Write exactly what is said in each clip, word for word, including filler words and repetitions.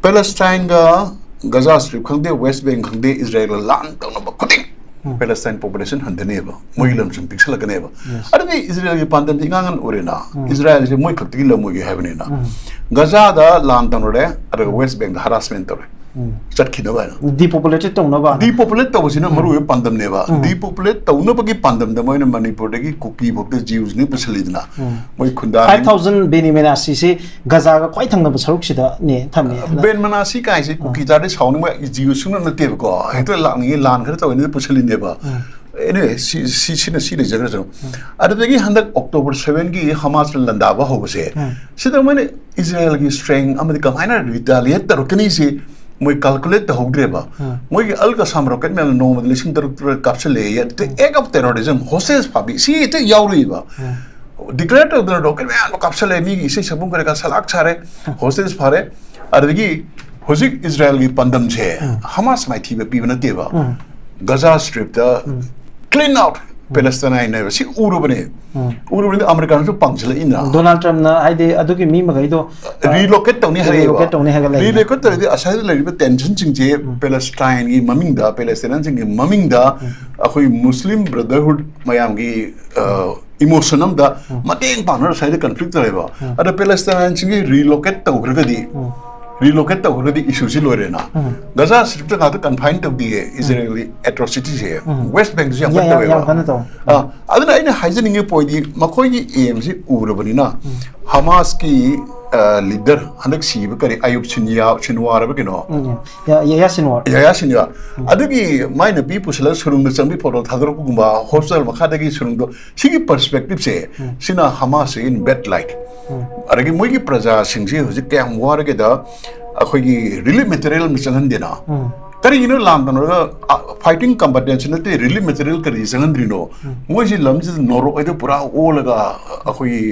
ꯄꯦꯂꯦꯁꯇꯥꯏꯟꯒ ꯒꯖꯥ strip ꯈꯪꯗꯦ, west bank ꯈꯪꯗꯦ, ꯏꯁꯔꯥꯌꯦꯜꯒ ꯂꯥꯟ ꯇꯧꯅꯕ ꯈꯨꯗꯤꯡ ꯄꯦꯂꯦꯁꯇꯥꯏꯟ ꯄꯣꯄꯨꯂꯦꯁꯟ ꯍꯟꯊꯅꯦꯕ, ꯃꯣꯏꯒꯤ ꯂꯝ ꯁꯨꯝ ꯄꯤꯛꯁꯜꯂꯛꯀꯅꯦꯕ꯫ ꯑꯗꯨꯗꯤ ꯏꯁꯔꯥꯌꯦꯜꯒꯤ ꯄꯥꯟꯗꯝꯗꯤ ꯏꯉꯥꯡ ꯉꯥꯟ ꯎꯔꯦꯅ꯫ ꯏꯁꯔꯥꯌꯦꯜꯁꯦ ꯃꯣꯏ ꯈꯛꯇꯒꯤ ꯂꯝ ꯑꯣꯏꯒꯦ ꯍꯥꯏꯕꯅꯤꯅ꯫ ꯒꯖꯥꯗ ꯂꯥꯟ ꯇꯧꯅꯔꯦ, ꯑꯗꯨꯒ ꯋꯦꯁ ꯕꯦꯡꯗ ꯍꯔꯥꯁꯃꯦꯟ ꯇꯧꯔꯦ, ꯆꯠꯈꯤꯅꯕ ꯍꯥꯏꯅ꯫ Depopulate ꯇꯧꯅꯕ꯫ Depopulate ꯇꯧꯕꯁꯤꯅ ꯃꯔꯨ ꯑꯣꯏꯕ ꯄꯥꯟꯗꯝꯅꯦꯕ꯫ Depopulate ꯇꯧꯅꯕꯒꯤ ꯄꯥꯟꯗꯝꯗ ꯃꯣꯏꯅ ꯃꯅꯤꯄꯨꯔꯗꯒꯤ ꯀꯨꯀꯤ ꯐꯥꯎꯗ ꯖꯤꯎꯁꯤꯡ ꯄꯨꯁꯜꯂꯤꯗꯅ, ꯃꯣꯏ ꯈꯨꯟꯗꯥ Five thousand ꯕꯦꯅꯤ ꯃꯦꯅꯥꯁꯤꯁꯤ ꯒꯖꯥꯒ ꯈ꯭ꯋꯥꯏ ꯊꯪꯅꯕ ꯁꯔꯨꯛꯁꯤꯗꯅꯦ ꯊꯝꯃꯤ꯫ ꯕꯦꯟ ꯃꯅꯥꯁꯤ ꯀꯥꯏꯁꯦ ꯀꯨꯀꯤ ꯇꯥꯔꯗꯤ ꯁꯥꯎꯅꯤꯡꯕ ꯖꯤꯎ ꯁꯨꯡꯅ ꯅꯠꯇꯦꯕꯀꯣ, ꯍꯦꯛꯇ ꯂꯥꯛꯅꯤꯡꯉꯤ, ꯂꯥꯟ ꯈꯔ ꯇꯧꯋꯦꯅ ꯄꯨꯁꯜꯂꯤꯅꯦꯕ꯫ Anyway, ꯁꯤ ꯁꯤ ꯁꯤꯅ ꯁꯤ ꯂꯩꯖꯈ꯭ꯔꯁꯨ꯫ ꯑꯗꯨꯗꯒꯤ ꯍꯟꯗꯛ ꯑꯣꯛꯇꯣꯕꯔ ꯁꯚꯦꯟꯒꯤ ꯍꯃꯥꯁꯅ ꯂꯥꯟꯗꯥꯕ ꯍꯧꯕꯁꯦ, ꯁꯤꯗ ꯃꯣꯏꯅ ꯏꯁꯔꯥꯌꯦꯜꯒꯤ ꯁ꯭ꯇ꯭ꯔꯦꯡ ꯑꯃꯗꯤ ꯀꯃꯥꯏꯅ ꯔꯤꯇꯥꯂꯤꯌꯦꯠ ꯇꯧꯔꯛꯀꯅꯤꯁꯦ ꯃꯣꯏ ꯀꯥꯜꯀꯨꯂꯦꯠ ꯇꯧꯍꯧꯗ꯭ꯔꯦꯕ꯫ ꯃꯣꯏꯒꯤ ꯑꯜ ꯀꯁꯥꯝ ꯔꯣꯀꯦꯠ ꯃꯌꯥꯝꯅ ꯅꯣꯡꯃꯗ ꯂꯤꯁꯤꯡ ꯇꯔꯨꯛ ꯇꯔꯦꯠ ꯀꯥꯞꯁꯤꯜꯂꯛꯑꯦ꯫ The act of terrorism, hostage ꯐꯥꯕꯤ, ꯁꯤ ꯍꯦꯛꯇ ꯌꯥꯎꯔꯤꯕ꯫ ꯗꯤꯀ꯭ꯂꯦꯌꯔ ꯇꯧꯗꯅ ꯔꯣꯀꯦꯠ ꯃꯌꯥꯝꯗꯣ ꯀꯥꯞꯁꯜꯂꯦ, ꯃꯤꯒꯤ ꯏꯁꯩ ꯁꯛꯐꯝ ꯀꯔꯤ ꯀꯔꯥ ꯁꯂꯥꯛ ꯁꯥꯔꯦ, ꯍꯣꯁꯇꯦꯖ ꯐꯥꯔꯦ꯫ ꯑꯗꯨꯗꯒꯤ ꯍꯧꯖꯤꯛ ꯏꯁꯔꯥꯌꯦꯜꯒꯤ ꯄꯥꯟꯗꯝꯁꯦ ꯍꯃꯥꯁ ꯃꯥꯏꯊꯤꯕ ꯄꯤꯕ ꯅꯠꯇꯦꯕ, ꯒꯖꯥ ꯁ꯭ꯇ꯭ꯔꯤꯞꯇ ꯀ꯭ꯂꯤꯟ ꯑꯥꯎꯠ ꯄꯦꯂꯦꯁꯇꯥꯏꯟ ꯍꯥꯏꯅ ꯁꯤ ꯎꯔꯕꯅꯦ꯫ ꯎꯔꯕꯅꯤꯅ ꯑꯃꯦꯔꯤꯀꯥꯅꯁꯨ ꯄꯥꯝꯁꯤꯜꯂꯛꯏꯅ꯫ ꯗꯣꯅꯥꯜꯗ ꯇ꯭ꯔꯝꯞꯅ ꯍꯥꯏꯗꯤ ꯑꯗꯨꯒꯤ ꯃꯤ ꯃꯈꯩꯗꯣ ꯔꯤꯂꯣꯀꯦꯠ ꯇꯧꯅꯤ ꯍꯥꯏꯔꯛꯑꯦꯕ꯫ ꯔꯤꯂꯣꯀꯦꯠ ꯇꯧꯅꯤ ꯍꯥꯏꯒꯠꯂꯛꯏꯅꯦ꯫ ꯔꯤꯂꯣꯀꯦꯠ ꯇꯧꯔꯗꯤ ꯑꯁ꯭ꯋꯥꯏꯗ ꯂꯩꯔꯤꯕ ꯇꯦꯟꯁꯟꯁꯤꯡꯁꯦ ꯄꯦꯂꯦꯁꯇꯥꯏꯟꯒꯤ ꯃꯃꯤꯡꯗ, ꯄꯦꯂꯦꯁꯇꯥꯏꯅꯤꯌꯟꯁꯤꯡꯒꯤ ꯃꯃꯤꯡꯗ ꯑꯩꯈꯣꯏ ꯃꯨꯁꯂꯤꯝ ꯕ꯭ꯔꯗꯔꯍꯨꯗ ꯃꯌꯥꯝꯒꯤ ꯏꯃꯣꯁꯟ ꯑꯝꯗ ꯃꯇꯦꯡ ꯄꯥꯡꯅꯔ ꯁ꯭ꯋꯥꯏꯗ ꯀꯟꯐ꯭ꯂꯤꯛ ꯇꯧꯔꯦꯕ꯫ ꯑꯗ ꯄꯦꯂꯦꯁꯇꯥꯏꯟꯁꯤꯡꯒꯤ ꯔꯤꯂꯣꯀꯦꯠ ꯇꯧꯈ꯭ꯔꯒꯗꯤ, ꯔꯤꯂꯣꯀꯦꯠ ꯇꯧꯈ꯭ꯔꯒꯗꯤ ꯏꯁꯨꯁꯤ ꯂꯣꯏꯔꯦꯅ꯫ ꯒꯖꯥ ꯁ꯭ꯇ꯭ꯔꯤꯞꯇ ꯉꯥꯛꯇ ꯀꯟꯐꯥꯏꯟ ꯇꯧꯗꯤꯌꯦ ꯏꯁꯔꯥꯌꯦꯜꯒꯤ ꯑꯦꯇ꯭ꯔꯣꯁꯤꯇꯤꯁꯦ, ꯋꯦꯁ ꯕꯦꯡꯛꯁꯨ ꯌꯥꯝ ꯌꯥꯝ ꯀꯟꯅ ꯌꯥꯝ ꯇꯧꯋꯦꯕ꯫ ꯀꯟꯅ ꯇꯧ꯫ ꯑꯥ, ꯑꯗꯨꯅ ꯑꯩꯅ ꯍꯥꯏꯖꯅꯤꯡꯉꯤ ꯄꯣꯏꯟꯗꯤ ꯃꯈꯣꯏꯒꯤ ꯑꯦꯝꯁꯤ ꯎꯔꯕꯅꯤꯅ ꯍꯃꯥꯁꯀꯤ ꯂꯤꯗꯔ ꯍꯟꯗꯛ ꯁꯤꯕ ꯀꯔꯤ ꯑꯌꯨꯕ ꯁꯤꯟꯌꯥ ꯁꯤꯟꯋꯥꯔ ꯍꯥꯏꯕ ꯀꯩꯅꯣ, ꯎꯝ, ꯌꯥ- ꯌꯥ- ꯌꯥꯁꯤꯟꯋꯥꯔ꯫ ꯌꯥꯌꯥ ꯁꯤꯟꯋꯥꯔ, ꯑꯗꯨꯒꯤ ꯃꯥꯏ ꯅꯨꯄꯤ ꯄꯨꯁꯤꯜꯂꯒ ꯁꯨꯔꯨꯡꯗ ꯆꯪꯕꯤ ꯐꯣꯇꯣ ꯊꯥꯗꯣꯔꯛꯄꯒꯨꯝꯕ, ꯍꯣꯁꯄꯤꯇꯥꯜ ꯃꯈꯥꯗꯒꯤ ꯁꯨꯔꯨꯡꯗꯣ, ꯁꯤꯒꯤ ꯄꯔꯁꯄꯦꯛꯇꯤꯞꯁꯦ ꯁꯤꯅ ꯍꯃꯥꯁꯁꯦ in bad light꯫ ꯑꯗꯒꯤ ꯃꯣꯏꯒꯤ ꯄ꯭ꯔꯖꯥꯁꯤꯡꯁꯤ ꯍꯧꯖꯤꯛ ꯀꯌꯥꯝ ꯋꯥꯔꯒꯦꯗ, ꯑꯩꯈꯣꯏꯒꯤ ꯔꯤꯂꯤꯐ ꯃꯦꯇꯔꯤꯌꯦꯜ ꯑꯃ ꯆꯪꯍꯟꯗꯦꯅ꯫ ꯀꯔꯤꯒꯤꯅꯣ ꯂꯥꯟ ꯇꯧꯅꯔꯒ ꯐꯥꯏꯇꯤꯡ ꯀꯝꯕꯦꯇꯦꯟꯁ ꯅꯠꯇꯦ, ꯔꯤꯂꯤꯐ ꯃꯦꯇꯔꯤꯌꯦꯜ ꯀꯔꯤ ꯆꯪꯍꯟꯗ꯭ꯔꯤꯅꯣ? ꯃꯣꯏꯁꯤ ꯂꯝꯁꯤꯗ ꯅꯣꯔꯣꯛ ꯍꯥꯏꯗꯣ ꯄꯨꯔꯥ ꯑꯣꯜꯂꯒ ꯑꯩꯈꯣꯏꯒꯤ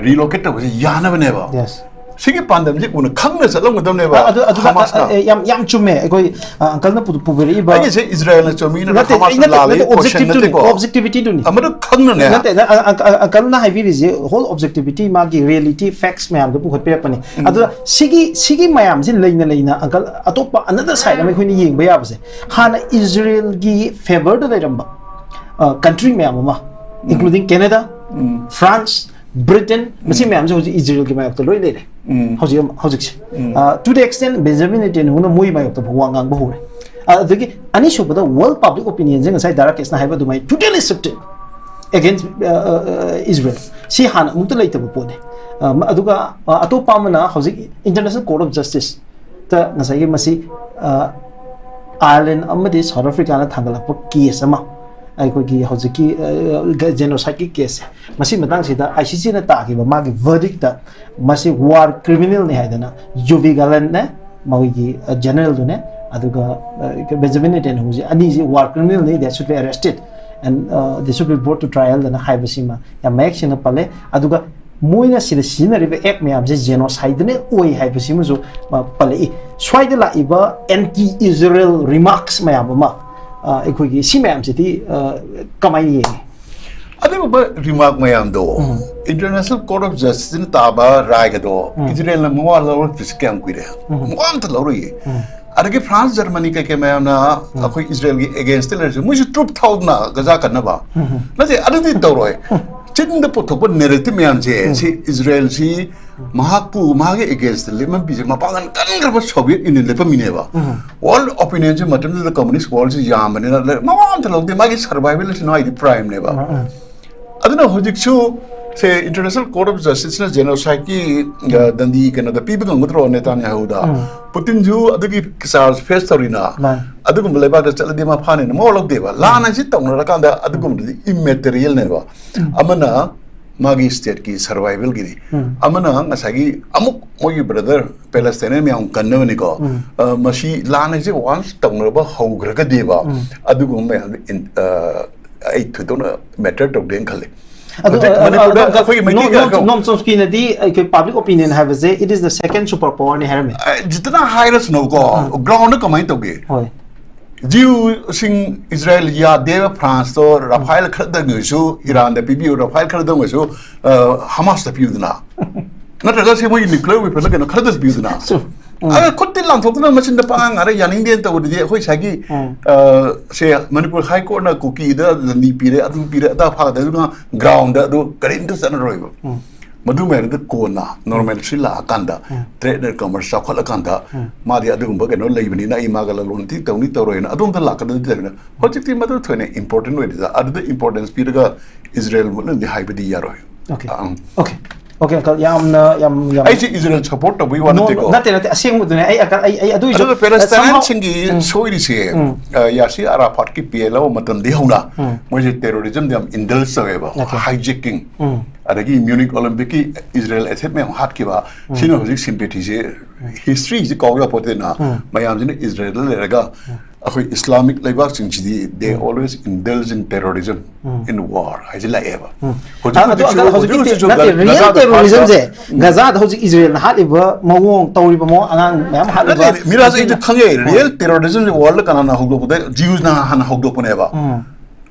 ꯔꯤꯂꯣꯀꯦꯠ ꯇꯧꯕꯁꯦ ꯌꯥꯅꯕꯅꯦꯕ꯫ ꯌꯦꯁ꯫ ꯁꯤꯒꯤ ꯄꯥꯟꯗꯝꯁꯤ ꯎꯅ ꯈꯪꯅ ꯆꯠꯂꯝꯒꯗꯕꯅꯦꯕ꯫ ꯑꯗꯨ ꯑꯗꯨꯗ ꯍꯃꯥꯁꯅ꯫ ꯑ, ꯑ, ꯌꯥꯝ ꯌꯥꯝ ꯆꯨꯝꯃꯦ꯫ ꯑꯩꯈꯣꯏ ꯑ, ꯑꯪꯀꯜꯅ ꯄꯨ- ꯄꯨꯕꯤꯔꯛꯏꯕ ꯑꯩꯒꯤꯁꯦ ꯏꯖꯔꯥꯌꯦꯜꯅ ꯆꯨꯝꯃꯤ, ꯅꯠꯇ꯭ꯔꯒ ꯅꯠꯇꯦ, ꯍꯃꯥꯁꯅ ꯅꯠꯇꯦ, ꯂꯥꯜꯂꯤ, ꯅꯠꯇꯦ, ꯀꯣꯏꯁꯟ objectivity ꯗꯨꯅꯤ, ꯅꯠꯇꯦꯀꯣ꯫ objectivity ꯗꯨꯅꯤ꯫ ꯑꯃꯅ ꯈꯪꯅꯅꯦ꯫ ꯅꯠꯇꯦ, ꯅ- ꯑ- ꯑ- ꯑꯪꯀꯜꯅ ꯍꯥꯏꯕꯤꯔꯤꯁꯦ whole objectivity, ꯃꯥꯒꯤ reality facts ꯃꯌꯥꯝꯗꯣ ꯄꯨꯈꯠꯄꯤꯔꯛꯄꯅꯤ꯫ ꯑꯗꯨꯗ ꯁꯤꯒꯤ ꯁꯤꯒꯤ ꯃꯌꯥꯝꯁꯤ ꯂꯩꯅ ꯂꯩꯅ, ꯑꯪꯀꯜ, ꯑꯇꯣꯞꯄ another side ꯑꯃ ꯑꯩꯈꯣꯏꯅ ꯌꯦꯡꯕ ꯌꯥꯕꯁꯦ, ꯍꯥꯟꯅ ꯏꯖꯔꯦꯜꯒꯤ ꯐꯦꯚꯔꯗ ꯂꯩꯔꯝꯕ ꯀꯟꯇ꯭ꯔꯤ ꯃꯌꯥꯝ ꯑꯃ, including Canada, France, Britain, ꯃꯁꯤ ꯃꯌꯥꯝꯁꯦ ꯍꯧꯖꯤꯛ ꯏꯖꯔꯦꯜꯒꯤ ꯃꯥꯌꯣꯛꯇ ꯂꯣꯏ ꯂꯩꯔꯦ꯫ ꯎꯝ꯫ ꯍꯧꯖꯤꯛ ꯍꯧꯖꯤꯛꯁꯦ, to the extent Benjamin Netanyahuꯅ ꯃꯣꯏ ꯃꯥꯌꯣꯛꯇ ꯐꯥꯎ ꯋꯥ ꯉꯥꯡꯕ ꯍꯧꯔꯦ꯫ ꯑꯗꯒꯤ ꯑꯅꯤꯁꯨꯕꯗ, world public opinionꯁꯦ ꯉꯁꯥꯏ ꯗꯥ ꯔꯥꯀꯦꯁꯅ ꯍꯥꯏꯕ ꯑꯗꯨꯃꯥꯏꯅ totally shifted against Israel꯫ ꯁꯤ ꯍꯥꯟꯅ ꯑꯃꯨꯛꯇ ꯂꯩꯇꯕ ꯄꯣꯠꯅꯤ꯫ ꯑ, ꯑꯗꯨꯒ, ꯑ, ꯑꯇꯣꯞꯄ ꯑꯃꯅ ꯍꯧꯖꯤꯛ International Court of Justice ꯇ ꯉꯁꯥꯏꯒꯤ ꯃꯁꯤ, ꯑ, Ireland ꯑꯃꯗꯤ South Africaꯅ ꯊꯥꯡꯒꯠꯂꯛꯄ case ꯑꯃ, ꯑꯩꯈꯣꯏꯒꯤ ꯍꯧꯖꯤꯛꯀꯤ, ꯑ, genocideꯀꯤ caseꯁꯦ, ꯃꯁꯤ ꯃꯇꯥꯡꯁꯤꯗ ICCꯅ ꯇꯥꯈꯤꯕ ꯃꯥꯒꯤ verdictꯇ ꯃꯁꯤ war criminalꯅꯤ ꯍꯥꯏꯗꯅ, Yoav Gallantꯅꯦ, ꯃꯈꯣꯏꯒꯤ, ꯑ, generalꯗꯨꯅꯦ, ꯑꯗꯨꯒ, ꯑ, Benjamin Netanyahuꯁꯦ, ꯑꯅꯤꯁꯤ war criminalꯅꯤ, they should be arrested and, ꯑ, they should be brought to trialꯗꯅ ꯍꯥꯏꯕꯁꯤꯃ ꯌꯥꯝ ꯃꯌꯦꯛ ꯁꯦꯡꯅ ꯄꯜꯂꯦ꯫ ꯑꯗꯨꯒ ꯃꯣꯏꯅ ꯁꯤꯗ ꯁꯤꯖꯤꯟꯅꯔꯤꯕ act ꯃꯌꯥꯝꯁꯦ genocidal ꯑꯣꯏ ꯍꯥꯏꯕꯁꯤꯃꯁꯨ, ꯑ, ꯄꯜꯂꯛꯏ꯫ ꯁ꯭ꯋꯥꯏꯗ ꯂꯥꯛꯏꯕ anti Israel remarks ꯃꯌꯥꯝ ꯑꯃ, ꯑ, ꯑꯩꯈꯣꯏꯒꯤ ꯁꯤ ꯃꯌꯥꯝꯁꯤꯗꯤ, ꯑ, ꯀꯃꯥꯏꯅ ꯌꯦꯡꯉꯤ? ꯑꯗꯨꯒꯨꯝꯕ remark ꯃꯌꯥꯝꯗꯣ, International Court of Justiceꯅ ꯇꯥꯕ ꯔꯥꯏꯒꯗꯣ ꯏꯖꯔꯦꯜꯅ ꯃꯋꯥ ꯂꯧꯔꯛꯇ꯭ꯔꯤꯁꯤ ꯀꯌꯥꯝ ꯀꯨꯏꯔꯦ? ꯃꯋꯥ ꯑꯝꯇ ꯂꯧꯔꯛꯏ꯫ ꯑꯗꯒꯤ France, Germany ꯀꯩꯀꯩ ꯃꯌꯥꯝꯅ ꯑꯩꯈꯣꯏ ꯏꯖꯔꯦꯜꯒꯤ againstꯇ ꯂꯩꯔꯁꯨ, ꯃꯣꯏꯁꯨ troop ꯊꯥꯎꯗꯅ ꯒꯖꯥ ꯀꯟꯅꯕ꯫ ꯅꯠꯇꯦ, ꯑꯗꯨꯗꯤ ꯇꯧꯔꯣꯏ꯫ ꯆꯤꯟꯗ ꯄꯨꯊꯣꯛꯄ narrative ꯃꯌꯥꯝꯁꯦ, ꯁꯤ ꯏꯖꯔꯦꯜꯁꯤ ꯃꯍꯥꯛꯄꯨ, ꯃꯥꯒꯤ againstꯇ ꯂꯦꯞꯍꯟꯕꯤꯁꯦ, ꯃꯄꯥꯡꯒꯜ ꯀꯟꯈ꯭ꯔꯕ Soviet Union ꯂꯦꯞꯄꯝꯃꯤꯅꯦꯕ꯫ World opinionꯁꯦ ꯃꯇꯝꯗꯨꯗ communist worldꯁꯤ ꯌꯥꯝꯕꯅꯤꯅ, ꯃꯋꯥ ꯑꯝꯇ ꯂꯧꯗꯦ꯫ ꯃꯥꯒꯤ survivalꯁꯤꯅ ꯃꯥꯒꯤꯗꯤ primeꯅꯦꯕ꯫ ꯑꯗꯨꯅ ꯍꯧꯖꯤꯛꯁꯨ ꯁꯦ International Court of Justiceꯅ genocideꯀꯤ, ꯑ, ꯗꯟꯗꯤ ꯀꯩꯅꯣꯗ ꯄꯤꯕ ꯉꯝꯒꯗ꯭ꯔꯣ ꯅꯦꯇꯥꯟꯌꯥꯍꯨꯗ? ꯄꯨꯇꯤꯟꯁꯨ ꯑꯗꯨꯒꯤ charge face ꯇꯧꯔꯤꯅ꯫ ꯃꯥꯅꯤ꯫ ꯑꯗꯨꯒꯨꯝꯕ ꯂꯩꯕꯥꯛꯇ ꯆꯠꯂꯗꯤ ꯃꯥ ꯐꯥꯅꯤꯅ ꯃꯋꯥ ꯂꯧꯗꯦꯕ꯫ ꯂꯥꯟ ꯍꯥꯏꯁꯤ ꯇꯧꯅꯔꯀꯥꯟꯗ ꯑꯗꯨꯒꯨꯝꯕꯗꯨꯗꯤ immaterialꯅꯦꯕ꯫ ꯑꯃꯅ ꯃꯥꯒꯤ stateꯀꯤ survivalꯒꯤꯅꯤ꯫ ꯑꯃꯅ ꯉꯁꯥꯏꯒꯤ ꯑꯃꯨꯛ ꯃꯣꯏꯒꯤ brother Palestinian ꯃꯌꯥꯝ ꯀꯟꯅꯕꯅꯤꯀꯣ꯫ ꯑ, ꯃꯁꯤ ꯂꯥꯟ ꯍꯥꯏꯁꯦ once ꯇꯧꯅꯕ ꯍꯧꯈ꯭ꯔꯒꯗꯤꯕ ꯑꯗꯨꯒꯨꯝꯕ ꯃꯌꯥꯝꯗꯣ in-, ꯑ, ꯑꯩ ꯊꯣꯏꯗꯣꯛꯅ matter ꯇꯧꯗꯦꯅ ꯈꯜꯂꯤ꯫ ꯑꯗꯣ ꯍꯧꯖꯤꯛ ꯑ, ꯃꯅꯤꯄꯨꯔꯗ ꯑ, ꯑꯩꯈꯣꯏꯒꯤ ꯃꯩꯇꯩ ꯅꯣꯝ- ꯀꯌꯥ ꯅꯣꯝ- ꯀꯧ- ꯅꯣꯝ ꯆꯣꯝꯁꯀꯤꯅꯗꯤ ꯑꯩꯈꯣꯏ ꯄꯕ꯭ꯂꯤꯛ ꯑꯣꯄꯤꯅꯤꯌꯟ ꯍꯥꯏꯕꯁꯦ, it is the second super power ꯅꯤ ꯍꯥꯏꯔꯝꯃꯤ꯫ ꯑ, ꯖꯤꯇꯅ ꯍꯥꯏꯔꯁꯅꯨꯀꯣ, ꯒ꯭ꯔꯥꯎꯟꯗ ꯀꯃꯥꯏꯅ ꯇꯧꯒꯦ? ꯍꯣꯏ꯫ ꯖꯤꯎꯁꯤꯡ ꯏꯖꯔꯥꯌꯦꯜ ꯌꯥꯗꯦꯕ, ꯐ꯭ꯔꯥꯟꯁꯇꯣ ꯔꯐꯥꯏꯜ ꯈꯔꯗꯪ ꯑꯣꯏꯁꯨ, ꯏꯔꯥꯟꯗ ꯄꯤꯕꯤꯌꯨ, ꯔꯐꯥꯏꯜ ꯈꯔꯗꯪ ꯑꯣꯏꯁꯨ, ꯑ, ꯍꯃꯥꯁꯇ ꯄꯤꯌꯨꯗꯅ, ꯅꯠꯇ꯭ꯔꯒ ꯁꯤ ꯃꯣꯏꯒꯤ ꯅ꯭ꯌꯨꯀ꯭ꯂꯤꯌꯔ ꯋꯦꯄꯟꯗ ꯀꯩꯅꯣ ꯈꯔꯗꯁꯨ ꯄꯤꯌꯨꯗꯅ꯫ ꯆꯨꯝ꯫ ꯎꯝ꯫ ꯑꯗ ꯈꯨꯠꯇꯤ ꯂꯥꯟꯊꯣꯛꯇꯅ ꯃꯆꯤꯟꯗ ꯄꯉꯥꯡ ꯉꯥꯡꯔ ꯌꯥꯅꯤꯡꯗꯦꯅ ꯇꯧꯕꯗꯨꯗꯤ ꯑꯩꯈꯣꯏ ꯁꯥꯏꯒꯤ, ꯎꯝ꯫ ꯑ, ꯁꯦ ꯃꯅꯤꯄꯨꯔ ꯍꯥꯏ ꯀꯣꯔꯠꯅ ꯀꯨꯀꯤꯗ ꯗꯟꯗꯤ ꯄꯤꯔꯦ, ꯑꯗꯨ ꯄꯤꯔꯦ, ꯑꯗꯥ ꯐꯥꯗꯦ, ꯑꯗꯨꯅ ꯒ꯭ꯔꯥꯎꯟꯗ ꯑꯗꯨ ꯀꯔꯤꯝꯇ ꯆꯠꯅꯔꯣꯏꯕ꯫ ꯎꯝ꯫ ꯃꯗꯨ ꯃꯌꯥꯝꯗꯨ ꯀꯣꯟꯅ ꯅꯣꯔꯃꯦꯜꯁꯤ ꯂꯥꯛꯑꯀꯥꯟꯗ, ꯎꯝ꯫ ꯇ꯭ꯔꯦꯗ ꯑꯦꯟ ꯀꯃꯔꯁ ꯆꯥꯎꯈꯠꯂꯀꯥꯟꯗ, ꯎꯝ꯫ ꯃꯥꯗꯤ ꯑꯗꯨꯒꯨꯝꯕ ꯀꯩꯅꯣ ꯂꯩꯕꯅꯤꯅ ꯑꯩ ꯃꯥꯒ ꯂꯂꯣꯟ ꯏꯇꯤꯛ ꯇꯧꯅꯤ ꯇꯧꯔꯣꯏꯅ ꯑꯗꯣꯝꯗ ꯂꯥꯛꯀꯗꯕꯗꯤ ꯂꯩꯕꯅꯤ꯫ ꯍꯧꯖꯤꯛꯇꯤ ꯃꯗꯨ ꯊꯣꯏꯅ ꯏꯝꯄꯣꯔꯇꯦꯟ ꯑꯣꯏꯗꯦꯗ꯫ ꯑꯗꯨꯗ ꯏꯝꯄꯣꯔꯇꯦꯟꯁ ꯄꯤꯔꯒ ꯏꯖꯔꯦꯜ ꯃꯨꯠꯂꯅꯤ ꯍꯥꯏꯕꯗꯤ ꯌꯥꯔꯣꯏ꯫ ꯑꯣꯀꯦ꯫ ꯑꯪ꯫ ꯑꯣꯀꯦ꯫ ꯑꯣꯀꯦ, ꯑꯪꯀꯜ, ꯌꯥꯝꯅ, ꯌꯥꯝ, ꯌꯥꯝ ꯑꯩꯁꯦ ꯏꯖꯔꯦꯜ ꯁꯄꯣꯔꯠ ꯇꯧꯕꯒꯤ ꯋꯥ ꯅꯣ, ꯅꯠꯇꯦꯀꯣ꯫ ꯅꯠꯇꯦ, ꯅꯠꯇꯦ, ꯑꯁꯦꯡꯕꯗꯨꯅꯦ꯫ ꯑꯩ, ꯑꯪꯀꯜ, ꯑꯩ, ꯑꯩ ꯑꯗꯨꯏꯁꯨ ꯑꯗꯨꯒ somehow ꯄꯦꯂꯦꯁꯇꯥꯏꯟꯁꯤꯡꯒꯤ ꯎꯝ꯫ ꯁꯣꯏꯔꯤꯁꯦ, ꯎꯝ꯫ ꯑ, ꯌꯥꯁꯤꯔ ꯑꯔꯥꯐꯥꯠꯀꯤ ꯄꯤ ꯑꯦꯜ ꯑꯣ ꯃꯇꯝꯗꯒꯤ ꯍꯧꯅ ꯎꯝ꯫ ꯃꯣꯏꯁꯦ ꯇꯦꯔꯣꯔꯤꯖꯝꯗ ꯌꯥꯝ ꯏꯟꯗꯜꯁ ꯇꯧꯋꯦꯕ, ꯑꯣꯀꯦ꯫ ꯍꯥꯏꯖꯦꯀꯤꯡ, ꯎꯝ꯫ ꯑꯗꯒꯤ ꯃ꯭ꯌꯨꯅꯤꯛ ꯑꯣꯂꯤꯝꯄꯤꯛꯀꯤ ꯏꯖꯔꯦꯜ ꯑꯦꯊꯦꯠ ꯃꯌꯥꯝ ꯍꯥꯠꯈꯤꯕ, ꯎꯝ꯫ ꯁꯤꯅ ꯍꯧꯖꯤꯛ ꯁꯤꯝꯄꯦꯊꯤꯁꯦ, ꯎꯝ꯫ ꯍꯤꯁꯇ꯭ꯔꯤꯁꯦ ꯀꯥꯎ ꯌꯥꯄꯣꯠꯇꯦꯅ, ꯎꯝ꯫ ꯃꯌꯥꯝꯁꯤꯅ ꯏꯖꯔꯦꯜꯗ ꯂꯩꯔꯒ ꯎꯝ꯫ ꯑꯩꯈꯣꯏ ꯏꯁꯂꯥꯃꯤꯛ ꯂꯩꯕꯥꯛꯁꯤꯡꯁꯤꯗꯤ they um. always indulge in terrorism um. in war ꯍꯥꯏꯁꯦ ꯂꯥꯛꯑꯦꯕ꯫ ꯎꯝ꯫ ꯍꯧꯖꯤꯛ ꯑ-, ꯑꯗꯣ ꯍꯧꯖꯤꯛꯁꯨ, ꯑꯪꯀꯜ, ꯍꯧꯖꯤꯛ ꯍꯧꯖꯤꯛꯀꯤ ꯍꯧꯖꯤꯛꯁꯨ ꯅꯠꯇꯦ, ꯒ-, ꯔꯤꯌꯦꯜ ꯒꯖꯥꯗ ꯇꯦꯔꯣꯔꯤꯖꯝꯁꯦ ꯐꯥꯔꯁꯇ ꯎꯝ꯫ ꯒꯖꯥꯗ ꯍꯧꯖꯤꯛ ꯏꯖꯔꯦꯜꯅ ꯍꯥꯠꯂꯤꯕ ꯃꯑꯣꯡ, ꯇꯧꯔꯤꯕ ꯃꯑꯣꯡ, ꯑꯉꯥꯡ ꯃꯌꯥꯝ ꯍꯥꯠꯂꯤꯕ ꯅꯠꯇꯦ, ꯃꯤꯔꯥꯖ, ꯑꯩꯁꯨ ꯃꯁꯤꯅ ꯈꯪꯉꯦ꯫ ꯎꯝ꯫ ꯔꯤꯌꯦꯜ ꯇꯦꯔꯣꯔꯤꯖꯝꯁꯦ ꯋꯥꯔꯜꯗ ꯀꯅꯥꯅ ꯍꯧꯗꯣꯛꯄꯗ? ꯖꯤꯌꯨꯁꯅ ꯍꯥꯟꯅ ꯍꯧꯗꯣꯛꯄꯅꯦꯕ꯫ ꯎꯝ꯫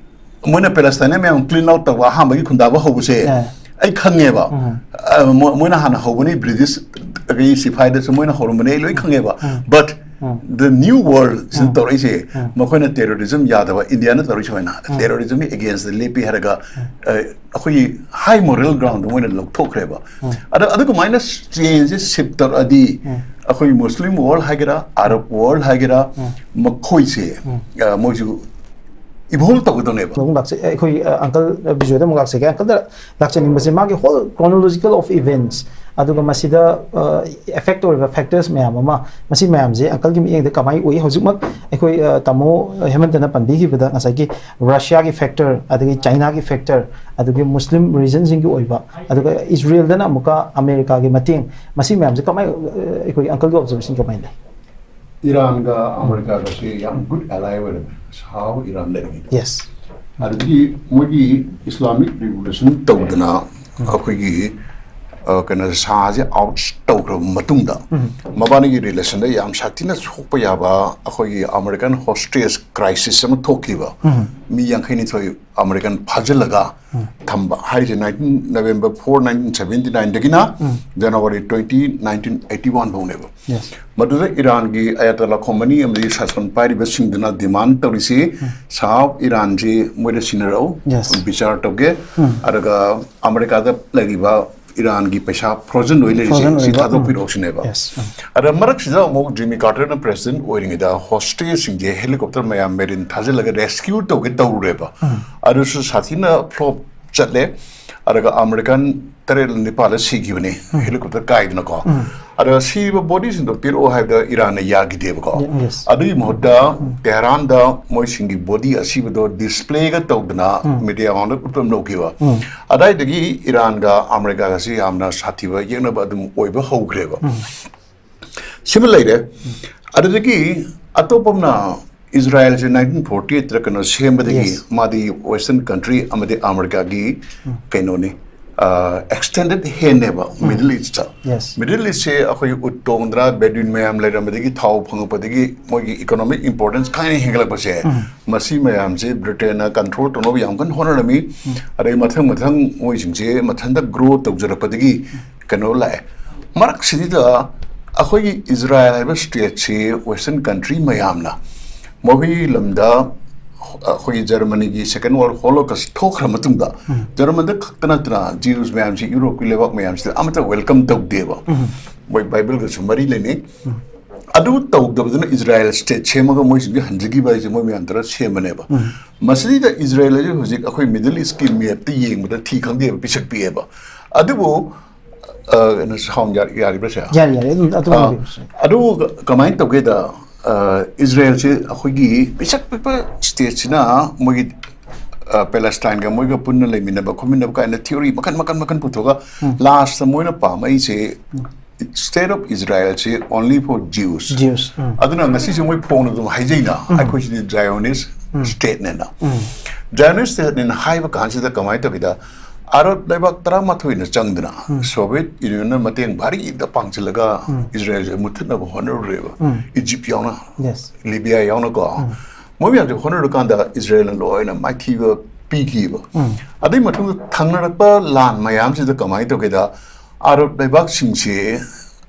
ꯃꯣꯏꯅ ꯄꯦꯂꯦꯁꯇꯥꯏꯟ ꯃꯌꯥꯝ ꯀ꯭ꯂꯤꯟ ꯑꯥꯎꯠ ꯇꯧꯕ ꯑꯍꯥꯟꯕꯒꯤ ꯈꯨꯟꯗꯥꯕ ꯍꯧꯕꯁꯦ ꯑꯦ꯫ ꯑꯩ ꯈꯪꯉꯦꯕ꯫ ꯎꯝ꯫ ꯑ, ꯃꯣ-, ꯃꯣꯏꯅ ꯍꯥꯟꯅ ꯍꯧꯕꯅꯤ, ꯕ꯭ꯔꯤꯇꯤꯁ ꯀꯤ ꯁꯤꯐꯥꯏꯗꯁꯨ ꯃꯣꯏꯅ ꯍꯧꯔꯝꯕꯅꯤ, ꯑꯩ ꯂꯣꯏ ꯈꯪꯉꯦꯕ꯫ ꯎꯝ꯫ But um. the new world ꯁꯤꯗ ꯎꯝ꯫ ꯇꯧꯔꯛꯏꯁꯦ, ꯎꯝ꯫ ꯃꯈꯣꯏꯅ ꯇꯦꯔꯣꯔꯤꯖꯝ ꯌꯥꯗꯕ, ꯏꯟꯗꯤꯌꯥꯅ ꯇꯧꯔꯤ ꯁꯨꯃꯥꯏꯅ ꯎꯝ꯫ ꯇꯦꯔꯣꯔꯤꯖꯝꯒꯤ ꯑꯦꯒꯦꯟꯁꯇ ꯂꯦꯞꯄꯤ ꯍꯥꯏꯔꯒ, ꯎꯝ꯫ ꯑ, ꯑꯩꯈꯣꯏꯒꯤ ꯍꯥꯏ ꯃꯣꯔꯦꯜ ꯒ꯭ꯔꯥꯎꯟꯗ ꯃꯣꯏꯅ ꯂꯧꯊꯣꯛꯈ꯭ꯔꯦꯕ꯫ ꯎꯝ꯫ ꯑꯗ ꯑꯗꯨꯃꯥꯏꯅ ꯆꯦꯟꯖꯁꯦ ꯁꯤꯞ ꯇꯧꯔꯛꯑꯗꯤ, ꯎꯝ꯫ ꯑꯩꯈꯣꯏ ꯃꯨꯁꯂꯤꯝ ꯋꯥꯔꯜ ꯍꯥꯏꯒꯦꯔꯥ, ꯑꯔꯕ ꯋꯥꯔꯜ ꯍꯥꯏꯒꯦꯔꯥ, ꯎꯝ꯫ ꯃꯈꯣꯏꯁꯦ, ꯎꯝ꯫ ꯑ, ꯃꯣꯏꯁꯨ ꯏꯚꯣꯜꯕ ꯇꯧꯒꯗꯧꯅꯦꯕ꯫ ꯑꯃꯨꯛ ꯂꯥꯛꯆ-, ꯑꯩꯈꯣꯏ, ꯑ, ꯑꯪꯀꯜ ꯕꯤꯖꯣꯏꯗ ꯑꯃꯨꯛ ꯂꯥꯛꯆꯒꯦ꯫ ꯑꯪꯀꯜꯗ ꯂꯥꯛꯆꯅꯤꯡꯕꯁꯦ, ꯃꯥꯒꯤ whole chronological of events, ꯑꯗꯨꯒ ꯃꯁꯤꯗ, ꯑ, ꯑꯦꯐꯦꯛ ꯇꯧꯔꯤꯕ ꯐꯦꯛꯇꯔꯁ ꯃꯌꯥꯝ ꯑꯃ, ꯃꯁꯤ ꯃꯌꯥꯝꯁꯦ ꯑꯪꯀꯜꯒꯤ ꯃꯤꯠꯌꯦꯡꯗ ꯀꯃꯥꯏꯅ ꯎꯏ? ꯍꯧꯖꯤꯛꯃꯛ ꯑꯩꯈꯣꯏ, ꯑ, ꯇꯥꯃꯣ ꯍꯦꯃꯟꯇꯅ ꯄꯟꯕꯤꯈꯤꯕꯗ, ꯉꯁꯥꯏꯒꯤ ꯔꯁꯤꯌꯥꯒꯤ ꯐꯦꯛꯇꯔ, ꯑꯗꯒꯤ ꯆꯥꯏꯅꯥꯒꯤ ꯐꯦꯛꯇꯔ, ꯑꯗꯒꯤ ꯃꯨꯁꯂꯤꯝ ꯔꯤꯖꯟꯁꯤꯡꯒꯤ ꯑꯣꯏꯕ, ꯑꯗꯨꯒ ꯏꯖꯔꯦꯜꯗꯅ ꯑꯃꯨꯛꯀ ꯑꯃꯦꯔꯤꯀꯥꯒꯤ ꯃꯇꯦꯡ, ꯃꯁꯤ ꯃꯌꯥꯝꯁꯦ ꯀꯃꯥꯏꯅ, ꯑ, ꯑꯩꯈꯣꯏ ꯑꯪꯀꯜꯒꯤ ꯑꯣꯕꯖꯔꯕꯦꯁꯟ ꯀꯃꯥꯏꯅ ꯂꯩ? ꯏꯔꯥꯟꯒ ꯑꯃꯦꯔꯤꯀꯥꯒꯁꯤ ꯌꯥꯝ ꯒꯨꯗ ꯑꯦꯂꯥꯏ ꯑꯣꯏꯔꯝꯃꯦ, ꯁꯥꯍ ꯏꯔꯥꯟ ꯂꯩꯔꯤꯉꯩꯗ꯫ ꯌꯦꯁ꯫ ꯑꯗꯨꯗꯒꯤ ꯃꯣꯏꯒꯤ ꯏꯁꯂꯥꯃꯤꯛ ꯔꯤꯚꯣꯂꯨꯁꯟ ꯇꯧꯗꯅ ꯑꯩꯈꯣꯏꯒꯤ ꯑ, ꯀꯩꯅꯣ ꯁꯥꯁꯦ ꯑꯥꯎꯠ ꯇꯧꯈ꯭ꯔꯕ ꯃꯇꯨꯡꯗ ꯃꯕꯥꯅꯤꯒꯤ ꯔꯤꯂꯦꯁꯟꯗ ꯌꯥꯝ ꯁꯥꯊꯤꯅ ꯁꯣꯛꯄ ꯌꯥꯕ ꯑꯩꯈꯣꯏꯒꯤ ꯑꯃꯦꯔꯤꯀꯟ ꯍꯣꯁꯇꯦꯖ ꯀ꯭ꯔꯥꯏꯁꯤꯁ ꯑꯃ ꯊꯣꯛꯈꯤꯕ꯫ ꯃꯤ ꯌꯥꯡꯈꯩꯅꯤꯊꯣꯏ ꯑꯃꯦꯔꯤꯀꯟ ꯐꯥꯖꯤꯜꯂꯒ ꯊꯝꯕ ꯍꯥꯏꯔꯤꯁꯦ nineteen November four, nineteen seventy nineꯗꯒꯤꯅ January twenty, nineteen eighty one ꯐꯥꯎꯅꯦꯕ꯫ Yes. ꯃꯗꯨꯗ ꯏꯔꯥꯟꯒꯤ ꯑꯌꯥꯇꯣꯜꯂꯥ ꯈꯣꯃꯅꯤ ꯑꯃꯗꯤ ꯁꯥꯁꯟ ꯄꯥꯏꯔꯤꯕꯁꯤꯡꯗꯨꯅ ꯗꯤꯃꯥꯟ ꯇꯧꯔꯤꯁꯤ ꯁꯥꯍ ꯑꯣꯐ ꯏꯔꯥꯟꯁꯤ ꯃꯣꯏꯗ ꯁꯤꯟꯅꯔꯛꯎ, Yes. ꯕꯤꯆꯥꯔ ꯇꯧꯒꯦ, ꯑꯗꯨꯒ ꯑꯃꯦꯔꯤꯀꯥꯗ ꯂꯩꯔꯤꯕ ꯏꯔꯥꯟꯒꯤ ꯄꯩꯁꯥ ꯐ꯭ꯔꯣꯖꯟ ꯑꯣꯏ ꯂꯩꯔꯤꯁꯦ Frozen ꯁꯤ ꯑꯣꯏꯕ, ꯊꯥꯗꯣꯛꯄꯤꯔꯛꯑꯣ ꯁꯤꯅꯦꯕ꯫ Yes. ꯑꯗ ꯃꯔꯛꯁꯤꯗ ꯑꯃꯨꯛ ꯖꯤꯃꯤ ꯀꯥꯔꯇꯔꯅ ꯄ꯭ꯔꯦꯁꯤꯗꯦꯟ ꯑꯣꯏꯔꯤꯉꯩꯗ ꯍꯣꯁꯇꯦꯖꯁꯤꯡꯁꯦ ꯍꯦꯂꯤꯀꯣꯞꯇꯔ ꯃꯌꯥꯝ ꯃꯦꯔꯤꯟ ꯊꯥꯖꯤꯜꯂꯒ ꯔꯦꯁꯀ꯭ꯌꯨ ꯇꯧꯒꯦ ꯇꯧꯔꯨꯔꯦꯕ꯫ ꯑꯗꯨꯁꯨ ꯁꯥꯊꯤꯅ ꯐ꯭ꯂꯣꯞ ꯆꯠꯂꯦ꯫ ꯑꯗꯨꯒ ꯑꯃꯦꯔꯤꯀꯟ ꯇꯔꯦꯠ ꯅꯤꯄꯥꯜꯗ ꯁꯤꯈꯤꯕꯅꯦ ꯍꯦꯂꯤꯀꯣꯞꯇꯔ ꯀꯥꯏꯗꯅꯀꯣ꯫ ꯑꯗ ꯁꯤꯕ ꯕꯣꯗꯤꯁꯤꯡꯗꯣ ꯄꯤꯔꯛꯑꯣ ꯍꯥꯏꯕꯗ ꯏꯔꯥꯟꯅ ꯌꯥꯈꯤꯗꯦꯕꯀꯣ꯫ Yes. ꯑꯗꯨꯒꯤ ꯃꯍꯨꯠꯇ ꯇꯦꯍꯔꯥꯟꯗ ꯃꯣꯏꯁꯤꯡꯒꯤ ꯕꯣꯗꯤ ꯑꯁꯤꯕꯗꯣ ꯗꯤꯁꯄ꯭ꯂꯦꯒ ꯇꯧꯗꯅ ꯃꯤꯗꯤꯌꯥ ꯃꯃꯥꯡꯗ ꯎꯠꯄ ꯑꯃ ꯂꯧꯈꯤꯕ꯫ ꯑꯗꯥꯏꯗꯒꯤ ꯏꯔꯥꯟꯒ ꯑꯃꯦꯔꯤꯀꯥꯒꯁꯤ ꯌꯥꯝꯅ ꯁꯥꯊꯤꯕ ꯌꯦꯛꯅꯕ ꯑꯗꯨꯝ ꯑꯣꯏꯕ ꯍꯧꯈ꯭ꯔꯦꯕꯀꯣ꯫ ꯁꯤꯃ ꯂꯩꯔꯦ꯫ ꯑꯗꯨꯗꯒꯤ ꯑꯇꯣꯞꯄ ꯑꯃꯅ ꯏꯁꯔꯥꯌꯦꯜꯁꯦ nineteen forty eight ꯀꯩꯅꯣ ꯁꯦꯝꯕꯗꯒꯤ Yes. ꯃꯥꯗꯤ ꯋꯦꯁꯇꯔꯟ ꯀꯟꯇ꯭ꯔꯤ ꯑꯃꯗꯤ ꯑꯃꯦꯔꯤꯀꯥꯒꯤ ꯀꯩꯅꯣꯅꯤ, ꯑꯦꯛꯁꯇꯦꯟꯗꯦꯠ ꯍꯦꯟꯅꯦꯕ ꯃꯤꯗꯜ ꯏꯁꯇ꯫ Yes. ꯃꯤꯗꯜ ꯏꯁꯁꯦ ꯑꯩꯈꯣꯏꯒꯤ ꯎꯠ ꯇꯣꯡꯗꯅ ꯕꯦꯗꯨꯏꯟ ꯃꯌꯥꯝ ꯂꯩꯔꯝꯕꯗꯒꯤ ꯊꯥꯎ ꯐꯪꯉꯛꯄꯗꯒꯤ ꯃꯣꯏꯒꯤ ꯏꯀꯣꯅꯣꯃꯤꯛ ꯏꯝꯄꯣꯔꯇꯦꯟꯁ ꯀꯥꯏꯅ ꯍꯦꯟꯒꯠꯂꯛꯄꯁꯦ ꯃꯁꯤ ꯃꯌꯥꯝꯁꯦ ꯕ꯭ꯔꯤꯇꯦꯟꯅ ꯀꯟꯇ꯭ꯔꯣꯜ ꯇꯧꯅꯕ ꯌꯥꯝ ꯀꯟꯅ ꯍꯣꯠꯅꯔꯝꯃꯤ꯫ ꯑꯗꯩ ꯃꯊꯪ ꯃꯊꯪ ꯃꯣꯏꯁꯤꯡꯁꯦ ꯃꯊꯟꯇ ꯒ꯭ꯔꯣ ꯇꯧꯖꯔꯛꯄꯗꯒꯤ ꯀꯩꯅꯣ ꯂꯥꯛꯑꯦ꯫ ꯃꯔꯛꯁꯤꯗ ꯑꯩꯈꯣꯏꯒꯤ ꯏꯁꯔꯥꯌꯦꯜ ꯍꯥꯏꯕ ꯁ꯭ꯇꯦꯠꯁꯤ ꯋꯦꯁꯇꯔꯟ ꯀꯟꯇ꯭ꯔꯤ ꯃꯌꯥꯝꯅ ꯃꯈꯣꯏꯒꯤ ꯂꯝꯗ ꯑꯩꯈꯣꯏꯒꯤ ꯖꯔꯃꯅꯤꯒꯤ ꯁꯦꯀꯦꯟ ꯋꯥꯔꯜ ꯍꯣꯂꯣꯀꯁ ꯊꯣꯛꯈ꯭ꯔ ꯃꯇꯨꯡꯗ ꯖꯔꯃꯟꯗ ꯈꯛꯇ ꯅꯠꯇꯅ ꯖꯤꯎꯁ ꯃꯌꯥꯝꯁꯤ ꯌꯨꯔꯣꯞꯀꯤ ꯂꯩꯕꯥꯛ ꯃꯌꯥꯝꯁꯤꯗ ꯑꯃꯠꯇ ꯋꯦꯜꯀꯝ ꯇꯧꯗꯦꯕ꯫ ꯃꯣꯏ ꯕꯥꯏꯕꯜꯒꯁꯨ ꯃꯔꯤ ꯂꯩꯅꯩ꯫ ꯑꯗꯨ ꯇꯧꯗꯕꯗꯨꯅ ꯏꯁꯔꯥꯌꯦꯜ ꯁ꯭ꯇꯦꯠ ꯁꯦꯝꯃꯒ ꯃꯣꯏꯁꯤꯡꯁꯦ ꯍꯟꯖꯈꯤꯕ ꯍꯥꯏꯁꯦ ꯃꯣꯏ ꯃꯌꯥꯝ ꯇꯧꯔ ꯁꯦꯝꯕꯅꯦꯕ꯫ ꯃꯁꯤꯗꯩꯗ ꯏꯁꯔꯥꯌꯦꯜ ꯍꯥꯏꯁꯦ ꯍꯧꯖꯤꯛ ꯑꯩꯈꯣꯏ ꯃꯤꯗꯜ ꯏꯁꯀꯤ ꯃꯦꯞꯇ ꯌꯦꯡꯕꯗ ꯊꯤ ꯈꯪꯗꯦꯕ, ꯄꯤꯁꯛ ꯄꯤꯛꯑꯦꯕ꯫ ꯑꯗꯨꯕꯨ ꯑ, ꯀꯩꯅꯣ, ꯁꯥꯎꯟ ꯌꯥꯔ-, ꯌꯥꯔꯤꯕ꯭ꯔꯥ ꯁꯦ? ꯌꯥꯔꯤ, ꯌꯥꯔꯤ, ꯑꯗꯨꯝ ꯑꯗꯨꯝ ꯑ, ꯍꯪꯕꯤꯔꯣ, ꯁꯦ꯫ ꯑꯗꯨ ꯀꯃꯥꯏꯅ ꯇꯧꯒꯦꯗ, ꯑ, ꯏꯁꯔꯥꯌꯦꯜꯁꯦ ꯑꯩꯈꯣꯏꯒꯤ ꯄꯤꯁꯛ ꯄꯤꯛꯄ ꯁ꯭ꯇꯦꯠꯁꯤꯅ ꯃꯣꯏꯒꯤ, ꯑ, ꯄꯦꯂꯦꯁꯇꯥꯏꯟꯒ ꯃꯣꯏꯒ ꯄꯨꯟꯅ ꯂꯩꯃꯤꯟꯅꯕ ꯈꯣꯠꯃꯤꯟꯅꯕ ꯀꯥꯏꯅ ꯊꯤꯑꯣꯔꯤ ꯃꯈꯟ ꯃꯈꯟ ꯃꯈꯟ ꯄꯨꯊꯣꯛꯑꯒ ꯂꯥꯁꯇ ꯃꯣꯏꯅ ꯄꯥꯝꯃꯛꯏꯁꯦ state of Israel ꯁꯤ only for Jews꯫ Jews, ꯎꯝ꯫ ꯑꯗꯨꯅ ꯉꯁꯤꯁꯨ ꯃꯣꯏ ꯐꯣꯡꯅ ꯑꯗꯨꯝ ꯍꯥꯏꯖꯩꯅ, ꯑꯩꯈꯣꯏꯁꯤꯗꯤ Zionist state ꯅꯦꯅ꯫ ꯖꯥꯏꯑꯣꯅꯤꯁ ꯁ꯭ꯇꯦꯠꯅꯦꯅ ꯍꯥꯏꯕ ꯀꯥꯟꯁꯤꯗ ꯀꯃꯥꯏꯅ ꯇꯧꯒꯦꯗ, ꯑꯔꯕ ꯂꯩꯕꯥꯛ ꯇꯔꯥꯃꯥꯊꯣꯏꯅ ꯆꯪꯗꯅ ꯁꯣꯚꯤꯌꯦꯠ ꯌꯨꯅꯤꯌꯟꯅ ꯃꯇꯦꯡ ꯚꯥꯔꯤꯗ ꯄꯥꯡꯁꯤꯜꯂꯒ ꯏꯁꯔꯥꯌꯦꯜꯁꯦ ꯃꯨꯠꯊꯠꯅꯕ ꯍꯣꯠꯅꯔꯨꯔꯦꯕ꯫ ꯏꯖꯤꯞ ꯌꯥꯎꯅ, Yes. ꯂꯤꯕꯤꯌꯥ ꯌꯥꯎꯅꯀꯣ꯫ ꯃꯣꯏ ꯃꯌꯥꯝꯁꯦ ꯍꯣꯠꯅꯔꯀꯥꯟꯗ ꯏꯁꯔꯥꯌꯦꯜꯅ ꯂꯣꯏꯅ ꯃꯥꯏꯊꯤꯕ ꯄꯤꯈꯤꯕ꯫ ꯑꯗꯩ ꯃꯇꯨꯡꯗ ꯊꯪꯅꯔꯛꯄ ꯂꯥꯟ ꯃꯌꯥꯝꯁꯤꯗ ꯀꯃꯥꯏꯅ ꯇꯧꯒꯦꯗ, ꯑꯔꯕ ꯂꯩꯕꯥꯛꯁꯤꯡꯁꯦ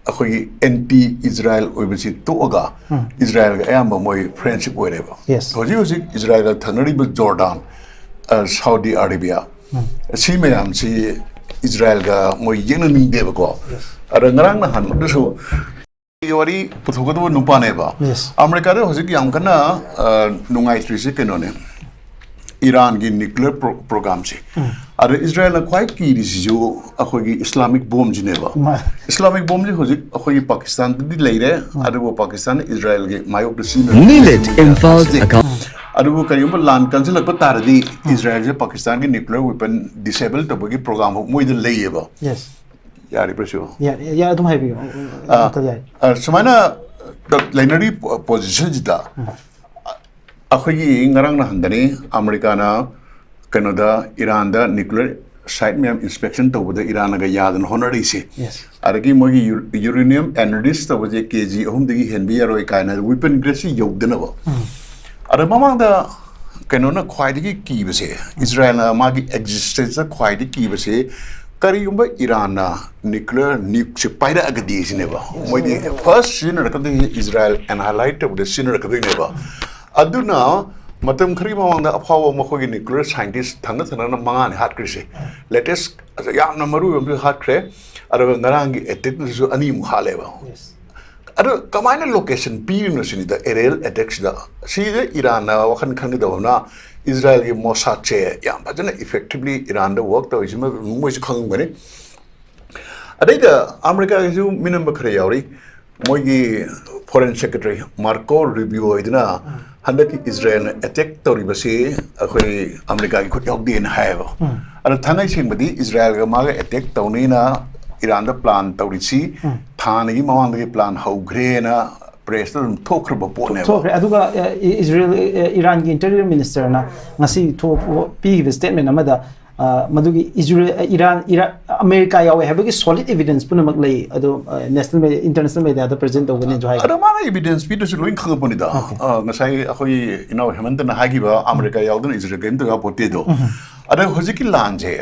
ꯑꯩꯈꯣꯏꯒꯤ ꯑꯦꯟꯇꯤ ꯏꯁꯔꯥꯌꯦꯜ ꯑꯣꯏꯕꯁꯤ ꯇꯣꯛꯑꯒ ꯏꯁꯔꯥꯌꯦꯜꯒ ꯑꯌꯥꯝꯕ ꯃꯣꯏ ꯐ꯭ꯔꯦꯟꯁꯤꯞ ꯑꯣꯏꯔꯦꯕ꯫ Yes. ꯍꯧꯖꯤꯛ ꯍꯧꯖꯤꯛ ꯏꯁꯔꯥꯌꯦꯜꯒ ꯊꯪꯅꯔꯤꯕ ꯖꯣꯔꯗꯥꯟ, ꯑ, ꯁꯥꯎꯗꯤ ꯑꯔꯥꯕꯤꯌꯥ, ꯁꯤ ꯃꯌꯥꯝꯁꯤ ꯏꯁꯔꯥꯌꯦꯜꯒ ꯃꯣꯏ ꯌꯦꯡꯅꯅꯤꯡꯗꯦꯕꯀꯣ꯫ ꯑꯗ ꯉꯔꯥꯡ ꯅꯍꯥꯟ ꯑꯗꯨꯁꯨ ꯋꯥꯔꯤ ꯄꯨꯊꯣꯛꯀꯗꯕ ꯅꯨꯄꯥꯅꯦꯕ꯫ Yes. ꯑꯃꯦꯔꯤꯀꯥꯗ ꯍꯧꯖꯤꯛ ꯌꯥꯝ ꯀꯟꯅ, ꯑ, ꯅꯨꯡꯉꯥꯏꯇ꯭ꯔꯤꯁꯦ ꯀꯩꯅꯣꯅꯦ, ꯏꯔꯥꯟꯒꯤ ꯅ꯭ꯌꯨꯀ꯭ꯂꯤꯌꯔ ꯄ꯭ꯔꯣ-, ꯄ꯭ꯔꯣꯒ꯭ꯔꯥꯝꯁꯦ꯫ ꯑꯗ ꯏꯁꯔꯥꯌꯦꯜꯅ ꯈ꯭ꯋꯥꯏ ꯀꯤꯔꯤꯁꯤꯁꯨ ꯑꯩꯈꯣꯏꯒꯤ ꯏꯁꯂꯥꯃꯤꯛ ꯕꯣꯝꯁꯤꯅꯦꯕ꯫ ꯃꯥ- ꯏꯁꯂꯥꯃꯤꯛ ꯕꯣꯝꯁꯤ ꯍꯧꯖꯤꯛ ꯑꯩꯈꯣꯏꯒꯤ ꯄꯥꯀꯤꯁꯇꯥꯟꯗꯗꯤ ꯂꯩꯔꯦ, ꯑꯗꯨꯕꯨ ꯄꯥꯀꯤꯁꯇꯥꯟꯅ ꯏꯁꯔꯥꯌꯦꯜꯒꯤ ꯃꯥꯌꯣꯛꯇ ꯁꯤꯖꯤꯟꯅꯔꯤ꯫ Millet Imphal account. ꯑꯗꯨꯕꯨ ꯀꯔꯤꯒꯨꯝꯕ ꯂꯥꯟ ꯀꯟꯁꯤꯜꯂꯛꯄ ꯇꯥꯔꯗꯤ ꯏꯁꯔꯥꯌꯦꯜꯁꯦ ꯄꯥꯀꯤꯁꯇꯥꯟꯒꯤ ꯅ꯭ꯌꯨꯀ꯭ꯂꯤꯌꯔ ꯋꯦꯄꯟ ꯗꯤꯁꯦꯕꯜ ꯇꯧꯕꯒꯤ ꯄ꯭ꯔꯣꯒ꯭ꯔꯥꯝ ꯃꯣꯏꯗ ꯂꯩꯌꯦꯕ꯫ Yes. ꯌꯥꯔꯤꯕ꯭ꯔꯁꯨ? ꯌꯥꯔꯦ, ꯌꯥꯔꯦ, ꯑꯗꯨꯝ ꯍꯥꯏꯕꯤꯌꯨ꯫ ꯑꯥ, ꯑꯗꯨꯝ ꯌꯥꯔꯦ꯫ ꯑꯥ, ꯁꯨꯃꯥꯏꯅ ꯂꯩꯅꯔꯤ ꯄꯣ-, ꯄꯣꯖꯤꯁꯟꯁꯤꯗ ꯑꯩꯈꯣꯏꯒꯤ ꯉꯔꯥꯡ ꯅꯍꯥꯟꯗꯅꯤ ꯑꯃꯦꯔꯤꯀꯥꯅ ꯀꯩꯅꯣꯗ ꯏꯔꯥꯟꯗ ꯅ꯭ꯌꯨꯀ꯭ꯂꯤꯌꯔ ꯁꯥꯏꯠ ꯃꯌꯥꯝ ꯏꯟꯁꯄꯦꯛꯁꯟ ꯇꯧꯕꯗ ꯏꯔꯥꯟꯅꯒ ꯌꯥꯗꯅ ꯍꯣꯠꯅꯔꯤꯁꯦ꯫ Yes. ꯑꯗꯒꯤ ꯃꯣꯏꯒꯤ ꯌꯨ-, ꯌꯨꯔꯦꯅꯤꯌꯝ ꯑꯦꯅꯔꯖꯤꯁ ꯇꯧꯕꯁꯦ ꯀꯦ ꯖꯤ ꯑꯍꯨꯝꯗꯒꯤ ꯍꯦꯟꯕ ꯌꯥꯔꯣꯏ ꯀꯥꯏꯅ ꯋꯤꯄꯟ ꯒ꯭ꯔꯦꯗꯁꯤ ꯌꯧꯗꯅꯕ꯫ ꯑꯗ ꯃꯃꯥꯡꯗ ꯀꯩꯅꯣꯅ ꯈ꯭ꯋꯥꯏꯗꯒꯤ ꯀꯤꯕꯁꯦ, ꯏꯁꯔꯥꯌꯦꯜꯅ ꯃꯥꯒꯤ ꯑꯦꯛꯖꯤꯁꯇꯦꯟꯁꯇ ꯈ꯭ꯋꯥꯏꯗꯒꯤ ꯀꯤꯕꯁꯦ, ꯀꯔꯤꯒꯨꯝꯕ ꯏꯔꯥꯟꯅ ꯅ꯭ꯌꯨꯀ꯭ꯂꯤꯌꯔ ꯅ꯭ꯌꯨꯛꯁꯦ ꯄꯥꯏꯔꯛꯑꯒꯗꯤ ꯁꯤꯅꯦꯕ꯫ ꯃꯣꯏꯗꯤ ꯐꯥꯔꯁ ꯁꯤꯖꯤꯟꯅꯔꯛꯀꯗꯣꯏꯁꯦ ꯏꯁꯔꯥꯌꯦꯜ ꯑꯦꯅꯥꯂꯥꯏꯠ ꯇꯧꯕꯗ ꯁꯤꯖꯤꯟꯅꯔꯛꯀꯗꯣꯏꯅꯦꯕ꯫ ꯑꯗꯨꯅ ꯃꯇꯝ ꯈꯔꯒꯤ ꯃꯃꯥꯡꯗ ꯑꯐꯥꯎꯕ ꯃꯈꯣꯏꯒꯤ ꯅ꯭ꯌꯨꯀ꯭ꯂꯤꯌꯔ ꯁꯥꯏꯟꯇꯤꯁ ꯊꯪꯅ ꯊꯪꯅꯅ ꯃꯉꯥꯅꯤ ꯍꯥꯠꯈ꯭ꯔꯤꯁꯦ꯫ ꯂꯦꯇꯦꯁ ꯌꯥꯝꯅ ꯃꯔꯨ ꯑꯣꯏꯕ ꯑꯃꯁꯨ ꯍꯥꯠꯈ꯭ꯔꯦ, ꯑꯗꯨꯒ ꯉꯔꯥꯡꯒꯤ ꯑꯦꯇꯦꯛꯇꯨꯁꯨ ꯑꯅꯤꯃꯨꯛ ꯍꯥꯠꯂꯦꯕ꯫ Yes. ꯑꯗꯣ ꯀꯃꯥꯏꯅ ꯂꯣꯀꯦꯁꯟ ꯄꯤꯔꯤꯅꯣ ꯁꯤꯅꯤꯗ, ꯑꯦꯔꯤꯌꯦꯜ ꯑꯦꯇꯦꯛꯁꯤꯗ? ꯁꯤꯗ ꯏꯔꯥꯟꯅ ꯋꯥꯈꯜ ꯈꯟꯒꯗꯕ ꯑꯃꯅ, ꯏꯁꯔꯥꯌꯦꯜꯒꯤ ꯃꯣꯁꯥꯗꯁꯦ ꯌꯥꯝ ꯐꯖꯅ ꯏꯐꯦꯛꯇꯤꯚꯂꯤ ꯏꯔꯥꯟꯗ ꯋꯥꯔꯛ ꯇꯧꯔꯤꯁꯤꯃ ꯃꯣꯏꯁꯨ ꯈꯪꯉꯝꯒꯅꯤ꯫ ꯑꯗꯩꯗ ꯑꯃꯦꯔꯤꯀꯥꯒꯤꯁꯨ ꯃꯤꯅꯝꯕ ꯈꯔ ꯌꯥꯎꯔꯤ꯫ ꯃꯣꯏꯒꯤ ꯐꯣꯔꯦꯟ ꯁꯦꯀ꯭ꯔꯦꯇꯔꯤ ꯃꯥꯔꯀꯣ ꯔꯨꯕꯤꯌꯣ ꯍꯥꯏꯗꯨꯅ ꯍꯟꯗꯛꯀꯤ ꯏꯁꯔꯥꯌꯦꯜꯅ ꯑꯦꯇꯦꯛ ꯇꯧꯔꯤꯕꯁꯤ ꯑꯩꯈꯣꯏ ꯑꯃꯦꯔꯤꯀꯥꯒꯤ ꯈꯨꯠ ꯌꯥꯎꯗꯦꯅ ꯍꯥꯏꯌꯦꯕ꯫ ꯑꯗꯣ ꯊꯥꯡꯉꯩ ꯁꯦꯡꯕꯗꯤ ꯏꯁꯔꯥꯌꯦꯜꯒ ꯃꯥꯒ ꯑꯦꯇꯦꯛ ꯇꯧꯅꯤꯅ ꯏꯔꯥꯟꯗ ꯄ꯭ꯂꯥꯟ ꯇꯧꯔꯤꯁꯤ ꯊꯥ ꯑꯅꯤꯒꯤ ꯃꯃꯥꯡꯗꯒꯤ ꯄ꯭ꯂꯥꯟ ꯍꯧꯈ꯭ꯔꯦꯅ ꯄ꯭ꯔꯦꯁꯇ ꯑꯗꯨꯝ ꯊꯣꯛꯈ꯭ꯔꯕ ꯄꯣꯠꯅꯦꯕ꯫ ꯊꯣꯛꯈ꯭ꯔꯦ꯫ ꯑꯗꯨꯒ ꯑ, ꯏ- ꯏꯖꯔꯦꯜ ꯑ, ꯏꯔꯥꯟꯒꯤ ꯏꯟꯇꯔꯤꯌꯔ ꯃꯤꯅꯤꯁꯇꯔꯅ ꯉꯁꯤ ꯊꯣꯛ- ꯄꯤꯈꯤꯕ ꯁ꯭ꯇꯦꯠꯃꯦꯟ ꯑꯃꯗ, ꯑ, ꯃꯗꯨꯒꯤ ꯏꯖꯔꯦꯜ, ꯑ, ꯏꯔꯥꯟ, ꯏꯔꯥ- ꯑꯃꯦꯔꯤꯀꯥ ꯌꯥꯎꯋꯦ ꯍꯥꯏꯕꯒꯤ ꯁꯣꯂꯤꯗ ꯏꯚꯤꯗꯦꯟꯁ ꯄꯨꯝꯅꯃꯛ ꯂꯩ, ꯑꯗꯣ ꯅꯦꯁꯅꯦꯜ ꯃꯦꯗꯤꯌꯥ, ꯏꯟꯇꯔꯅꯦꯁꯅꯦꯜ ꯃꯦꯗꯤꯌꯥꯗ ꯄ꯭ꯔꯖꯦꯟ ꯇꯧꯒꯅꯤꯁꯨ ꯍꯥꯏ꯫ ꯑꯗꯣ ꯃꯥꯅ ꯏꯚꯤꯗꯦꯟꯁ ꯄꯤꯗ꯭ꯔꯁꯨ ꯂꯣꯏ ꯈꯪꯉꯛꯄꯅꯤꯗ꯫ ꯑ, ꯉꯁꯥꯏ ꯑꯩꯈꯣꯏ ꯏꯅꯥꯎ ꯍꯦꯃꯟꯇꯅ ꯍꯥꯏꯈꯤꯕ ꯑꯃꯦꯔꯤꯀꯥ ꯌꯥꯎꯗꯅ ꯏꯖꯔꯦꯜ ꯀꯔꯤꯝꯇ ꯌꯥꯄꯣꯠꯇꯦꯗꯣ꯫ ꯑꯗ ꯍꯧꯖꯤꯛꯀꯤ ꯂꯥꯟꯁꯦ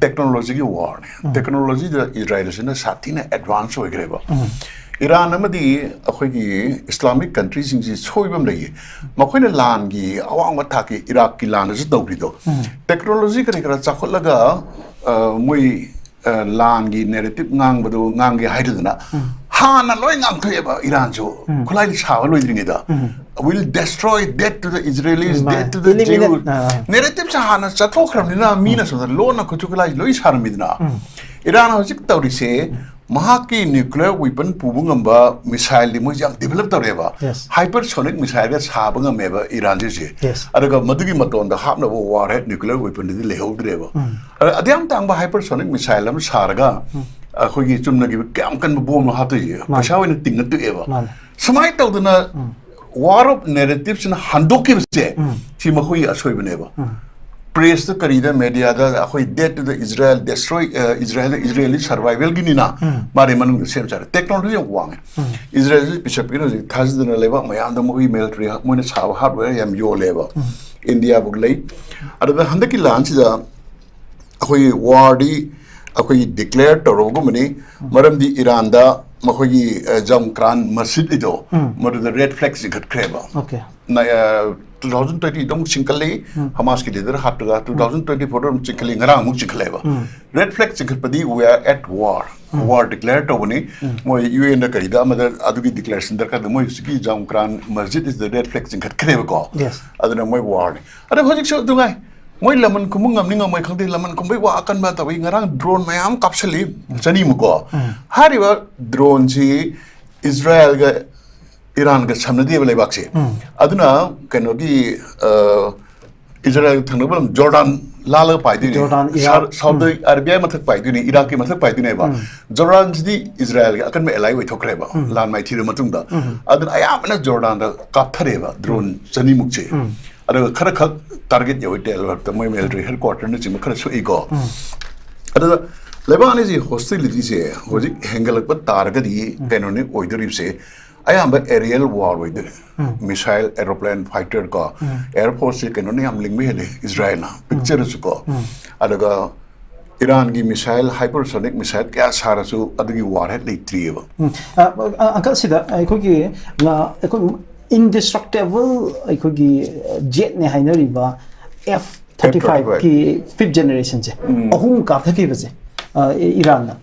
ꯇꯦꯛꯅꯣꯂꯣꯖꯤꯒꯤ ꯋꯥꯔꯅꯦ꯫ ꯇꯦꯛꯅꯣꯂꯣꯖꯤꯗ ꯏꯖꯔꯥꯏꯜꯁꯤꯅ ꯁꯥꯊꯤꯅ ꯑꯦꯗꯚꯥꯟꯁ ꯑꯣꯏꯈ꯭ꯔꯦꯕ꯫ ꯏꯔꯥꯟ ꯑꯃꯗꯤ ꯑꯩꯈꯣꯏꯒꯤ ꯏꯁꯂꯥꯃꯤꯛ ꯀꯟꯇ꯭ꯔꯤꯁꯤꯡꯁꯤ ꯁꯣꯏꯕ ꯑꯃ ꯂꯩꯌꯦ꯫ ꯃꯈꯣꯏꯅ ꯂꯥꯟꯒꯤ ꯑꯋꯥꯡꯕ ꯊꯥꯛꯀꯤ ꯏꯔꯥꯛꯀꯤ ꯂꯥꯟꯗꯁꯨ ꯇꯧꯈ꯭ꯔꯤꯗꯣ꯫ ꯇꯦꯛꯅꯣꯂꯣꯖꯤ ꯀꯔꯤ ꯀꯔꯥ ꯆꯥꯎꯈꯠꯂꯒ, ꯑ, ꯃꯣꯏ, ꯑ, ꯂꯥꯟꯒꯤ ꯅꯦꯔꯦꯇꯤꯞ ꯉꯥꯡꯕꯗꯣ ꯉꯥꯡꯒꯦ ꯍꯥꯏꯗꯨꯗꯅ ꯍꯥꯟꯅ ꯂꯣꯏ ꯉꯥꯡꯊꯣꯛꯑꯦꯕ ꯏꯔꯥꯟꯁꯨ꯫ ꯈꯨꯠꯂꯥꯏꯗꯤ ꯁꯥꯕ ꯂꯣꯏꯗ꯭ꯔꯤꯉꯩꯗ, "Will destroy, death to the Israelis, ꯃꯥꯅꯦ꯫ death to the Jews." ꯑꯥ, ꯑꯥ꯫ ꯅꯦꯔꯦꯇꯤꯞꯁꯦ ꯍꯥꯟꯅ ꯆꯠꯊꯣꯛꯈ꯭ꯔꯕꯅꯤꯅ ꯃꯤꯅ ꯁꯣꯝꯗ ꯂꯣꯟꯅ ꯈꯨꯠꯁꯨ ꯈꯨꯠꯂꯥꯏ ꯂꯣꯏ ꯁꯥꯔꯝꯃꯤꯗꯅ꯫ ꯏꯔꯥꯟ ꯍꯧꯖꯤꯛ ꯇꯧꯔꯤꯁꯦ, ꯃꯍꯥꯛꯀꯤ ꯅ꯭ꯌꯨꯀ꯭ꯂꯤꯌꯔ ꯋꯤꯄꯟ ꯄꯨꯕ ꯉꯝꯕ ꯃꯤꯁꯥꯏꯜꯗꯤ ꯃꯣꯏꯁꯦ ꯌꯥꯝ ꯗꯤꯚꯦꯂꯞ ꯇꯧꯔꯦꯕ꯫ Yes. ꯍꯥꯏꯄꯔꯁꯣꯅꯤꯛ ꯃꯤꯁꯥꯏꯜꯒ ꯁꯥꯕ ꯉꯝꯃꯦꯕ ꯏꯔꯥꯟꯁꯦ ꯍꯧꯖꯤꯛ꯫ Yes. ꯑꯗꯨꯒ ꯃꯗꯨꯒꯤ ꯃꯇꯣꯟꯗ ꯍꯥꯞꯅꯕ ꯋꯥꯔ ꯍꯦꯗ ꯅ꯭ꯌꯨꯀ꯭ꯂꯤꯌꯔ ꯋꯤꯄꯟꯗꯨꯗꯤ ꯂꯩꯍꯧꯗ꯭ꯔꯦꯕ꯫ ꯑꯗ ꯑꯗꯨ ꯌꯥꯝ ꯇꯥꯡꯕ ꯍꯥꯏꯄꯔꯁꯣꯅꯤꯛ ꯃꯤꯁꯥꯏꯜ ꯑꯃ ꯁꯥꯔꯒ ꯑꯩꯈꯣꯏꯒꯤ ꯆꯨꯝꯅꯒꯤ ꯀꯌꯥꯝ ꯀꯟꯕ ꯕꯣꯝꯅꯣ ꯍꯥꯞꯇꯣꯏꯁꯦ? ꯄꯩꯁꯥ ꯑꯣꯏꯅ ꯇꯤꯡꯅ ꯇꯣꯛꯑꯦꯕ꯫ ꯃꯥꯅꯦ꯫ ꯁꯨꯃꯥꯏꯅ ꯇꯧꯗꯅ ꯋꯥꯔ ꯑꯣꯐ ꯅꯦꯔꯦꯇꯤꯞꯁꯤꯅ ꯍꯟꯗꯣꯛꯈꯤꯕꯁꯦ, ꯁꯤ ꯃꯈꯣꯏꯒꯤ ꯑꯁꯣꯏꯕꯅꯦꯕ꯫ ꯄ꯭ꯔꯦꯁꯇ ꯀꯔꯤꯗ ꯃꯦꯗꯤꯌꯥꯗ ꯑꯩꯈꯣꯏ "Death to the Israel, destroy, uh, Israel, Israeli survivalꯒꯤꯅꯤꯅ" ꯃꯥꯗꯤ ꯃꯅꯨꯡꯗ ꯁꯦꯝ ꯁꯥꯔꯦ꯫ ꯇꯦꯛꯅꯣꯂꯣꯖꯤ ꯌꯥꯝ ꯋꯥꯡꯉꯦ꯫ ꯏꯖꯔꯦꯜꯁꯤ ꯕꯤꯁꯞ ꯄꯤꯅ ꯍꯧꯖꯤꯛ ꯊꯥꯖꯗꯅ ꯂꯩꯕꯥꯛ ꯃꯌꯥꯝꯗ ꯃꯈꯣꯏꯒꯤ ꯃꯤꯂꯤꯇꯔꯤ ꯃꯣꯏꯅ ꯁꯥꯕ ꯍꯥꯔꯗꯋꯦꯌꯔ ꯌꯥꯝ ꯌꯣꯜꯂꯦꯕ꯫ ꯏꯟꯗꯤꯌꯥꯕꯨꯛ ꯂꯩ꯫ ꯑꯗꯨꯗ ꯍꯟꯗꯛꯀꯤ ꯂꯥꯟꯁꯤꯗ ꯑꯩꯈꯣꯏꯒꯤ ꯋꯥꯔꯗꯤ ꯑꯩꯈꯣꯏꯒꯤ ꯗꯤꯀ꯭ꯂꯦꯌꯔ ꯇꯧꯔꯕꯒꯨꯝꯕꯅꯤ꯫ ꯃꯔꯝꯗꯤ ꯏꯔꯥꯟꯗ ꯃꯈꯣꯏꯒꯤ, ꯑ, ꯖꯝꯀ꯭ꯔꯥꯟ ꯃꯁꯖꯤꯗ ꯏꯗꯣ, ꯃꯗꯨꯗ ꯔꯦꯗ ꯐ꯭ꯂꯦꯒ ꯆꯤꯡꯈꯠꯈ꯭ꯔꯦꯕ꯫ Okay. ꯅ-, ꯑ, ꯇꯨ ꯊꯥꯎꯖꯟ ꯇ꯭ꯋꯦꯟꯇꯤꯗ ꯑꯃꯨꯛ ꯆꯤꯡꯈꯠꯂꯤ, ꯍꯃꯥꯁꯀꯤ ꯂꯤꯗꯔ ꯍꯥꯠꯄꯗ, ꯇꯨ ꯊꯥꯎꯖꯟ ꯇ꯭ꯋꯦꯟꯇꯤ ꯐꯣꯔꯗ ꯑꯃꯨꯛ ꯆꯤꯡꯈꯠꯂꯤ, ꯉꯔꯥꯡ ꯑꯃꯨꯛ ꯆꯤꯡꯈꯠꯂꯦꯕ꯫ ꯔꯦꯗ ꯐ꯭ꯂꯦꯒ ꯆꯤꯡꯈꯠꯄꯗꯤ "We are at war", war declare ꯇꯧꯕꯅꯤ꯫ ꯃꯣꯏ ꯌꯨ ꯑꯦꯟꯗ ꯀꯔꯤꯗ ꯑꯃꯗ ꯑꯗꯨꯒꯤ ꯗꯤꯀ꯭ꯂꯦꯔꯦꯁꯟ ꯗꯔꯀꯥꯔ ꯇꯥꯗꯦ꯫ ꯃꯣꯏ ꯍꯧꯖꯤꯛꯀꯤ ꯖꯝꯀ꯭ꯔꯥꯟ ꯃꯁꯖꯤꯗ ꯏꯁ ꯗ ꯔꯦꯗ ꯐ꯭ꯂꯦꯒ ꯆꯤꯡꯈꯠꯈ꯭ꯔꯦꯕꯀꯣ꯫ Yes. ꯑꯗꯨꯅ ꯃꯣꯏ ꯋꯥꯔꯅꯤ꯫ ꯑꯗ ꯍꯧꯖꯤꯛꯁꯨ ꯑꯗꯨꯉꯥꯏ, ꯃꯣꯏ ꯂꯃꯟ ꯈꯨꯝꯕ ꯉꯝꯅꯤ ꯉꯝꯃꯣꯏ ꯈꯪꯗꯦ, ꯂꯃꯟ ꯈꯨꯝꯕꯩ ꯋꯥ ꯑꯀꯟꯕ ꯇꯧꯏ꯫ ꯉꯔꯥꯡ ꯗ꯭ꯔꯣꯟ ꯃꯌꯥꯝ ꯀꯥꯞꯁꯜꯂꯤ, ꯆꯅꯤꯃꯨꯛꯀꯣ꯫ ꯍꯥꯏꯔꯤꯕ ꯗ꯭ꯔꯣꯟꯁꯤ ꯏꯖꯔꯥꯌꯦꯜꯒ ꯏꯔꯥꯟꯒ ꯁꯝꯅꯗꯦꯕ ꯂꯩꯕꯥꯛꯁꯦ꯫ ꯑꯗꯨꯅ ꯀꯩꯅꯣꯒꯤ, ꯑ, ꯏꯖꯔꯥꯏꯜ ꯊꯪꯅꯕ ꯂꯝ ꯖꯣꯔꯗꯥꯟ ꯂꯥꯜꯂꯒ ꯄꯥꯏꯗꯣꯏꯅꯦ꯫ Jordan, Iraq. ꯁꯥꯎ- ꯁꯥꯎꯗꯤ ꯑꯔꯥꯕꯤꯌꯥꯒꯤ ꯃꯊꯛ ꯄꯥꯏꯗꯣꯏꯅꯦ, ꯏꯔꯥꯛꯀꯤ ꯃꯊꯛ ꯄꯥꯏꯗꯣꯏꯅꯦꯕ꯫ ꯖꯣꯔꯗꯥꯟꯁꯤꯗꯤ ꯏꯖꯔꯥꯏꯜꯒꯤ ꯑꯀꯟꯕ ꯑꯦꯂꯥꯏ ꯑꯣꯏꯊꯣꯛꯈ꯭ꯔꯦꯕ, ꯂꯥꯟ ꯃꯥꯏꯊꯤꯔ ꯃꯇꯨꯡꯗ꯫ ꯑꯗꯨꯅ ꯑꯌꯥꯝꯕꯅ ꯖꯣꯔꯗꯥꯟꯗ ꯀꯥꯞꯊꯔꯦꯕ ꯗ꯭ꯔꯣꯟ ꯆꯅꯤꯃꯨꯛꯁꯦ꯫ ꯑꯗꯨꯒ ꯈꯔ ꯈꯛ ꯇꯥꯔꯒꯦꯠ ꯌꯧꯋꯤ, ꯇꯦꯜ ꯑꯕꯤꯕꯇ ꯃꯣꯏ ꯃꯤꯂꯤꯇꯔꯤ ꯍꯦꯗꯀ꯭ꯋꯥꯇꯔꯅꯆꯤꯡꯕ ꯈꯔ ꯁꯣꯛꯏꯀꯣ꯫ ꯑꯗꯨꯒ ꯂꯩꯕꯥꯛ ꯑꯅꯤꯁꯤ ꯍꯣꯁꯇꯤꯂꯤꯇꯤꯁꯦ ꯍꯧꯖꯤꯛ ꯍꯦꯟꯒꯠꯂꯛꯄ ꯇꯥꯔꯒꯗꯤ ꯀꯩꯅꯣꯅꯤ ꯑꯣꯏꯗꯣꯔꯤꯕꯁꯦ, ꯑꯌꯥꯝꯕ ꯑꯦꯔꯤꯌꯦꯜ ꯋꯥꯔ ꯑꯣꯏꯗꯣꯏꯅꯦ꯫ ꯃꯤꯁꯥꯏꯜ, ꯑꯦꯔꯣꯄ꯭ꯂꯦꯟ ꯐꯥꯏꯇꯔ ꯀꯣ, ꯑꯦꯌꯔ ꯐꯣꯔꯁꯁꯦ ꯀꯩꯅꯣꯅ ꯌꯥꯝ ꯂꯤꯡꯕ ꯍꯦꯜꯂꯦ, ꯏꯖꯔꯥꯏꯜꯅ ꯄꯤꯛꯆꯔꯁꯨꯀꯣ꯫ ꯑꯗꯨꯒ ꯏꯔꯥꯟꯒꯤ ꯃꯤꯁꯥꯏꯜ, ꯍꯥꯏꯄꯔꯁꯣꯅꯤꯛ ꯃꯤꯁꯥꯏꯜ ꯀꯌꯥ ꯁꯥꯔꯁꯨ ꯑꯗꯨꯒꯤ ꯋꯥꯔ ꯍꯦꯠ ꯂꯩꯇ꯭ꯔꯤꯑꯕ꯫ ꯎꯝ, ꯑ, ꯑ, ꯑꯪꯀꯜ, ꯁꯤꯗ ꯑꯩꯈꯣꯏꯒꯤ ꯉ-, ꯑꯩꯈꯣꯏ ꯏꯟꯗꯤꯁꯇ꯭ꯔꯛꯇꯦꯕꯜ ꯑꯩꯈꯣꯏꯒꯤ ꯖꯦꯠꯅꯦ ꯍꯥꯏꯅꯔꯤꯕ ꯑꯦꯐ ꯊꯥꯔꯇꯤ ꯐꯥꯏꯚꯀꯤ ꯐꯤꯐ ꯖꯦꯅꯦꯔꯦꯁꯟꯁꯦ ꯑꯍꯨꯝ ꯀꯥꯞꯊꯈꯤꯕꯁꯦ, ꯑ, ꯏ-, ꯏꯔꯥꯟꯅ,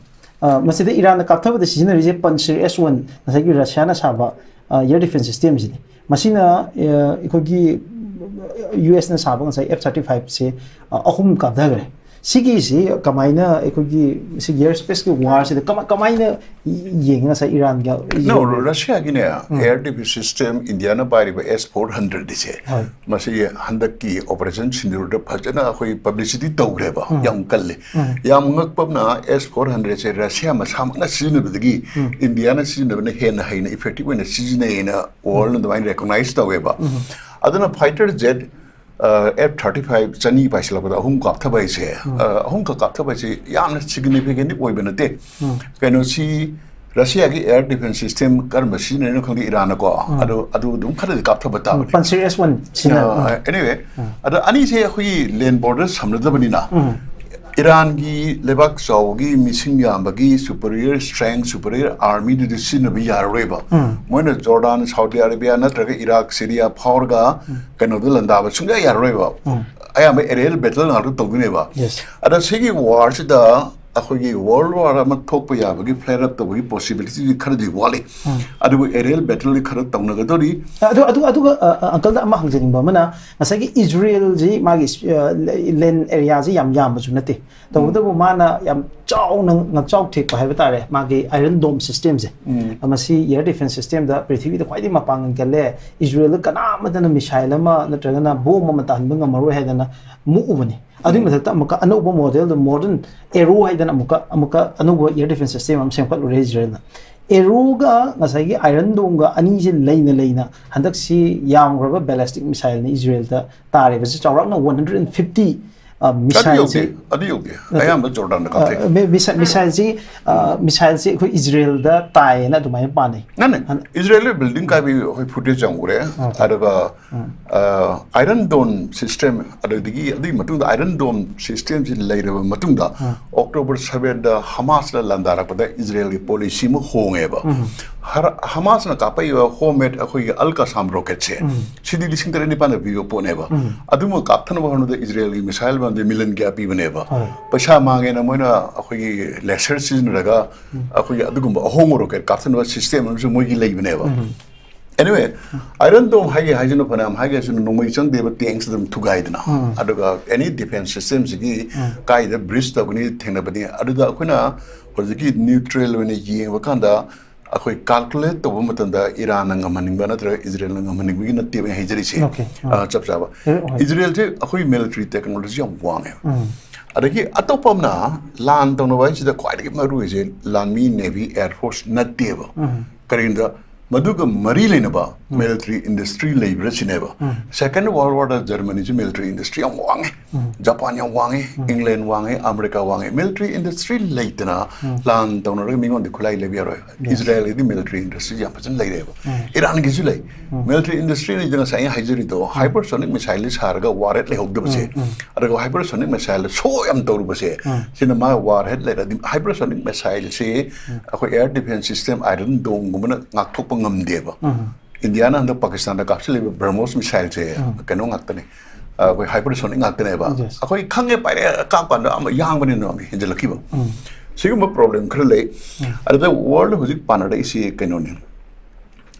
ꯑ, ꯃꯁꯤꯗ ꯏꯔꯥꯟꯅ ꯀꯥꯞꯊꯕꯗ ꯁꯤꯖꯤꯟꯅꯔꯤꯁꯦ ꯄꯟꯁꯤꯔ ꯑꯦꯁ ꯋꯥꯟ, ꯉꯁꯥꯏꯒꯤ ꯔꯁꯤꯌꯥꯅ ꯁꯥꯕ ꯑꯦꯌꯔ ꯗꯤꯐꯦꯟꯁ ꯁꯤꯁꯇꯦꯝꯁꯤꯅꯤ꯫ ꯃꯁꯤꯅ, ꯑ, ꯑꯩꯈꯣꯏꯒꯤ ꯌꯨ ꯑꯦꯁꯅ ꯁꯥꯕ ꯉꯁꯥꯏ ꯑꯦꯐ ꯊꯥꯔꯇꯤ ꯐꯥꯏꯚꯁꯦ, ꯑ, ꯑꯍꯨꯝ ꯀꯥꯞꯊꯈ꯭ꯔꯦ꯫ ꯁꯤꯒꯤꯁꯤ ꯀꯃꯥꯏꯅ ꯑꯩꯈꯣꯏꯒꯤ ꯁꯤꯒꯤ ꯑꯦꯌꯔ ꯁ꯭ꯄꯦꯁꯀꯤ ꯋꯥꯔꯁꯤꯗ ꯀꯃꯥꯏ-, ꯀꯃꯥꯏꯅ ꯌꯦꯡꯉꯤ ꯉꯁꯥꯏ ꯏꯔꯥꯟꯒ? ꯅꯣ, ꯔꯁꯤꯌꯥꯒꯤꯅꯦ, ꯑꯦꯌꯔ ꯗꯤꯐꯦꯟꯁ ꯁꯤꯁꯇꯦꯝ ꯏꯟꯗꯤꯌꯥꯅ ꯄꯥꯏꯔꯤꯕ ꯑꯦꯁ ꯐꯣꯔ ꯍꯟꯗ꯭ꯔꯦꯠ ꯁꯦ, ꯍꯣꯏ꯫ ꯃꯁꯤ ꯍꯟꯗꯛꯀꯤ ꯑꯣꯄꯔꯦꯁꯟ ꯁꯤꯟꯗꯨꯔꯗ ꯐꯖꯅ ꯑꯩꯈꯣꯏ ꯄꯕ꯭ꯂꯤꯁꯤꯇꯤ ꯇꯧꯈ꯭ꯔꯦꯕ, ꯌꯥꯝ ꯀꯜꯂꯤ꯫ ꯌꯥꯝ ꯉꯛꯄ ꯑꯃꯅ, ꯑꯦꯁ ꯐꯣꯔ ꯍꯟꯗ꯭ꯔꯦꯠꯁꯦ ꯔꯁꯤꯌꯥ ꯃꯁꯥꯃꯛꯅ ꯁꯤꯖꯤꯟꯅꯕꯗꯒꯤ ꯏꯟꯗꯤꯌꯥꯅ ꯁꯤꯖꯤꯟꯅꯕꯅ ꯍꯦꯟꯅ ꯍꯩꯅ, ꯏꯐꯦꯛꯇꯤꯚ ꯑꯣꯏꯅ ꯁꯤꯖꯤꯟꯅꯩꯅ ꯋꯥꯔꯜꯅ ꯑꯗꯨꯃꯥꯏꯅ ꯔꯦꯀꯣꯒꯅꯥꯏꯖ ꯇꯧꯋꯦꯕ꯫ ꯑꯗꯨꯅ fighter Z F thirty five ꯆꯅꯤ ꯄꯥꯏꯁꯤꯜꯂꯛꯄꯗ ꯑꯍꯨꯝ ꯀꯥꯞꯊꯕ ꯍꯥꯏꯁꯦ, ꯑ, ꯑꯍꯨꯝꯈꯛ ꯀꯥꯞꯊꯕ ꯍꯥꯏꯁꯦ ꯌꯥꯝꯅ ꯁꯤꯒꯅꯤꯐꯤꯀꯦꯟ ꯑꯣꯏꯕ ꯅꯠꯇꯦ꯫ ꯀꯩꯅꯣꯁꯤ ꯔꯁꯤꯌꯥꯒꯤ ꯑꯦꯌꯔ ꯗꯤꯐꯦꯟꯁ ꯁꯤꯁꯇꯦꯝ ꯀꯔꯝꯕ ꯁꯤꯖꯤꯟꯅꯔꯤꯅꯣ ꯈꯪꯗꯦ, ꯏꯔꯥꯟꯅꯀꯣ꯫ ꯑꯗꯣ ꯑꯗꯨ ꯑꯗꯨꯝ ꯈꯔꯗꯤ ꯀꯥꯞꯊꯕ ꯇꯥꯕꯅꯤ꯫ ꯄꯟꯁꯤꯔ ꯑꯦꯁ ꯋꯥꯟ ꯁꯤꯅ, ꯑ, ꯑꯦꯅꯤꯋꯦ, ꯑꯗ ꯑꯅꯤꯁꯦ ꯑꯩꯈꯣꯏꯒꯤ ꯂꯦꯟ ꯕꯣꯔꯗꯔ ꯁꯝꯅꯗꯕꯅꯤꯅ, ꯏꯔꯥꯟꯒꯤ ꯂꯩꯕꯥꯛ ꯆꯥꯎꯕꯒꯤ ꯃꯤꯁꯤꯡ ꯌꯥꯝꯕꯒꯤ ꯁꯨꯄꯔꯤꯌꯔ ꯁ꯭ꯇꯔꯦꯡ, ꯁꯨꯄꯔꯤꯌꯔ ꯑꯥꯔꯃꯤꯗꯨꯗꯤ ꯁꯤꯖꯤꯟꯅꯕ ꯌꯥꯔꯔꯣꯏꯕ꯫ ꯃꯣꯏꯅ ꯖꯣꯔꯗꯥꯟ, ꯁꯥꯎꯗꯤ ꯑꯔꯥꯕꯤꯌꯥ ꯅꯠꯇ꯭ꯔꯒ ꯏꯔꯥꯛ, ꯁꯤꯔꯤꯌꯥ ꯐꯥꯎꯔꯒ ꯀꯩꯅꯣꯗ ꯂꯥꯟꯗꯥꯕ ꯁꯨꯡꯌꯥ ꯌꯥꯔꯔꯣꯏꯕ꯫ ꯑꯌꯥꯝꯕ ꯑꯦꯔꯤꯌꯦꯜ ꯕꯦꯇꯜ ꯉꯥꯛꯇ ꯇꯧꯗꯣꯏꯅꯦꯕ꯫ Yes. ꯑꯗ ꯁꯤꯒꯤ ꯋꯥꯔꯁꯤꯗ ꯑꯩꯈꯣꯏꯒꯤ ꯋꯥꯔꯜ ꯋꯥꯔ ꯑꯃ ꯊꯣꯛꯄ ꯌꯥꯕꯒꯤ ꯐ꯭ꯂꯦꯌꯔ ꯑꯞ ꯇꯧꯕꯒꯤ ꯄꯣꯁꯤꯕꯤꯂꯤꯇꯤꯗꯤ ꯈꯔꯗꯤ ꯋꯥꯠꯂꯤ꯫ ꯑꯗꯨꯕꯨ ꯑꯦꯔꯤꯌꯦꯜ ꯕꯦꯇꯜꯗꯤ ꯈꯔ ꯇꯧꯅꯒꯗꯧꯔꯤ꯫ ꯑꯗꯨ ꯑꯗꯨ ꯑꯗꯨꯒ ꯑ, ꯑ, ꯑꯪꯀꯜꯗ ꯑꯃ ꯍꯪꯖꯅꯤꯡꯕ ꯑꯃꯅ, ꯉꯁꯥꯏꯒꯤ ꯏꯖꯔꯦꯜꯁꯤ ꯃꯥꯒꯤ ꯂꯦꯟ ꯑꯦꯔꯤꯌꯥꯁꯤ ꯌꯥꯝ ꯌꯥꯝꯕꯁꯨ ꯅꯠꯇꯦ, ꯇꯧꯕꯇꯕꯨ ꯃꯥꯅ ꯌꯥꯝ ꯆꯥꯎꯅ ꯉꯥꯛꯆꯥꯎ ꯊꯦꯛꯄ ꯍꯥꯏꯕ ꯇꯥꯔꯦ, ꯃꯥꯒꯤ ꯑꯥꯏꯔꯟ ꯗꯣꯝ ꯁꯤꯁꯇꯦꯝꯁꯦ꯫ ꯃꯁꯤ ꯑꯦꯌꯔ ꯗꯤꯐꯦꯟꯁ ꯁꯤꯁꯇꯦꯝꯗ ꯄ꯭ꯔꯤꯊꯤꯕꯤꯗ ꯈ꯭ꯋꯥꯏꯗꯒꯤ ꯃꯄꯥꯡꯒꯜ ꯀꯜꯂꯦ, ꯏꯖꯔꯦꯜꯗ ꯀꯅꯥ ꯑꯃꯠꯇꯅ ꯃꯤꯁꯥꯏꯜ ꯑꯃ ꯅꯠꯇ꯭ꯔꯒꯅ ꯕꯣꯝ ꯑꯃ ꯇꯥꯍꯟꯕ ꯉꯝꯃꯔꯣꯏ ꯍꯥꯏꯗꯅ ꯃꯨꯛꯎꯕꯅꯤ꯫ ꯑꯗꯨꯒꯤ ꯃꯊꯛꯇ ꯑꯃꯨꯛꯀ ꯑꯅꯧꯕ ꯃꯣꯗꯦꯜꯗ ꯃꯣꯗꯔꯟ ꯑꯦꯔꯣ ꯍꯥꯏꯗꯅ ꯑꯃꯨꯛꯀ ꯑꯃꯨꯛꯀ ꯑꯅꯧꯕ ꯑꯦꯌꯔ ꯗꯤꯐꯦꯟꯁ ꯁꯤꯁꯇꯦꯝ ꯑꯃ ꯁꯦꯝꯒꯠꯂꯨꯔꯦ ꯏꯖꯔꯦꯜꯅ꯫ ꯑꯦꯔꯣꯒ ꯉꯁꯥꯏꯒꯤ ꯑꯥꯏꯔꯟ ꯗꯣꯝꯒ ꯑꯅꯤꯁꯦ ꯂꯩꯅ ꯂꯩꯅ ꯍꯟꯗꯛꯁꯤ ꯌꯥꯝꯈ꯭ꯔꯕ ꯕꯦꯂꯦꯁꯇꯤꯛ ꯃꯤꯁꯥꯏꯜꯅꯤ ꯏꯖꯔꯦꯜꯗ ꯇꯥꯔꯤꯕꯁꯤ꯫ ꯆꯥꯎꯔꯥꯛꯅ ꯋꯥꯟ ꯍꯟꯗ꯭ꯔꯦꯠ ꯑꯦꯟ ꯐꯤꯐꯇꯤ ꯑꯗꯨ ꯌꯧꯗꯦ, ꯑꯗꯨ ꯌꯧꯗꯦ꯫ ꯑꯌꯥꯝꯕ ꯖꯣꯔꯗꯥꯟꯗ ꯀꯥꯞꯊꯩ꯫ ꯃꯤꯁꯥꯏꯜꯁꯤ ꯃꯤꯁꯥꯏꯜꯁꯤ ꯑꯩꯈꯣꯏ ꯏꯖꯔꯦꯜꯗ ꯇꯥꯏꯌꯦꯅ ꯑꯗꯨꯃꯥꯏꯅ ꯄꯥꯅꯩ꯫ ꯅꯠꯇꯦ, ꯏꯖꯔꯦꯜꯒꯤ ꯕꯤꯜꯗꯤꯡ ꯀꯥꯏꯕꯒꯤ ꯑꯩꯈꯣꯏ ꯐꯨꯇꯦꯖ ꯌꯥꯝ ꯎꯔꯦ꯫ ꯑꯗꯨꯒ ꯑꯥꯏꯔꯟ ꯗꯣꯝ ꯁꯤꯁꯇꯦꯝ, ꯑꯗꯨꯗꯒꯤ ꯑꯗꯨꯒꯤ ꯃꯇꯨꯡꯗ ꯑꯥꯏꯔꯟ ꯗꯣꯝ ꯁꯤꯁꯇꯦꯝꯁꯤ ꯂꯩꯔꯕ ꯃꯇꯨꯡꯗ ꯑꯣꯛꯇꯣꯕꯔ ꯁꯕꯦꯟꯗ ꯍꯃꯥꯁꯅ ꯂꯥꯟꯗꯥꯔꯛꯄꯗ ꯏꯖꯔꯦꯜꯒꯤ ꯄꯣꯂꯤꯁꯤ ꯑꯃ ꯍꯣꯡꯉꯦꯕ꯫ ꯍꯃꯥꯁꯅ ꯀꯥꯞꯄꯛꯏꯕ ꯍꯣꯝꯃꯦꯠ ꯑꯩꯈꯣꯏꯒꯤ ꯑꯜ ꯀꯁꯥꯝ ꯔꯣꯀꯦꯠꯁꯦ, ꯁꯤꯗꯤ ꯂꯤꯁꯤꯡ ꯇꯔꯦꯠ ꯅꯤꯄꯥꯟꯗ ꯄꯤꯕ ꯄꯣꯠꯅꯦꯕ꯫ ꯑꯗꯨꯃ ꯀꯥꯞꯊꯅꯕ ꯍꯣꯠꯅꯕꯗ ꯏꯖꯔꯦꯜꯒꯤ ꯃꯤꯁꯥꯏꯜ ꯃꯌꯥꯝꯁꯦ ꯃꯤꯂꯤꯌꯟ ꯀꯌꯥ ꯄꯤꯕꯅꯦꯕ꯫ ꯄꯩꯁꯥ ꯃꯥꯡꯉꯦꯅ ꯃꯣꯏꯅ ꯑꯩꯈꯣꯏꯒꯤ ꯂꯦꯁꯔ ꯁꯤꯖꯤꯟꯅꯔꯒ ꯑꯩꯈꯣꯏꯒꯤ ꯑꯗꯨꯒꯨꯝꯕ ꯑꯍꯣꯡꯕ ꯔꯣꯀꯦꯠ ꯀꯥꯞꯊꯅꯕ ꯁꯤꯁꯇꯦꯝ ꯑꯃꯁꯨ ꯃꯣꯏꯒꯤ ꯂꯩꯕꯅꯦꯕ꯫ ꯑꯦꯅꯤꯋꯦ, ꯑꯥꯏꯔꯟ ꯗꯣꯝ ꯍꯥꯏꯒꯦ ꯍꯥꯏꯁꯤꯅ ꯐꯅꯌꯥꯝ ꯍꯥꯏꯒꯦ ꯍꯥꯏꯁꯤꯅ ꯅꯣꯡꯃꯩ ꯆꯪꯗꯦꯕ, ꯇꯦꯡꯁ ꯑꯗꯨꯝ ꯊꯨꯒꯥꯏꯗꯅ꯫ ꯑꯗꯨꯒ ꯑꯦꯅꯤ ꯗꯤꯐꯦꯟꯁ ꯁꯤꯁꯇꯦꯝꯁꯤꯒꯤ ꯀꯥꯏꯗ ꯕ꯭ꯔꯤꯁ ꯇꯧꯒꯅꯤ ꯊꯦꯡꯅꯕꯅꯤ꯫ ꯑꯗꯨꯗ ꯑꯩꯈꯣꯏꯅ ꯍꯧꯖꯤꯛꯀꯤ ꯅ꯭ꯌꯨꯇ꯭ꯔꯦꯜ ꯑꯣꯏꯅ ꯌꯦꯡꯕ ꯀꯥꯟꯗ ꯑꯩꯈꯣꯏ ꯀꯥꯜꯀꯨꯂꯦꯠ ꯇꯧꯕ ꯃꯇꯝꯗ ꯏꯔꯥꯟꯅ ꯉꯝꯍꯟꯅꯤꯡꯕ ꯅꯠꯇ꯭ꯔꯒ ꯏꯖꯔꯦꯜꯅ ꯉꯝꯍꯟꯅꯤꯡꯕꯒꯤ ꯅꯠꯇꯦꯕ ꯑꯩꯅ ꯍꯥꯏꯖꯔꯤꯁꯦ꯫ Okay. ꯑ, ꯆꯞ ꯆꯥꯕ꯫ ꯑꯦ, ꯍꯣꯏ꯫ ꯏꯖꯔꯦꯜꯁꯦ ꯑꯩꯈꯣꯏ ꯃꯤꯂꯤꯇꯔꯤ ꯇꯦꯛꯅꯣꯂꯣꯖꯤ ꯌꯥꯝ ꯋꯥꯡꯉꯦ꯫ ꯑꯗꯒꯤ ꯑꯇꯣꯞꯄ ꯑꯃꯅ ꯂꯥꯟ ꯇꯧꯅꯕ ꯍꯥꯏꯁꯤꯗ ꯈ꯭ꯋꯥꯏꯗꯒꯤ ꯃꯔꯨ ꯑꯣꯏꯁꯦ ꯂꯥꯟꯃꯤ, ꯅꯦꯚꯤ, ꯑꯦꯌꯔ ꯐꯣꯔꯁ ꯅꯠꯇꯦꯕ꯫ ꯀꯔꯤꯒꯤꯅꯣꯗ ꯃꯗꯨꯒ ꯃꯔꯤ ꯂꯩꯅꯕ ꯃꯤꯂꯤꯇꯔꯤ ꯏꯟꯗꯁꯇ꯭ꯔꯤ ꯂꯩꯕ꯭ꯔꯥ ꯁꯤꯅꯦꯕ꯫ ꯁꯦꯀꯦꯟ ꯋꯥꯔꯜ ꯋꯥꯔꯗ ꯖꯔꯃꯅꯤꯁꯦ ꯃꯤꯂꯤꯇꯔꯤ ꯏꯟꯗꯁꯇ꯭ꯔꯤ ꯌꯥꯝ ꯋꯥꯡꯉꯦ꯫ ꯖꯄꯥꯟ ꯌꯥꯝ ꯋꯥꯡꯉꯦ, ꯏꯪꯂꯦꯟ ꯋꯥꯡꯉꯦ, ꯑꯃꯦꯔꯤꯀꯥ ꯋꯥꯡꯉꯦ꯫ ꯃꯤꯂꯤꯇꯔꯤ ꯏꯟꯗꯁꯇ꯭ꯔꯤ ꯂꯩꯇꯅ ꯂꯥꯟ ꯇꯧꯅꯔꯒ ꯃꯤꯉꯣꯟꯗ ꯈꯨꯠꯂꯥꯏ ꯂꯩꯕ ꯌꯥꯔꯣꯏ꯫ ꯏꯖꯔꯦꯜꯒꯤꯗꯤ ꯃꯤꯂꯤꯇꯔꯤ ꯏꯟꯗꯁꯇ꯭ꯔꯤ ꯌꯥꯝ ꯐꯖꯅ ꯂꯩꯔꯦꯕ꯫ ꯏꯔꯥꯟꯒꯤꯁꯨ ꯂꯩ꯫ ꯃꯤꯂꯤꯇꯔꯤ ꯏꯟꯗꯁꯇ꯭ꯔꯤꯅ ꯉꯁꯥꯏ ꯑꯩꯅ ꯍꯥꯏꯖꯔꯤꯗꯣ, ꯍꯥꯏꯄꯔꯁꯣꯅꯤꯛ ꯃꯤꯁꯥꯏꯜꯗꯤ ꯁꯥꯔꯒ ꯋꯥꯔꯍꯦꯠ ꯂꯩꯍꯧꯗꯕꯁꯦ, ꯑꯗꯨꯒ ꯍꯥꯏꯄꯔꯁꯣꯅꯤꯛ ꯃꯤꯁꯥꯏꯜꯗ ꯁꯣ ꯌꯥꯝ ꯇꯧꯔꯨꯕꯁꯦ, ꯁꯤꯅ ꯃꯥ ꯋꯥꯔꯍꯦꯠ ꯂꯩꯔꯗꯤ ꯍꯥꯏꯄꯔꯁꯣꯅꯤꯛ ꯃꯤꯁꯥꯏꯜꯁꯦ ꯑꯩꯈꯣꯏ ꯑꯦꯌꯔ ꯗꯤꯐꯦꯟꯁ ꯁꯤꯁꯇꯦꯝ ꯑꯥꯏꯔꯟ ꯗꯣꯝꯒꯨꯝꯕꯅ ꯉꯥꯛꯊꯣꯛꯄ ꯉꯝꯗꯦꯕ꯫ ꯏꯟꯗꯤꯌꯥꯅ ꯍꯟꯗꯛ ꯄꯥꯀꯤꯁꯇꯥꯟꯗ ꯀꯥꯞꯁꯤꯜꯂꯤꯕ ꯕ꯭ꯔꯍꯃꯣꯁ ꯃꯤꯁꯥꯏꯜꯁꯦ ꯀꯩꯅꯣ ꯉꯥꯛꯇꯅꯦ, ꯑꯩꯈꯣꯏ ꯍꯥꯏꯄꯔꯁꯣꯅꯤꯛ ꯉꯥꯛꯇꯅꯦꯕ꯫ Yes. ꯑꯩꯈꯣꯏ ꯈꯪꯉꯦ ꯄꯥꯏꯔꯦ ꯀꯥꯞ ꯀꯥꯟꯗ ꯑꯃ ꯌꯥꯡꯕꯅꯤꯅ ꯑꯃ ꯍꯦꯟꯖꯜꯂꯛꯈꯤꯕ꯫ ꯎꯝ. ꯁꯤꯒꯨꯝꯕ ꯄ꯭ꯔꯣꯕ꯭ꯂꯦꯝ ꯈꯔ ꯂꯩ꯫ ꯑꯗꯨꯗ ꯋꯥꯔꯜꯗ ꯍꯧꯖꯤꯛ ꯄꯥꯟꯅꯔꯛꯏꯁꯤ ꯀꯩꯅꯣꯅꯤ꯫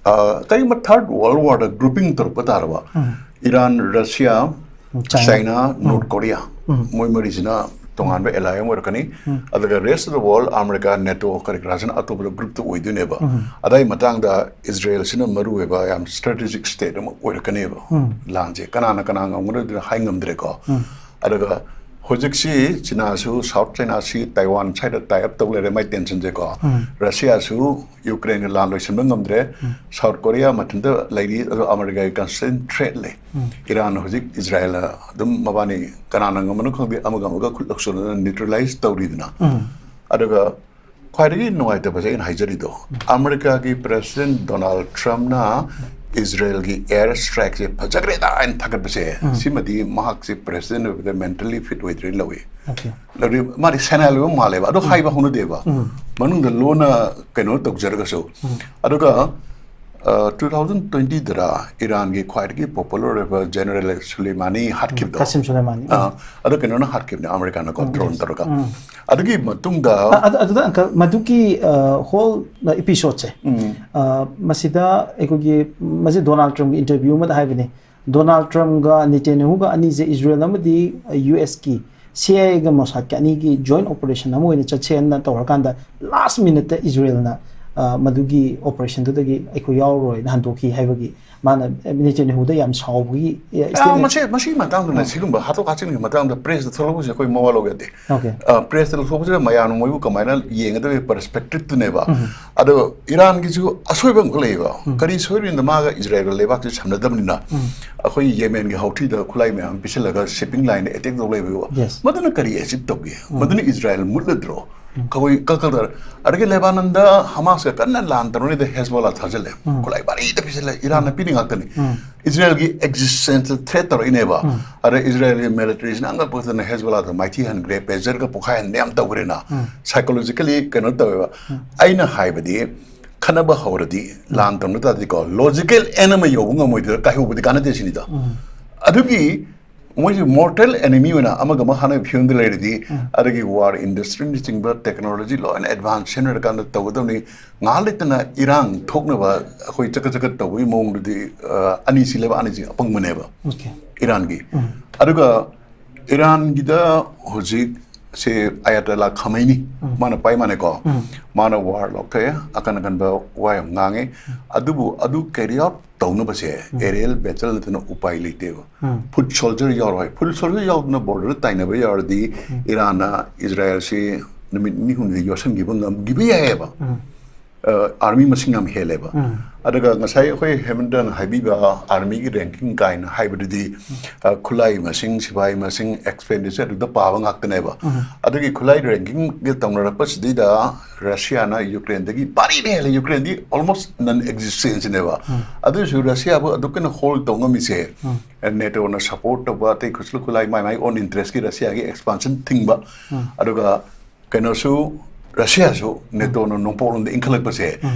ꯑ, ꯀꯔꯤꯒꯨꯝꯕ ꯊꯥꯔꯠ ꯋꯥꯔꯜ ꯋꯥꯔꯗ ꯒ꯭ꯔꯨꯄꯤꯡ ꯇꯧꯔꯛꯄ ꯇꯥꯔꯕ, ꯎꯝ. Iran, Russia, China. China, North Korea, ꯎꯝ. ꯃꯣꯏ ꯃꯔꯤꯁꯤꯅ ꯇꯣꯉꯥꯟꯕ ꯑꯦꯂꯥꯏ ꯑꯃ ꯑꯣꯏꯔꯛꯀꯅꯤ꯫ ꯎꯝ. ꯑꯗꯨꯒ race of the world, America, NATO, ꯀꯔꯤ ꯀꯔꯥꯁꯤꯅ ꯑꯇꯣꯞꯄꯗ ꯒ꯭ꯔꯨꯞꯇ ꯑꯣꯏꯗꯣꯏꯅꯦꯕ꯫ ꯎꯝ. ꯑꯗꯥꯏ ꯃꯇꯥꯡꯗ ꯏꯖꯔꯦꯜꯁꯤꯅ ꯃꯔꯨ ꯑꯣꯏꯕ ꯌꯥꯝ ꯁ꯭ꯇ꯭ꯔꯦꯇꯦꯖꯤꯛ ꯁ꯭ꯇꯦꯠ ꯑꯃ ꯑꯣꯏꯔꯛꯀꯅꯦꯕ꯫ ꯎꯝ. ꯂꯥꯟꯁꯦ ꯀꯅꯥꯅ ꯀꯅꯥ ꯉꯝꯒꯗꯣꯏꯅꯣ ꯍꯥꯏ ꯉꯝꯗ꯭ꯔꯦꯀꯣ꯫ ꯎꯝ. ꯑꯗꯨꯒ ꯍꯧꯖꯤꯛꯁꯤ ꯆꯤꯅꯥꯁꯨ ꯁꯥꯎꯠ ꯆꯥꯏꯅꯥ ꯁꯤ, ꯇꯥꯏꯋꯥꯟ ꯁ꯭ꯋꯥꯏꯗ ꯇꯥꯏ ꯑꯞ ꯇꯧ ꯂꯩꯔꯦ, ꯃꯥꯏ ꯇꯦꯟꯁꯟꯁꯦꯀꯣ꯫ ꯎꯝ. ꯔꯁꯤꯌꯥꯁꯨ ꯌꯨꯀ꯭ꯔꯦꯟꯒ ꯂꯥꯟ ꯂꯣꯏꯁꯤꯟꯕ ꯉꯝꯗ꯭ꯔꯦ꯫ ꯁꯥꯎꯠ ꯀꯣꯔꯤꯌꯥ ꯃꯊꯟꯇ ꯂꯩꯔꯤ, ꯑꯗꯣ ꯑꯃꯦꯔꯤꯀꯥꯒꯤ ꯀꯟꯁꯇꯦꯟ ꯊ꯭ꯔꯦꯠ ꯂꯩ꯫ ꯎꯝ. ꯏꯔꯥꯟ ꯍꯧꯖꯤꯛ ꯏꯖꯔꯥꯏꯜ ꯑꯗꯨꯝ ꯃꯕꯥꯅꯤ ꯀꯅꯥꯅ ꯉꯝꯕꯅꯣ ꯈꯪꯗꯦ, ꯑꯃꯒ ꯑꯃꯒ ꯈꯨꯠ ꯂꯧꯁꯤꯟꯅꯗꯅ ꯅ꯭ꯌꯨꯇ꯭ꯔꯦꯂꯥꯏꯁ ꯇꯧꯔꯤꯗꯅ꯫ ꯎꯝ. ꯑꯗꯨꯒ ꯈ꯭ꯋꯥꯏꯗꯒꯤ ꯅꯨꯡꯉꯥꯏꯇꯕꯁꯦ ꯑꯩꯅ ꯍꯥꯏꯖꯔꯤꯗꯣ, ꯑꯃꯦꯔꯤꯀꯥꯒꯤ ꯄ꯭ꯔꯦꯁꯤꯗꯦꯟ ꯗꯣꯅꯥꯜꯗ ꯇ꯭ꯔꯝꯞꯅ ꯏꯖꯔꯦꯜꯒꯤ ꯑꯦꯌꯔ ꯁ꯭ꯇ꯭ꯔꯥꯏꯛꯁꯦ ꯐꯖꯈ꯭ꯔꯦꯗ ꯍꯥꯏꯅ ꯊꯥꯒꯠꯄꯁꯦ, ꯎꯝ. ꯁꯤꯃꯗꯤ ꯃꯍꯥꯛꯁꯦ ꯄ꯭ꯔꯦꯁꯤꯗꯦꯟ ꯑꯣꯏꯕꯗ ꯃꯦꯟꯇꯂꯤ ꯐꯤꯠ ꯑꯣꯏꯗ꯭ꯔꯦꯅ ꯂꯧꯏ꯫ Okay. ꯑꯗꯨꯗꯤ ꯃꯥꯗꯤ ꯁꯦꯅꯥꯏ ꯑꯣꯏꯕ ꯃꯥꯜꯂꯦꯕ, ꯑꯗꯣ ꯍꯥꯏꯕ ꯍꯧꯅꯗꯦꯕ꯫ ꯎꯝ. ꯃꯅꯨꯡꯗ ꯂꯣꯟꯅ ꯀꯩꯅꯣ ꯇꯧꯖꯔꯒꯁꯨ꯫ ꯎꯝ. ꯑꯗꯨꯒ ꯇꯨ ꯊꯥꯎꯖꯟ ꯇ꯭ꯋꯦꯟꯇꯤꯗꯔ ꯏꯔꯥꯟꯒꯤ ꯈ꯭ꯋꯥꯏꯗꯒꯤ ꯄꯣꯄꯨꯂꯔ ꯑꯣꯏꯕ ꯖꯦꯅꯔꯦꯜ ꯁꯨꯂꯦꯃꯥꯅꯤ ꯍꯥꯠꯈꯤꯕꯗꯣ꯫ ꯀꯥꯁꯤꯝ ꯁꯨꯂꯦꯃꯥꯅꯤ꯫ ꯑꯥ, ꯑꯗꯣ ꯀꯩꯅꯣꯅ ꯍꯥꯠꯈꯤꯕꯅꯦ, ꯑꯃꯦꯔꯤꯀꯥꯅꯀꯣ, ꯗ꯭ꯔꯣꯟ ꯇꯧꯔꯒ꯫ ꯎꯝ. ꯑꯗꯨꯒꯤ ꯃꯇꯨꯡꯗ ꯑ- ꯑꯗꯨ- ꯑꯗꯨꯗ ꯑꯪꯀꯜ, ꯃꯗꯨꯒꯤ ꯍꯣꯜ ꯑꯦꯄꯤꯁꯣꯗꯁꯦ, ꯎꯝ. ꯃꯁꯤꯗ ꯑꯩꯈꯣꯏꯒꯤ, ꯃꯁꯤ ꯗꯣꯅꯥꯜꯗ ꯇ꯭ꯔꯝꯞꯀꯤ ꯏꯟꯇꯔꯚ꯭ꯌꯨ ꯑꯃꯗ ꯍꯥꯏꯕꯅꯤ, ꯗꯣꯅꯥꯜꯗ ꯇ꯭ꯔꯝꯞꯒ ꯅꯦꯇꯦꯅ꯭ꯌꯥꯍꯨꯒ ꯑꯅꯤꯁꯦ ꯏꯖꯔꯦꯜ ꯑꯃꯗꯤ ꯌꯨ ꯑꯦꯁꯀꯤ ꯁꯤ ꯑꯥꯏ ꯑꯦꯒ ꯃꯣꯁꯥꯗꯀꯤ ꯑꯅꯤꯒꯤ ꯖꯣꯏꯟ ꯑꯣꯄꯔꯦꯁꯟ ꯑꯃ ꯑꯣꯏꯅ ꯆꯠꯁꯦꯅ ꯇꯧꯔꯀꯥꯟꯗ, ꯂꯥꯁ ꯃꯤꯅꯠꯇ ꯏꯖꯔꯦꯜꯅ ꯑ, ꯃꯗꯨꯒꯤ ꯑꯣꯄꯔꯦꯁꯟꯗꯨꯗꯒꯤ ꯑꯩꯈꯣꯏ ꯌꯥꯎꯔꯔꯣꯏꯅ ꯍꯟꯗꯣꯛꯈꯤ ꯍꯥꯏꯕꯒꯤ, ꯃꯥꯅ ꯅꯦꯇꯦꯅ꯭ꯌꯥꯍꯨꯗ ꯌꯥꯝ ꯁꯥꯎꯕꯒꯤ, ꯑ, ꯑ, statement. ꯃꯁꯤ ꯃꯁꯤꯒꯤ ꯃꯇꯥꯡꯗꯅꯦ, ꯁꯤꯒꯨꯝꯕ ꯍꯥꯠꯇꯣꯛ ꯍꯥꯠꯆꯤꯟꯒꯤ ꯃꯇꯥꯡꯗ ꯄ꯭ꯔꯦꯁꯇ ꯊꯣꯛꯂꯛꯄꯁꯦ ꯑꯩꯈꯣꯏ ꯃꯋꯥ ꯂꯧꯕ ꯌꯥꯗꯦ꯫ Okay. ꯑ, ꯄ꯭ꯔꯦꯁꯇ ꯂꯧꯊꯣꯛꯄꯁꯤꯗ ꯃꯌꯥꯝꯅ ꯃꯣꯏꯕꯨ ꯀꯃꯥꯏꯅ ꯌꯦꯡꯒꯗꯒꯦ ꯄꯔꯁꯄꯦꯛꯇꯤꯞꯇꯨꯅꯦꯕ꯫ ꯑꯗꯣ ꯏꯔꯥꯟꯒꯤꯁꯨ ꯑꯁꯣꯏꯕ ꯑꯃꯈꯛ ꯂꯩꯌꯦꯕ꯫ ꯀꯔꯤ ꯁꯣꯏꯔꯤꯅꯣ? ꯃꯥꯒ ꯏꯖꯔꯦꯜꯒ ꯂꯩꯕꯥꯛꯁꯦ ꯁꯝꯅꯗꯕꯅꯤꯅ꯫ ꯑꯩꯈꯣꯏ ꯌꯦꯃꯦꯟꯒꯤ ꯍꯧꯊꯤꯗ ꯈꯨꯠꯂꯥꯏ ꯃꯌꯥꯝ ꯄꯤꯁꯤꯜꯂꯒ ꯁꯤꯞꯄꯤꯡ ꯂꯥꯏꯟꯗ ꯑꯦꯇꯦꯛ ꯇꯧ ꯂꯩꯕ꯫ Yes. ꯃꯗꯨꯅ ꯀꯔꯤ ꯑꯦꯆꯤꯞ ꯇꯧꯒꯦ? ꯃꯗꯨꯅ ꯏꯖꯔꯦꯜ ꯃꯨꯠꯂꯗ꯭ꯔꯣ? ꯑꯩꯈꯣꯏ ꯀꯛ ꯀꯛ ꯇꯧꯔ-, ꯑꯗꯒꯤ ꯂꯦꯕꯥꯅꯟꯗ ꯍꯃꯥꯁꯀ ꯀꯟꯅ ꯂꯥꯟ ꯇꯧꯅꯔꯤꯗ ꯍꯦꯖꯕꯣꯂꯥ ꯊꯥꯖꯤꯜꯂꯦ꯫ ꯈꯨꯠꯂꯥꯏ ꯚꯥꯔꯤꯗ ꯄꯤꯁꯤꯜꯂꯦ, ꯏꯔꯥꯟꯅ ꯄꯤꯅꯤ ꯉꯥꯛꯇꯅꯤ꯫ ꯏꯖꯔꯦꯜꯒꯤ ꯑꯦꯛꯖꯤꯁꯇꯦꯟꯁ ꯊ꯭ꯔꯦꯠ ꯇꯧꯔꯛꯏꯅꯦꯕ꯫ ꯑꯗ ꯏꯖꯔꯦꯜꯒꯤ ꯃꯤꯂꯤꯇꯔꯤꯁꯤꯅ ꯑꯉꯛꯄꯗꯅ ꯍꯦꯖꯕꯣꯂꯥꯗ ꯃꯥꯏꯊꯤ ꯍꯟꯈ꯭ꯔꯦ, ꯄꯦꯖꯔꯒ ꯄꯣꯛꯈꯥꯏꯍꯟꯕ ꯌꯥꯝ ꯇꯧꯈ꯭ꯔꯦꯅ꯫ ꯁꯥꯏꯀꯣꯂꯣꯖꯤꯀꯦꯜꯂꯤ ꯀꯩꯅꯣ ꯇꯧꯋꯦꯕ꯫ ꯑꯩꯅ ꯍꯥꯏꯕꯗꯤ, ꯈꯠꯅꯕ ꯍꯧꯔꯗꯤ, ꯂꯥꯟ ꯇꯧꯅ ꯇꯥꯔꯗꯤꯀꯣ, ꯂꯣꯖꯤꯀꯦꯜ ꯑꯦꯟ ꯑꯃ ꯌꯧꯕ ꯉꯝꯃꯣꯏꯗꯣꯏꯔꯥ, ꯀꯥꯏꯍꯧꯕꯗꯤ ꯀꯥꯟꯅꯗꯦ ꯁꯤꯅꯤꯗꯣ꯫ ꯑꯗꯨꯒꯤ ꯃꯣꯏꯁꯦ ꯃꯣꯔꯇꯦꯜ ꯑꯦꯅꯤꯃꯤ ꯑꯣꯏꯅ ꯑꯃꯒ ꯑꯃ ꯍꯥꯠꯅꯕ ꯐꯤꯕꯝꯗ ꯂꯩꯔꯗꯤ, ꯑꯗꯒꯤ ꯋꯥꯔ ꯏꯟꯗꯁꯇ꯭ꯔꯤꯅꯆꯤꯡꯕ ꯇꯦꯛꯅꯣꯂꯣꯖꯤ ꯂꯣꯏꯅ ꯑꯦꯗꯚꯥꯟꯁ ꯁꯦꯝꯅꯔꯀꯥꯟꯗ ꯇꯧꯒꯗꯕꯅꯤ꯫ ꯉꯥꯏꯍꯥꯛ ꯂꯩꯇꯅ ꯏꯔꯥꯡ ꯊꯣꯛꯅꯕ ꯑꯩꯈꯣꯏ ꯆꯀꯠ ꯆꯀꯠ ꯇꯧꯕꯒꯤ ꯃꯑꯣꯡꯗꯨꯗꯤ, ꯑ, ꯑꯅꯤꯁꯤ ꯂꯩꯕꯥꯛ ꯑꯅꯤꯁꯤ ꯑꯄꯪꯕꯅꯦꯕ꯫ Okay. ꯏꯔꯥꯟꯒꯤ꯫ ꯑꯗꯨꯒ ꯏꯔꯥꯟꯒꯤꯗ ꯍꯧꯖꯤꯛꯁꯦ ꯑꯌꯥꯇꯣꯜꯂꯥ ꯈꯃꯩꯅꯤ, ꯃꯥꯅ ꯄꯥꯏ ꯃꯥꯅꯦꯀꯣ꯫ ꯃꯥꯅ ꯋꯥꯔ ꯂꯧꯊꯣꯛꯑꯦ, ꯑꯀꯟ ꯑꯀꯟꯕ ꯋꯥ ꯌꯥꯝ ꯉꯥꯡꯉꯦ꯫ ꯑꯗꯨꯕꯨ ꯑꯗꯨ ꯀꯦꯔꯤ ꯑꯥꯎꯠ ꯇꯧꯅꯕꯁꯦ ꯑꯦꯔꯤꯌꯦꯜ ꯕꯦꯇꯜ ꯅꯠꯇꯅ ꯎꯄꯥꯏ ꯂꯩꯇꯦꯕ꯫ ꯐꯨꯠ ꯁꯣꯜꯖꯔ ꯌꯥꯎꯔꯣꯏ꯫ ꯐꯨꯠ ꯁꯣꯜꯖꯔ ꯌꯥꯎꯗꯅ ꯕꯣꯔꯗꯔ ꯇꯥꯏꯅꯕ ꯌꯥꯎꯔꯗꯤ ꯏꯔꯥꯟꯅ ꯏꯖꯔꯥꯌꯦꯜꯁꯤ ꯅꯨꯃꯤꯠ ꯅꯤꯅꯤ ꯍꯨꯝꯅꯤꯗ ꯌꯣꯠꯁꯟꯈꯤꯕ ꯉꯝꯈꯤꯕ ꯌꯥꯏꯑꯕ꯫ ꯑ, ꯑꯥꯔꯃꯤ ꯃꯁꯤꯡ ꯌꯥꯝ ꯍꯦꯜꯂꯦꯕ꯫ ꯑꯗꯨꯒ ꯉꯁꯥꯏ ꯑꯩꯈꯣꯏ ꯍꯦꯃꯟꯇꯅ ꯍꯥꯏꯕꯤꯕ ꯑꯥꯔꯃꯤꯒꯤ ꯔꯦꯡꯀꯤꯡ ꯀꯥꯏꯅ ꯍꯥꯏꯕꯗꯨꯗꯤ, ꯑ, ꯈꯨꯠꯂꯥꯏ ꯃꯁꯤꯡ, ꯁꯤꯐꯥꯏ ꯃꯁꯤꯡ, ꯑꯦꯛꯁꯄꯦꯟꯗꯤꯆꯔꯗꯨꯗ ꯄꯥꯕ ꯉꯥꯛꯇꯅꯦꯕ꯫ ꯑꯗꯨꯒꯤ ꯈꯨꯠꯂꯥꯏ ꯔꯦꯡꯀꯤꯡꯒ ꯇꯧꯅꯔꯛꯄꯁꯤꯗꯩꯗ ꯔꯁꯤꯌꯥꯅ ꯌꯨꯀ꯭ꯔꯦꯟꯗꯒꯤ ꯚꯥꯔꯤꯅ ꯍꯦꯜꯂꯦ꯫ ꯌꯨꯀ꯭ꯔꯦꯟꯗꯤ ꯑꯣꯜꯃꯣꯁ ꯅꯟ ꯑꯦꯛꯖꯤꯁꯇꯦꯟꯁꯅꯦꯕ꯫ ꯑꯗꯨꯑꯣꯏꯁꯨ ꯔꯁꯤꯌꯥꯕꯨ ꯑꯗꯨꯛ ꯀꯟꯅ ꯍꯣꯜ ꯇꯧ ꯉꯝꯃꯤꯁꯦ, ꯅꯦꯇꯣꯅ ꯁꯄꯣꯔꯠ ꯇꯧꯕ, ꯑꯇꯩ ꯈꯨꯠꯁꯨ ꯈꯨꯠꯂꯥꯏ ꯃꯥꯏ ꯃꯥꯏ ꯑꯣꯟ ꯏꯟꯇꯔꯦꯁꯀꯤ ꯔꯁꯤꯌꯥꯒꯤ ꯑꯦꯛꯁꯄꯥꯟꯁꯟ ꯊꯤꯡꯕ, ꯑꯗꯨꯒ ꯀꯩꯅꯣꯁꯨ, ꯔꯁꯤꯌꯥꯁꯨ ꯅꯦꯇꯣꯅ ꯅꯣꯡꯄꯣꯛꯂꯣꯝꯗ ꯏꯟꯈꯠꯂꯛꯄꯁꯦ,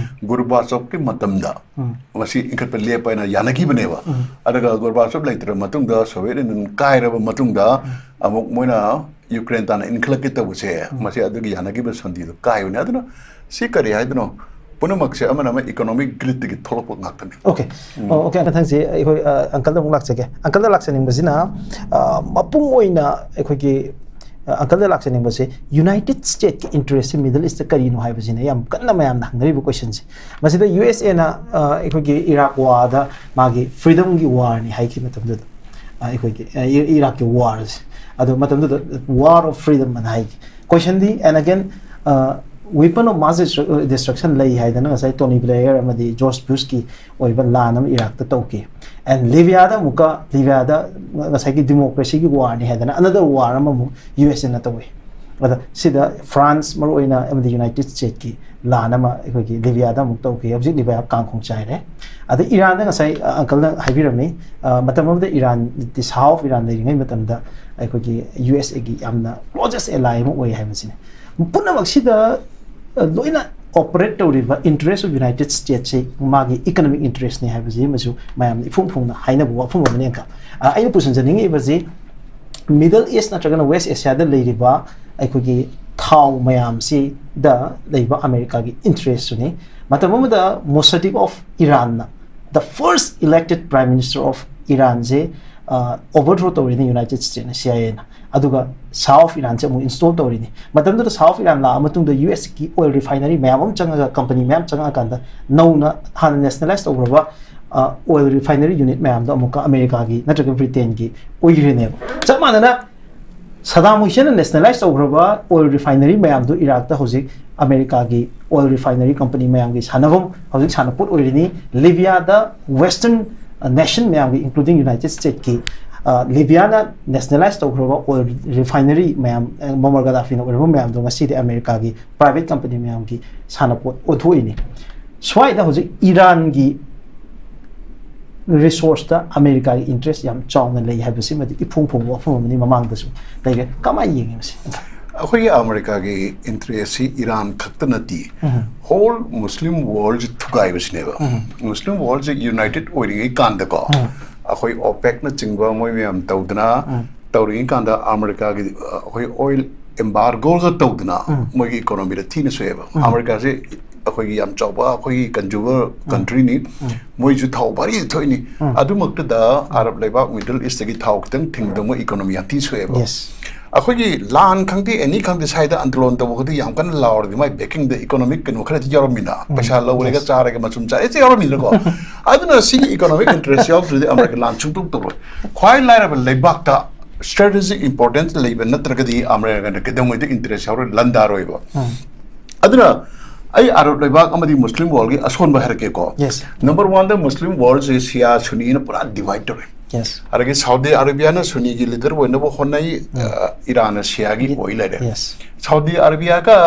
ꯒꯣꯔꯕꯥꯆꯣꯞꯀꯤ ꯃꯇꯝꯗ ꯃꯁꯤ ꯏꯟꯈꯠꯄ ꯂꯦꯞꯄ ꯍꯥꯏꯅ ꯌꯥꯅꯈꯤꯕꯅꯦꯕ꯫ ꯑꯗꯨꯒ ꯒꯣꯔꯕꯥꯆꯣꯞ ꯂꯩꯇ꯭ꯔꯕ ꯃꯇꯨꯡꯗ, ꯁꯣꯚꯤꯌꯦꯠ ꯌꯨꯅꯤꯌꯟ ꯀꯥꯏꯔꯕ ꯃꯇꯨꯡꯗ, ꯑꯃꯨꯛ ꯃꯣꯏꯅ ꯌꯨꯀ꯭ꯔꯦꯟ ꯇꯥꯟꯅ ꯏꯟꯈꯠꯂꯛꯀꯦ ꯇꯧꯕꯁꯦ, ꯃꯁꯤ ꯑꯗꯨꯒꯤ ꯌꯥꯅꯈꯤꯕ ꯁꯟꯙꯤꯗꯣ ꯀꯥꯏꯕꯅꯦ꯫ ꯑꯗꯨꯅ ꯁꯤ ꯀꯔꯤ ꯍꯥꯏꯗꯣꯏꯅꯣ? ꯄꯨꯝꯅꯃꯛꯁꯦ ꯑꯃꯅ ꯑꯃ ꯏꯀꯣꯅꯣꯃꯤꯛ ꯒ꯭ꯔꯤꯗꯇꯒꯤ ꯊꯣꯛꯂꯛꯄ ꯉꯥꯛꯇꯅꯤ꯫ Okay. ꯑꯣ, okay, ꯃꯊꯪꯁꯦ ꯑꯩꯈꯣꯏ, ꯑ, ꯑꯪꯀꯜꯗ ꯑꯃꯨꯛ ꯂꯥꯛꯆꯒꯦ꯫ ꯑꯪꯀꯜꯗ ꯂꯥꯛꯆꯅꯤꯡꯕꯁꯤꯅ, ꯑ, ꯃꯄꯨꯡ ꯑꯣꯏꯅ ꯑꯩꯈꯣꯏꯒꯤ, ꯑ, ꯑꯪꯀꯜꯗ ꯂꯥꯛꯆꯅꯤꯡꯕꯁꯦ, ꯌꯨꯅꯥꯏꯇꯦꯗ ꯁ꯭ꯇꯦꯠꯀꯤ ꯏꯟꯇꯔꯦꯁꯁꯦ ꯃꯤꯗꯜ ꯏꯁꯇ ꯀꯔꯤꯅꯣ ꯍꯥꯏꯕꯁꯤꯅ ꯌꯥꯝ ꯀꯟꯅ ꯃꯌꯥꯝꯅ ꯍꯪꯅꯔꯤꯕ ꯀꯣꯏꯁꯟꯁꯦ꯫ ꯃꯁꯤꯗ ꯌꯨ ꯑꯦꯁ ꯑꯦꯅ, ꯑ, ꯑꯩꯈꯣꯏꯒꯤ ꯏꯔꯥꯛ ꯋꯥꯔꯗ ꯃꯥꯒꯤ ꯐ꯭ꯔꯤꯗꯝꯒꯤ ꯋꯥꯔꯅꯤ ꯍꯥꯏꯈꯤ ꯃꯇꯝꯗꯨꯗ, ꯑ, ꯑꯩꯈꯣꯏꯒꯤ, ꯑ, ꯏ-, ꯏꯔꯥꯛꯀꯤ ꯋꯥꯔꯁꯦ꯫ ꯑꯗꯣ ꯃꯇꯝꯗꯨꯗ ꯋꯥꯔ ꯑꯣꯐ ꯐ꯭ꯔꯤꯗꯝ ꯑꯅ ꯍꯥꯏꯈꯤ꯫ ꯀꯣꯏꯁꯟꯗꯤ, and again, weapon of mass destruction ꯂꯩ ꯍꯥꯏꯗꯅ ꯉꯁꯥꯏ ꯇꯣꯅꯤ ꯕ꯭ꯂꯦꯌꯔ ꯑꯃꯗꯤ ꯖꯣꯔꯖ ꯕꯨꯁꯀꯤ ꯑꯣꯏꯕ ꯂꯥꯟ ꯑꯃ ꯏꯔꯥꯛꯇ ꯇꯧꯈꯤ꯫ And ꯂꯤꯕꯤꯌꯥꯗ ꯑꯃꯨꯛꯀ, ꯂꯤꯕꯤꯌꯥꯗ ꯉꯁꯥꯏꯒꯤ ꯗꯤꯃꯣꯀ꯭ꯔꯦꯁꯤꯒꯤ ꯋꯥꯔꯅꯤ ꯍꯥꯏꯗꯅ another war ꯑꯃꯃꯨꯛ ꯌꯨ ꯑꯦꯁ ꯑꯦꯅ ꯇꯧꯏ꯫ ꯑꯗ ꯁꯤꯗ ꯐ꯭ꯔꯥꯟꯁ ꯃꯔꯨꯑꯣꯏꯅ ꯑꯃꯗꯤ ꯌꯨꯅꯥꯏꯇꯦꯗ ꯁ꯭ꯇꯦꯠꯀꯤ ꯂꯥꯟ ꯑꯃ ꯑꯩꯈꯣꯏꯒꯤ ꯂꯤꯕꯤꯌꯥꯗ ꯑꯃꯨꯛ ꯇꯧꯈꯤ꯫ ꯍꯧꯖꯤꯛ ꯂꯤꯕꯤꯌꯥ ꯀꯥꯡꯈꯣꯡ ꯆꯥꯏꯔꯦ꯫ ꯑꯗ ꯏꯔꯥꯟꯗ ꯉꯁꯥꯏ, ꯑ, ꯑꯪꯀꯜꯅ ꯍꯥꯏꯕꯤꯔꯝꯃꯤ, ꯑ, ꯃꯇꯝ ꯑꯃꯗ ꯏꯔꯥꯟ, ꯁꯥꯍ ꯑꯣꯐ ꯏꯔꯥꯟ ꯂꯩꯔꯤꯉꯩ ꯃꯇꯝꯗ ꯑꯩꯈꯣꯏꯒꯤ ꯌꯨ ꯑꯦꯁ ꯑꯦꯒꯤ ꯌꯥꯝꯅ ꯀ꯭ꯂꯣꯖꯦꯁ ꯑꯦꯂꯥꯏ ꯑꯃ ꯑꯣꯏ ꯍꯥꯏꯕꯁꯤꯅꯤ꯫ ꯄꯨꯝꯅꯃꯛꯁꯤꯗ, ꯑ, ꯂꯣꯏꯅ operate ꯇꯧꯔꯤꯕ interest of United States ꯁꯤ ꯃꯥꯒꯤ economic interest ꯅꯤ ꯍꯥꯏꯕꯁꯤ ꯑꯃꯁꯨ ꯃꯌꯥꯝꯅ ꯏꯐꯣꯡ ꯐꯣꯡꯅ ꯍꯥꯏꯅꯕ ꯋꯥꯐꯝ ꯑꯃꯅꯤ꯫ ꯑꯪꯀ ꯑꯩꯅ ꯄꯨꯁꯤꯟꯖꯅꯤꯡꯉꯤꯕꯁꯤ, Middle East ꯅꯠꯇ꯭ꯔꯒꯅ West Asia ꯗ ꯂꯩꯔꯤꯕ ꯑꯩꯈꯣꯏꯒꯤ ꯊꯥꯎ ꯃꯌꯥꯝꯁꯤꯗ ꯂꯩꯕ ꯑꯃꯦꯔꯤꯀꯥꯒꯤ interest ꯁꯨꯅꯤ꯫ ꯃꯇꯝ ꯑꯃꯗ Mossadegh of Iran ꯅ, the first elected prime minister of Iran ꯁꯦ, ꯑ, overthrow ꯇꯧꯔꯤꯅꯤ United States ꯅ, C I A ꯅ꯫ ꯑꯗꯨꯒ Shah of Iran ꯁꯦ ꯑꯃꯨꯛ install ꯇꯧꯔꯤꯅꯤ꯫ ꯃꯇꯝꯗꯨꯗ Shah of Iran ꯂꯥꯛꯑ ꯃꯇꯨꯡꯗ U S ꯀꯤ oil refinery ꯃꯌꯥꯝ ꯑꯃ ꯆꯪꯉꯒ, company ꯃꯌꯥꯝ ꯆꯪꯉꯛꯑꯀꯥꯟꯗ ꯅꯧꯅ ꯍꯥꯟꯅ nationalize ꯇꯧꯈ꯭ꯔꯕ, ꯑ, oil refinery unit ꯃꯌꯥꯝꯗꯣ ꯑꯃꯨꯛꯀ ꯑꯃꯦꯔꯤꯀꯥꯒꯤ ꯅꯠꯇ꯭ꯔꯒ ꯕ꯭ꯔꯤꯇꯦꯟꯒꯤ ꯑꯣꯏꯈ꯭ꯔꯤꯅꯦꯕ꯫ ꯆꯞ ꯃꯥꯟꯅꯅ Saddam Hussein ꯅ nationalize ꯇꯧꯈ꯭ꯔꯕ oil refinery ꯃꯌꯥꯝꯗꯨ ꯏꯔꯥꯛꯇ ꯍꯧꯖꯤꯛ ꯑꯃꯦꯔꯤꯀꯥꯒꯤ oil refinery company ꯃꯌꯥꯝꯒꯤ ꯁꯥꯟꯅꯐꯝ, ꯍꯧꯖꯤꯛ ꯁꯥꯟꯅꯄꯣꯠ ꯑꯣꯏꯔꯤꯅꯤ꯫ ꯂꯤꯕꯤꯌꯥꯗ Western nation ꯃꯌꯥꯝꯒꯤ, including United States ꯀꯤ, ꯑ, ꯂꯤꯕꯤꯌꯥꯅ nationalize ꯇꯧꯈ꯭ꯔꯕ oil refinery ꯃꯌꯥꯝ, ꯑ, ꯃꯣꯃꯔ ꯒꯗꯥꯐꯤꯅ ꯑꯣꯏꯔꯝꯕ ꯃꯌꯥꯝꯗꯣ ꯉꯁꯤꯗꯤ ꯑꯃꯦꯔꯤꯀꯥꯒꯤ private company ꯃꯌꯥꯝꯒꯤ ꯁꯥꯟꯅꯄꯣꯠ ꯑꯣꯟꯊꯣꯛꯏꯅꯤ꯫ ꯁ꯭ꯋꯥꯏꯗ ꯍꯧꯖꯤꯛ ꯏꯔꯥꯟꯒꯤ resource ꯇ ꯑꯃꯦꯔꯤꯀꯥꯒꯤ interest ꯌꯥꯝ ꯆꯥꯎꯅ ꯂꯩ ꯍꯥꯏꯕꯁꯤꯃꯗꯤ ꯏꯐꯣꯡ ꯐꯣꯡꯕ ꯋꯥꯐꯝ ꯑꯃꯅꯤ, ꯃꯃꯥꯡꯗꯁꯨ ꯂꯩꯔꯦ꯫ ꯀꯃꯥꯏꯅ ꯌꯦꯡꯉꯤ ꯃꯁꯤ? ꯑꯩꯈꯣꯏꯒꯤ ꯑꯃꯦꯔꯤꯀꯥꯒꯤ interest ꯁꯤ ꯏꯔꯥꯟ ꯈꯛꯇ ꯅꯠꯇꯦ, ꯎꯝ꯫ whole Muslim world ꯁꯤ ꯊꯨꯒꯥꯏꯕꯁꯤꯅꯦꯕ꯫ ꯎꯝ꯫ Muslim world ꯁꯤ united ꯑꯣꯏꯔꯤꯉꯩ ꯀꯥꯟꯗꯀꯣ, ꯎꯝ꯫ ꯑꯩꯈꯣꯏ OPEC ꯅ ꯆꯤꯡꯕ ꯃꯣꯏ ꯃꯌꯥꯝ ꯇꯧꯗꯅ ꯎꯝ꯫ ꯇꯧꯔꯤꯉꯩ ꯀꯥꯟꯗ ꯑꯃꯦꯔꯤꯀꯥꯒꯤ, ꯑ, ꯑꯩꯈꯣꯏ oil embargo ꯒ ꯇꯧꯗꯅ ꯎꯝ꯫ ꯃꯣꯏꯒꯤ economy ꯗ ꯊꯤꯅ ꯁꯣꯛꯑꯦꯕ꯫ ꯎꯝ꯫ ꯑꯃꯦꯔꯤꯀꯥꯁꯦ ꯑꯩꯈꯣꯏꯒꯤ ꯌꯥꯝ ꯆꯥꯎꯕ ꯑꯩꯈꯣꯏꯒꯤ consumer country ꯅꯤ, ꯎꯝ꯫ ꯃꯣꯏꯁꯨ ꯊꯥꯎ ꯚꯥꯔꯤ ꯊꯣꯛꯏꯅꯤ꯫ ꯎꯝ꯫ ꯑꯗꯨꯃꯛꯇꯗ ꯑꯔꯕ ꯂꯩꯕꯥꯛ, Middle East ꯇꯒꯤ ꯊꯥꯎ ꯈꯤꯇꯪ ꯊꯤꯡꯕꯗ ꯃꯣꯏ economy ꯌꯥꯝ ꯊꯤ ꯁꯣꯛꯑꯦꯕ꯫ Yes꯫ ꯑꯩꯈꯣꯏꯒꯤ ꯂꯥꯟ ꯈꯪꯗꯦ, ꯑꯦꯅꯤ ꯈꯪꯗꯦ, ꯁ꯭ꯋꯥꯏꯗ ꯑꯟꯗꯣꯂꯟ ꯇꯧꯕ ꯈꯨꯗꯤꯡ ꯌꯥꯝ ꯀꯟꯅ ꯂꯥꯎꯔꯗꯤ ꯃꯥꯏ backing ꯗ economic ꯀꯩꯅꯣ ꯈꯔꯗꯤ ꯌꯥꯎꯔꯝꯃꯤꯅ, ꯎꯝ꯫ ꯄꯩꯁꯥ ꯂꯧꯔꯦꯒ Yes꯫ ꯆꯥꯔꯒ ꯃꯆꯨꯝ ꯆꯥꯔꯦ ꯁꯤ ꯌꯥꯎꯔꯝꯃꯤꯅꯀꯣ꯫ ꯑꯗꯨꯅ ꯁꯤꯒꯤ economic interest ꯌꯥꯎꯗ꯭ꯔꯗꯤ ꯑꯃꯦꯔꯤꯀꯥ ꯂꯥꯟ ꯁꯨꯡꯇꯧ ꯇꯧꯔꯣꯏ꯫ ꯈ꯭ꯋꯥꯏ ꯂꯥꯏꯔꯕ ꯂꯩꯕꯥꯛꯇ strategic importance ꯂꯩꯕ ꯅꯠꯇ꯭ꯔꯒꯗꯤ ꯑꯃꯦꯔꯤꯀꯥꯅ ꯀꯩꯗꯧꯉꯩꯗ interest ꯌꯥꯎꯔꯣꯏ, ꯂꯟꯗꯥꯔꯣꯏꯕ꯫ ꯎꯝ꯫ ꯑꯗꯨꯅ ꯑꯩ ꯑꯔꯕ ꯂꯩꯕꯥꯛ ꯑꯃꯗꯤ Muslim world ꯒꯤ ꯑꯁꯣꯟꯕ ꯍꯥꯏꯔꯛꯀꯦꯀꯣ꯫ Yes꯫ Number one ꯗ Muslim world ꯁꯦ Shia Sunni ꯅ ꯄꯨꯔꯥ divide ꯇꯧꯔꯦ꯫ Yes꯫ ꯑꯗꯒꯤ ꯁꯥꯎꯗꯤ ꯑꯔꯕꯤꯌꯥꯅ ꯁꯨꯅꯤꯒꯤ leader ꯑꯣꯏꯅꯕ ꯍꯣꯠꯅꯩ, ꯑ, ꯏꯔꯥꯟꯅ ꯁꯤꯌꯥꯒꯤ ꯑꯣꯏ ꯂꯩꯔꯦ꯫ Yes꯫ ꯁꯥꯎꯗꯤ ꯑꯔꯕꯤꯌꯥꯒ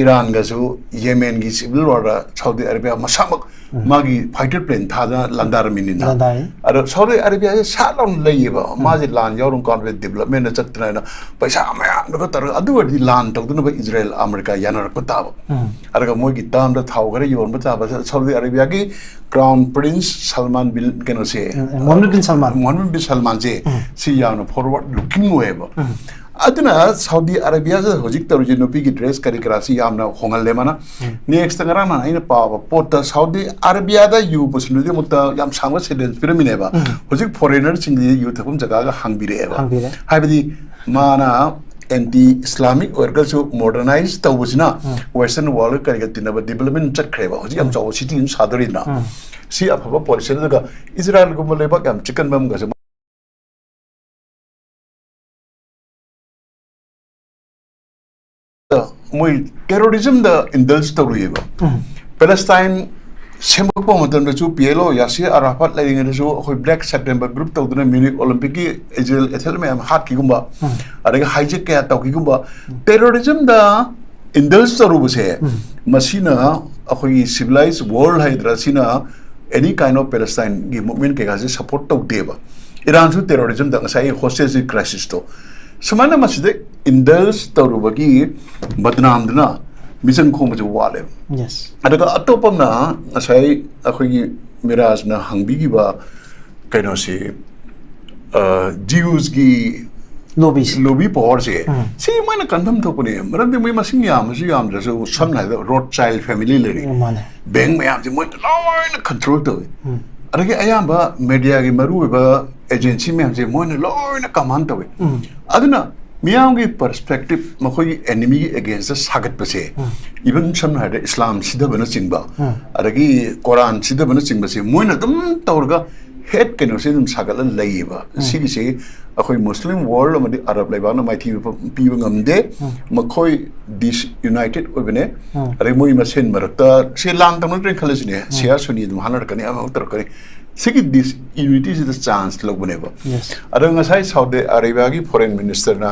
ꯏꯔꯥꯟꯒꯁꯨ ꯌꯦꯃꯦꯟꯒꯤ civil war ꯗ ꯁꯥꯎꯗꯤ ꯑꯔꯕꯤꯌꯥ ꯃꯁꯥꯃꯛ ꯃꯥꯒꯤ fighter plane ꯊꯥꯗꯅ ꯂꯥꯟꯗꯥꯔꯝꯃꯤꯅꯤꯅ꯫ ꯂꯥꯟꯗꯥꯔꯤ꯫ ꯑꯗꯣ ꯁꯥꯎꯗꯤ ꯑꯔꯦꯕꯤꯌꯥꯁꯦ ꯁꯥꯠ ꯂꯥꯎꯅ ꯂꯩꯌꯦꯕ, ꯃꯥꯁꯦ ꯂꯥꯟ ꯌꯥꯎꯔꯝ ꯀꯥꯟꯗ development ꯆꯠꯇꯅ ꯍꯥꯏꯅ ꯄꯩꯁꯥ ꯃꯌꯥꯝꯗꯨꯒ ꯇꯧꯔꯒ, ꯑꯗꯨ ꯑꯣꯏꯔꯗꯤ ꯂꯥꯟ ꯇꯧꯗꯅꯕ ꯏꯖꯔꯦꯜ ꯑꯃꯦꯔꯤꯀꯥ ꯌꯥꯅꯔꯛꯄ ꯇꯥꯕ꯫ ꯑꯗꯨꯒ ꯃꯣꯏꯒꯤ termꯗ ꯊꯥꯎ ꯈꯔ ꯌꯣꯟꯕ ꯇꯥꯕ꯫ ꯁꯥꯎꯗꯤ ꯑꯔꯦꯕꯤꯌꯥꯒꯤ Crown Prince Salman bin ꯀꯩꯅꯣꯁꯦ, ꯎꯝ, Mohammed bin Salman꯫ Mohammed bin Salmanꯁꯦ ꯁꯤ ꯌꯥꯝꯅ forward looking ꯑꯣꯏꯌꯦꯕ꯫ ꯑꯗꯨꯅ ꯁꯥꯎꯗꯤ ꯑꯔꯦꯕꯤꯌꯥꯗ ꯍꯧꯖꯤꯛ ꯇꯧꯔꯤꯁꯦ, ꯅꯨꯄꯤꯒꯤ dress ꯀꯔꯤ ꯀꯔꯥꯁꯤ ꯌꯥꯝꯅ ꯍꯣꯡꯍꯜꯂꯦ ꯃꯥꯅ꯫ Next ꯉꯔꯥꯡ ꯅꯍꯥꯟ ꯑꯩꯅ ꯄꯥꯕ ꯄꯣꯠꯇ ꯁꯥꯎꯗꯤ ꯑꯔꯦꯕꯤꯌꯥꯗ ꯌꯨ ꯄꯨꯁꯤꯟꯕꯒꯤꯗꯃꯛꯇ ꯌꯥꯝ ꯁꯥꯡꯕ sentence ꯄꯤꯔꯝꯃꯤꯅꯦꯕ꯫ ꯍꯧꯖꯤꯛ foreignerꯁꯤꯡꯗꯤ ꯌꯨ ꯊꯛꯐꯝ ꯖꯒꯥꯒ ꯍꯥꯡꯕꯤꯔꯛꯑꯦꯕ꯫ ꯍꯥꯡꯕꯤꯔꯦ꯫ ꯍꯥꯏꯕꯗꯤ ꯃꯥꯅ anti Islamic ꯑꯣꯏꯔꯒꯁꯨ modernize ꯇꯧꯕꯁꯤꯅ western world ꯀꯔꯤꯒ ꯇꯤꯟꯅꯕ development ꯆꯠꯈ꯭ꯔꯦꯕ꯫ ꯍꯧꯖꯤꯛ ꯌꯥꯝ ꯆꯥꯎꯕ city ꯑꯃ ꯁꯥꯗꯣꯔꯤꯅ꯫ ꯁꯤ ꯑꯐꯕ policy꯫ ꯑꯗꯨꯒ ꯏꯖꯔꯦꯜꯒꯨꯝꯕ ꯂꯩꯕꯥꯛ ꯌꯥꯝ ꯆꯤꯛꯀꯟꯕ ꯑꯃꯒꯁꯨ ꯃꯣꯏ terrorismꯗ indulge ꯇꯧꯔꯨꯏꯌꯦꯕ꯫ Palestine ꯁꯦꯝꯃꯛꯄ ꯃꯇꯝꯗꯁꯨ P L O ꯌꯥꯁꯤꯔ ꯑꯔꯥꯐꯥꯠ ꯂꯩꯔꯤꯉꯩꯗꯁꯨ ꯑꯩꯈꯣꯏ Black September group ꯇꯧꯗꯨꯅ Munich Olympicꯀꯤ Israel athlete ꯃꯌꯥꯝ ꯍꯥꯠꯈꯤꯒꯨꯝꯕ, ꯑꯗꯒꯤ hijack ꯀꯌꯥ ꯇꯧꯈꯤꯒꯨꯝꯕ, terrorismꯗ indulge ꯇꯧꯔꯨꯕꯁꯦ, ꯃꯁꯤꯅ ꯑꯩꯈꯣꯏꯒꯤ civilized world ꯍꯥꯏꯒꯗ꯭ꯔꯥ, ꯁꯤꯅ any kind of Palestineꯒꯤ movement ꯀꯩꯀꯥꯁꯦ support ꯇꯧꯗꯦꯕ꯫ ꯏꯔꯥꯟꯁꯨ terrorismꯗ ꯉꯁꯥꯏ hostage crisisꯇꯣ, ꯁꯨꯃꯥꯏꯅ ꯃꯁꯤꯗ indulge ꯇꯧꯔꯨꯕꯒꯤ ꯕꯗꯅꯥꯝꯗꯨꯅ ꯃꯤꯆꯪ ꯈꯣꯝꯕꯁꯦ ꯋꯥꯠꯂꯦꯕ꯫ Yes꯫ ꯑꯗꯨꯒ ꯑꯇꯣꯞꯄ ꯑꯃꯅ ꯉꯁꯥꯏ ꯑꯩꯈꯣꯏꯒꯤ ꯃꯤꯔꯥꯖꯅ ꯍꯪꯕꯤꯈꯤꯕ ꯀꯩꯅꯣꯁꯤ, ꯑ, Jewsꯀꯤ Lobbies꯫ Lobby powerꯁꯦ, ꯎꯝ꯫ ꯁꯤ ꯃꯣꯏꯅ ꯀꯟꯐꯝ ꯊꯣꯛꯄꯅꯦ꯫ ꯃꯔꯝꯗꯤ ꯃꯣꯏ ꯃꯁꯤꯡ ꯌꯥꯝꯃꯁꯨ ꯌꯥꯝꯗ꯭ꯔꯁꯨ, ꯁꯝꯅ ꯍꯥꯏꯔꯕꯗ Rothschild family ꯂꯩꯔꯤ, ꯎꯝ, ꯃꯥꯅꯦ꯫ Bank ꯃꯌꯥꯝꯁꯦ ꯃꯣꯏꯅ ꯂꯣꯏꯅ control ꯇꯧꯏ꯫ ꯎꯝ꯫ ꯑꯗꯒꯤ ꯑꯌꯥꯝꯕ mediaꯒꯤ ꯃꯔꯨꯑꯣꯏꯕ agency ꯃꯌꯥꯝꯁꯦ ꯃꯣꯏꯅ ꯂꯣꯏꯅ command ꯇꯧꯏ꯫ ꯎꯝ꯫ ꯑꯗꯨꯅ ꯃꯤꯌꯥꯝꯒꯤ perspective ꯃꯈꯣꯏꯒꯤ enemyꯒꯤ againstꯇ ꯁꯥꯒꯠꯄꯁꯦ, ꯎꯝ꯫ even ꯁꯝꯅ ꯍꯥꯏꯔꯕꯗ ꯏꯁꯂꯥꯝ ꯁꯤꯊꯕꯅꯆꯤꯡꯕ, ꯎꯝ꯫ ꯑꯗꯒꯤ ꯀꯣꯔꯥꯟ ꯁꯤꯊꯕꯅꯆꯤꯡꯕꯁꯦ ꯃꯣꯏꯅ ꯑꯗꯨꯝ ꯇꯧꯔꯒ hate ꯀꯩꯅꯣꯁꯦ ꯑꯗꯨꯝ ꯁꯥꯒꯠꯂ ꯂꯩꯌꯦꯕ꯫ ꯁꯤꯒꯤꯁꯦ ꯑꯩꯈꯣꯏ Muslim world ꯑꯃꯗꯤ Arab ꯂꯩꯕꯥꯛꯅ ꯃꯥꯏꯊꯤꯕ ꯄꯤꯕ ꯉꯝꯗꯦ꯫ ꯎꯝ꯫ ꯃꯈꯣꯏ disunited ꯑꯣꯏꯕꯅꯦ꯫ ꯎꯝ꯫ ꯑꯗꯩ ꯃꯣꯏ ꯃꯁꯦꯟ ꯃꯔꯛꯇ ꯁꯤ ꯂꯥꯟ ꯇꯧꯅꯗ꯭ꯔꯦꯅ ꯈꯜꯂꯁꯤꯅꯦ, ꯁꯤꯌꯥ ꯁꯨꯅꯤ ꯑꯗꯨꯝ ꯍꯥꯠꯅꯔꯛꯀꯅꯤ, ꯑꯃ ꯇꯧꯔꯛꯀꯅꯤ꯫ ꯁꯤꯒꯤ disunityꯁꯤꯗ chance ꯂꯧꯕꯅꯦꯕ꯫ Yes꯫ ꯑꯗ ꯉꯁꯥꯏ ꯁꯥꯎꯗꯤ ꯑꯔꯦꯕꯤꯌꯥꯒꯤ foreign ministerꯅ